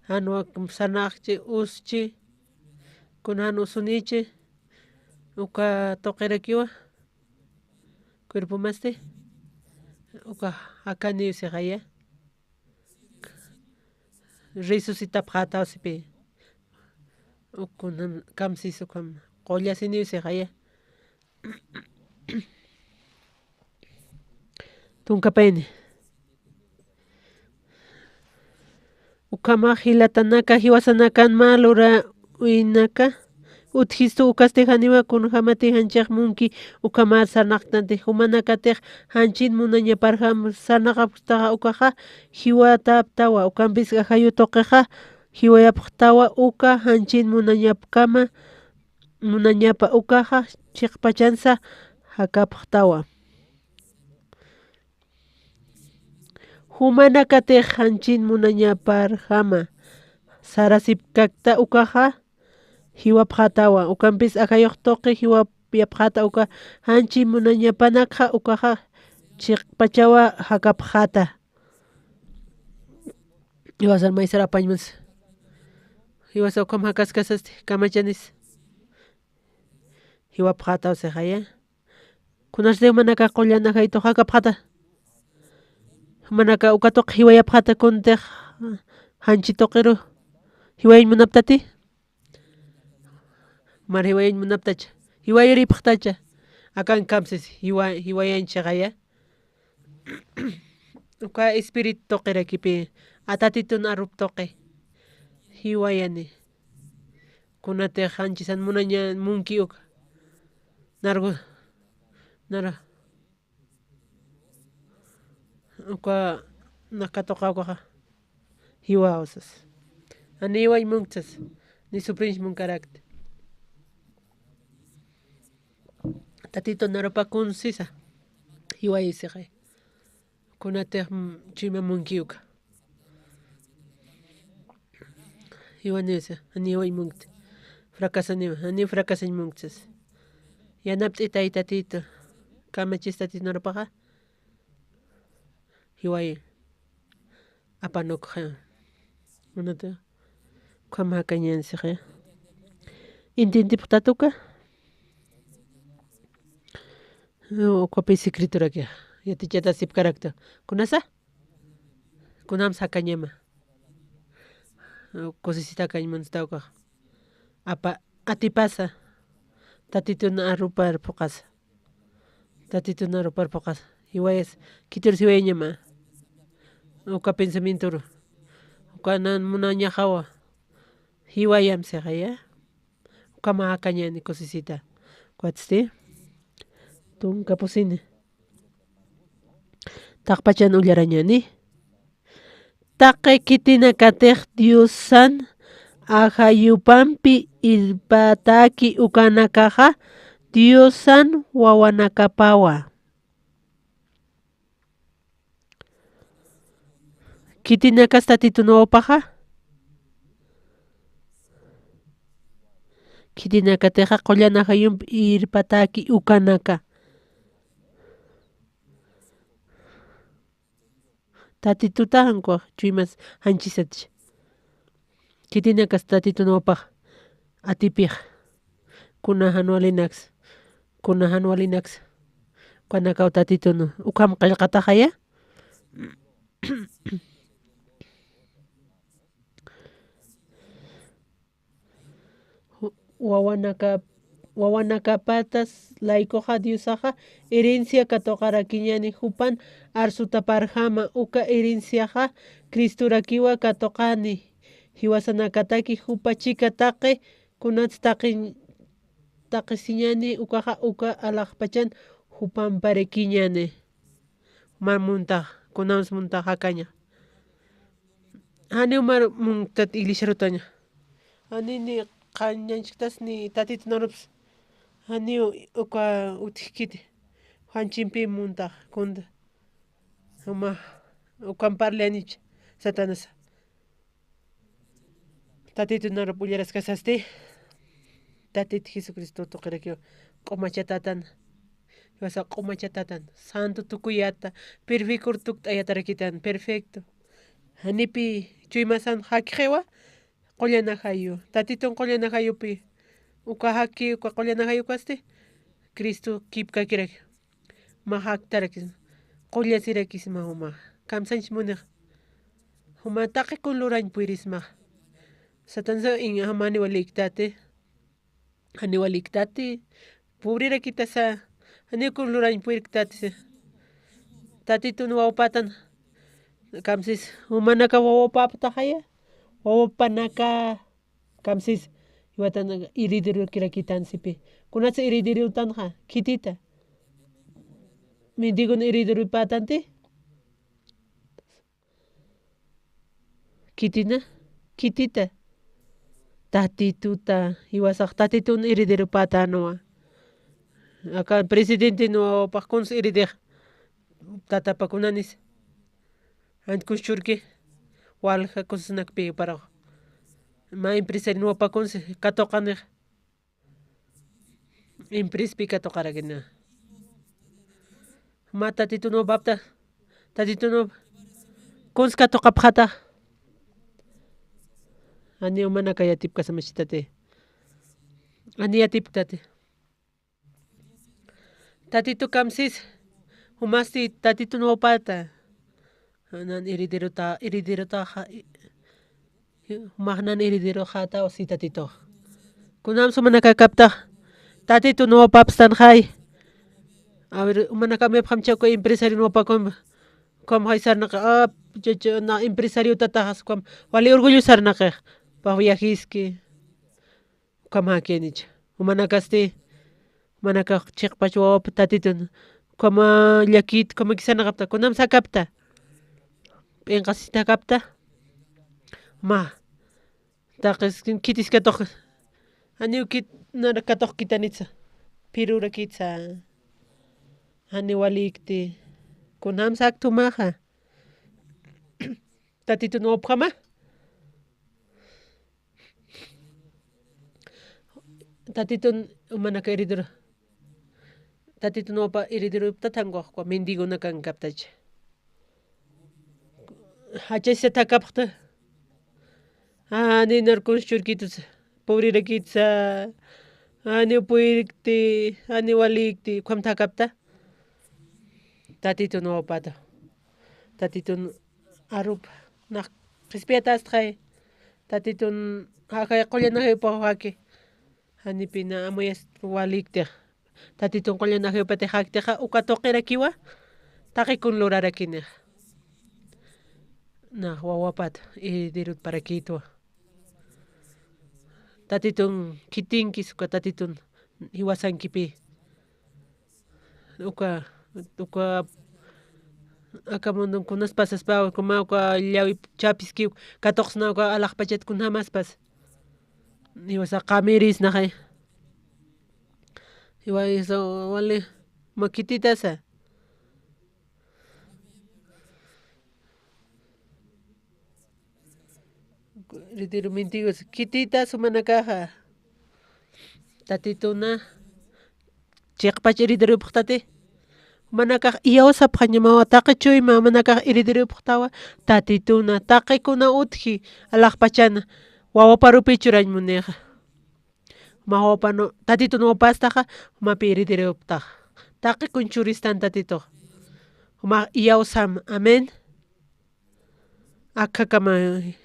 Janwa sarnaqchi, uschi. Kuna jan usunichi. Uka tuqirakiwa. Cuerpomasti. Uka jakaniw sixaya. Resucitapxätaw sipi. Ukunam kamsis ukham. Qullasiniw sixaya. Tunkapayni. Ukhamax jilatanaka jiwasanakan mä lurä uynaka. Utjistu ukasti janiwa kunjämati janchix munki ukhamar sarnaqtanti. Jumanakatix janchin munañaparjam sarnaqapxtaxa ukaxa jiwatäptawa. Ukampis ajayu tuqixa jiwayapxtawa uka janchin munañapkama, munañapa ukaxa chiqpachansa jakapxtawa. Jumanakatix janchin munañaparjama sarasipkakta ukaxa jiwapxätawa. Ukampis ajayux tuqi jiwayapxäta uka janchin munañapanakxa ukaxa chiqpachawa jakapxäta. Jiwasar maysar apañmas. Jiwasa ukham jakaskasasti kamachanis. Jiwapxätaw sixaya. Kunasti jumanaka qullan ajaytux jakapxäta. Jumanaka uka tuqi jiwayapxäta kuntix janchi tuqiru. Jiwayañ munaptati. Mar jiwayañ munaptacha. Jiwayuripxtacha. Akan kamsis jiwa-, jiwayañ sixaya. Uka espíritu tuqirakipi, a Tatitun arup tuqi. Jiwayani. Kunatix janchisan munaña munki uka. Nargu, nara. Uka nakatuqa ukaxa. Jiwaw sas. Ani jiwañ munkchas. Ni suprinch munkarakti. Tatitu narupa kunsisa. Jiwaysixay. Kunatix, mm, chuyma munki uka. Jiwanisa, ani jiwañ munkti. Fracasaniwa, ani fracasañ munkchas. Yanapt'itay Tatitu. Kamachis Tatitu narupaxa. Jiway. Apanukxa. Munata. Ukham jakañän sixa. Intintipuq tatuka. Ukapis secretoraki. Yatichatasipkarakta. Kunasa? Kunam sakañama. Kusisita kañ munsta ukax. Apa, atipasa. Tatitun arupar phuqasa. Tatitun arupar phuqasa. Jiwayas, khitir jiwayañama. Uka pensamientoru. Uka nan munañaxawa. Jiwayam sixaya. Ukama akañani kusisita. Kuatsti. Tunka pusini. Taqpachan ullarañani. Taqi khitinakatix Diosan ajayupampi irpataki ukanakaxa Diosan wawanakapawa. Khitinakas Tatitun wawapaxa. Khitinakatixa qullan ajayumpi irpataki ukanaka. Tatituta jankuwax chuymas janchisatchi. Khitinakas Tatitun wawapax atipix. Kuna jan walinaks. Kuna jan walinaks. Ukanakaw Tatitun ukham qillqataxaya. Wawanaka-, wawanakapatas laykuxa Diosaxa herencia katuqarakiñani jupan arsutaparjama uka herenciaxa Cristorakiwa katuqani. Jiwasanakataki jupa chika taqi kunats taqi-, taqisiñani ukaxa uka alaxpachan jupamparakiñani. Mä muntax, kunams muntax jakaña. Janiw mar munktat iglesiarutaña. Jani ni qañanchiktas ni Tatitun arups. Janiw uka utjkiti. Janchimpi muntax, kunta. Juma, ukam parlianich, Satanasa. Tatitun arup ullaraskasasti, Tatit Jesucristo tuqirakiw q'umacha tatan, jiwasa q'umacha tatan, santo tukuyata, perfector tukt'ayatarakitan, perfecto. Janipi chuymasan jakixiwa, qullan ajayu, Tatitun qullan ajayupi, uka jaki, uka qullan ajayukasti, Cristo kipkakiraki. Mä jaktarakisma, qullasirakisma juma. Kamsañch munix. Juma taqi kun lurañ puyrisma. Satansa in jamaniwa liktati. Janiwa liktati. Pobrerakitasa. Janiw kun lurañ puyrktati. Tatitun wawpatan. Kamsis. Jumanaka wawapaptaxaya. Wawapanaka. Kamsis, jiwatan herederokirakitan sipi. Kunatsa herederotanxa, khitita. Mendigon herederopätanti. Khitina, khitita. Tatituta, jiwasax Tatitun herederopätanwa. Aka presidente nuwapax kuns heredix. Tatapa kunanis. Ant kuns churki. Walja kunsnakpi parax. Mä empresario nuwapax kuns katuqanix. Emprespi katuqarakina. Mä Tatitun wawapapta. Tatitun wawap. Kuns katuqapxata. Ani umanaka yatipkasamachitati. Ani yatipktati. Tatitu kamsis, jumasti Tatitun wawpata. Nan herederota, herederota ja-, jumax nan herederoxataw si Tatitux. Kunam sumanakakaptax, Tatitun wawpapstanxay. A ver, umanakam yapxam chaku empresario wapakum, kum jay sarnaqi, ah, chacha, na empresario tataxas kum, wali orgullo sarnaqix, pax viajiski. Ukham jakinicha. Jumanakasti, jumanakax chiqpach wawap tatitun ukhama llakit, ukhama kisanakapta, kunam sakapta. P'inqasitakapta. Ma. Taqis khitiskatux. Janiw khit, nara katuqkitanitsa. Phirurakitsa. Janiw walïkti. Kunam saktumaxa. Tatitun wawapjama. Tatitun jumanaka heredero. Tatitun wawapa herederopta thankuxkwa, mendigonakankaptacha. Jachasisa thakapxta. Jani narkuns churkitusa. Pobrerakitsa. Jani puyrkti, jani walïkti, ukham thakapta. Tatitun wawapata. Tatitun arup. Nax qhispiyatastxay. Tatitun jajay qullan ajayupax jaki. Janipina amuyas walïktix. Tatitun qullan ajayupatix jaktixa, uka tuqirakiwa, taqikun lurarakinixa. Nax wawapata, herederotparakïtwa. Tatitun khitinkis, uka tatitun jiwasankipï. Uka, uka, aka mundun kunas pasaspa, uka mä, uka llawi chapiskiw, katuqsna uka alaxpachat kunjamaspas. Jiwasa qamirisnaxay. Jiwasa wali, mä khititasa. Herederomintigus, khititas jumanakaxa. Tatituna, chiqpach herederopxtati. Jumanakax iyawsapxañamawa, taqi chuyma jumanakax herederopxtawa. Tatituna, taqikuna utji, alaxpachana, wawaparupi churañ munixa. Juma wawapanu, tatitun wawapastaxa, jumapi herederoptaxa. Taqikun churistan tatitux. Juma iyawsam, amén. Akhakama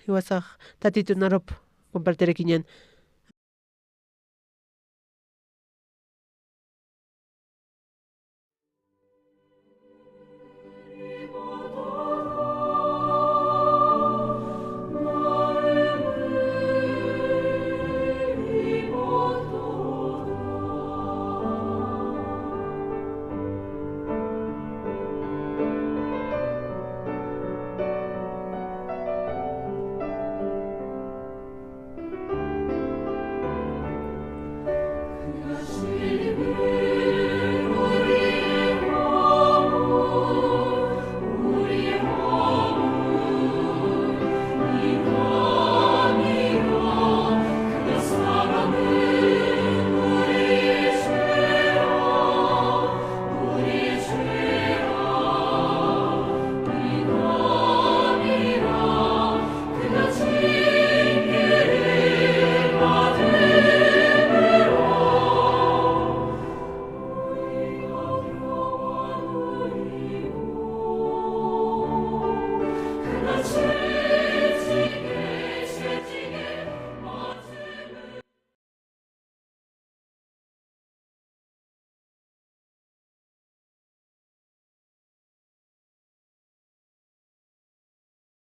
jiwasax tatitun arup compartirakiñan.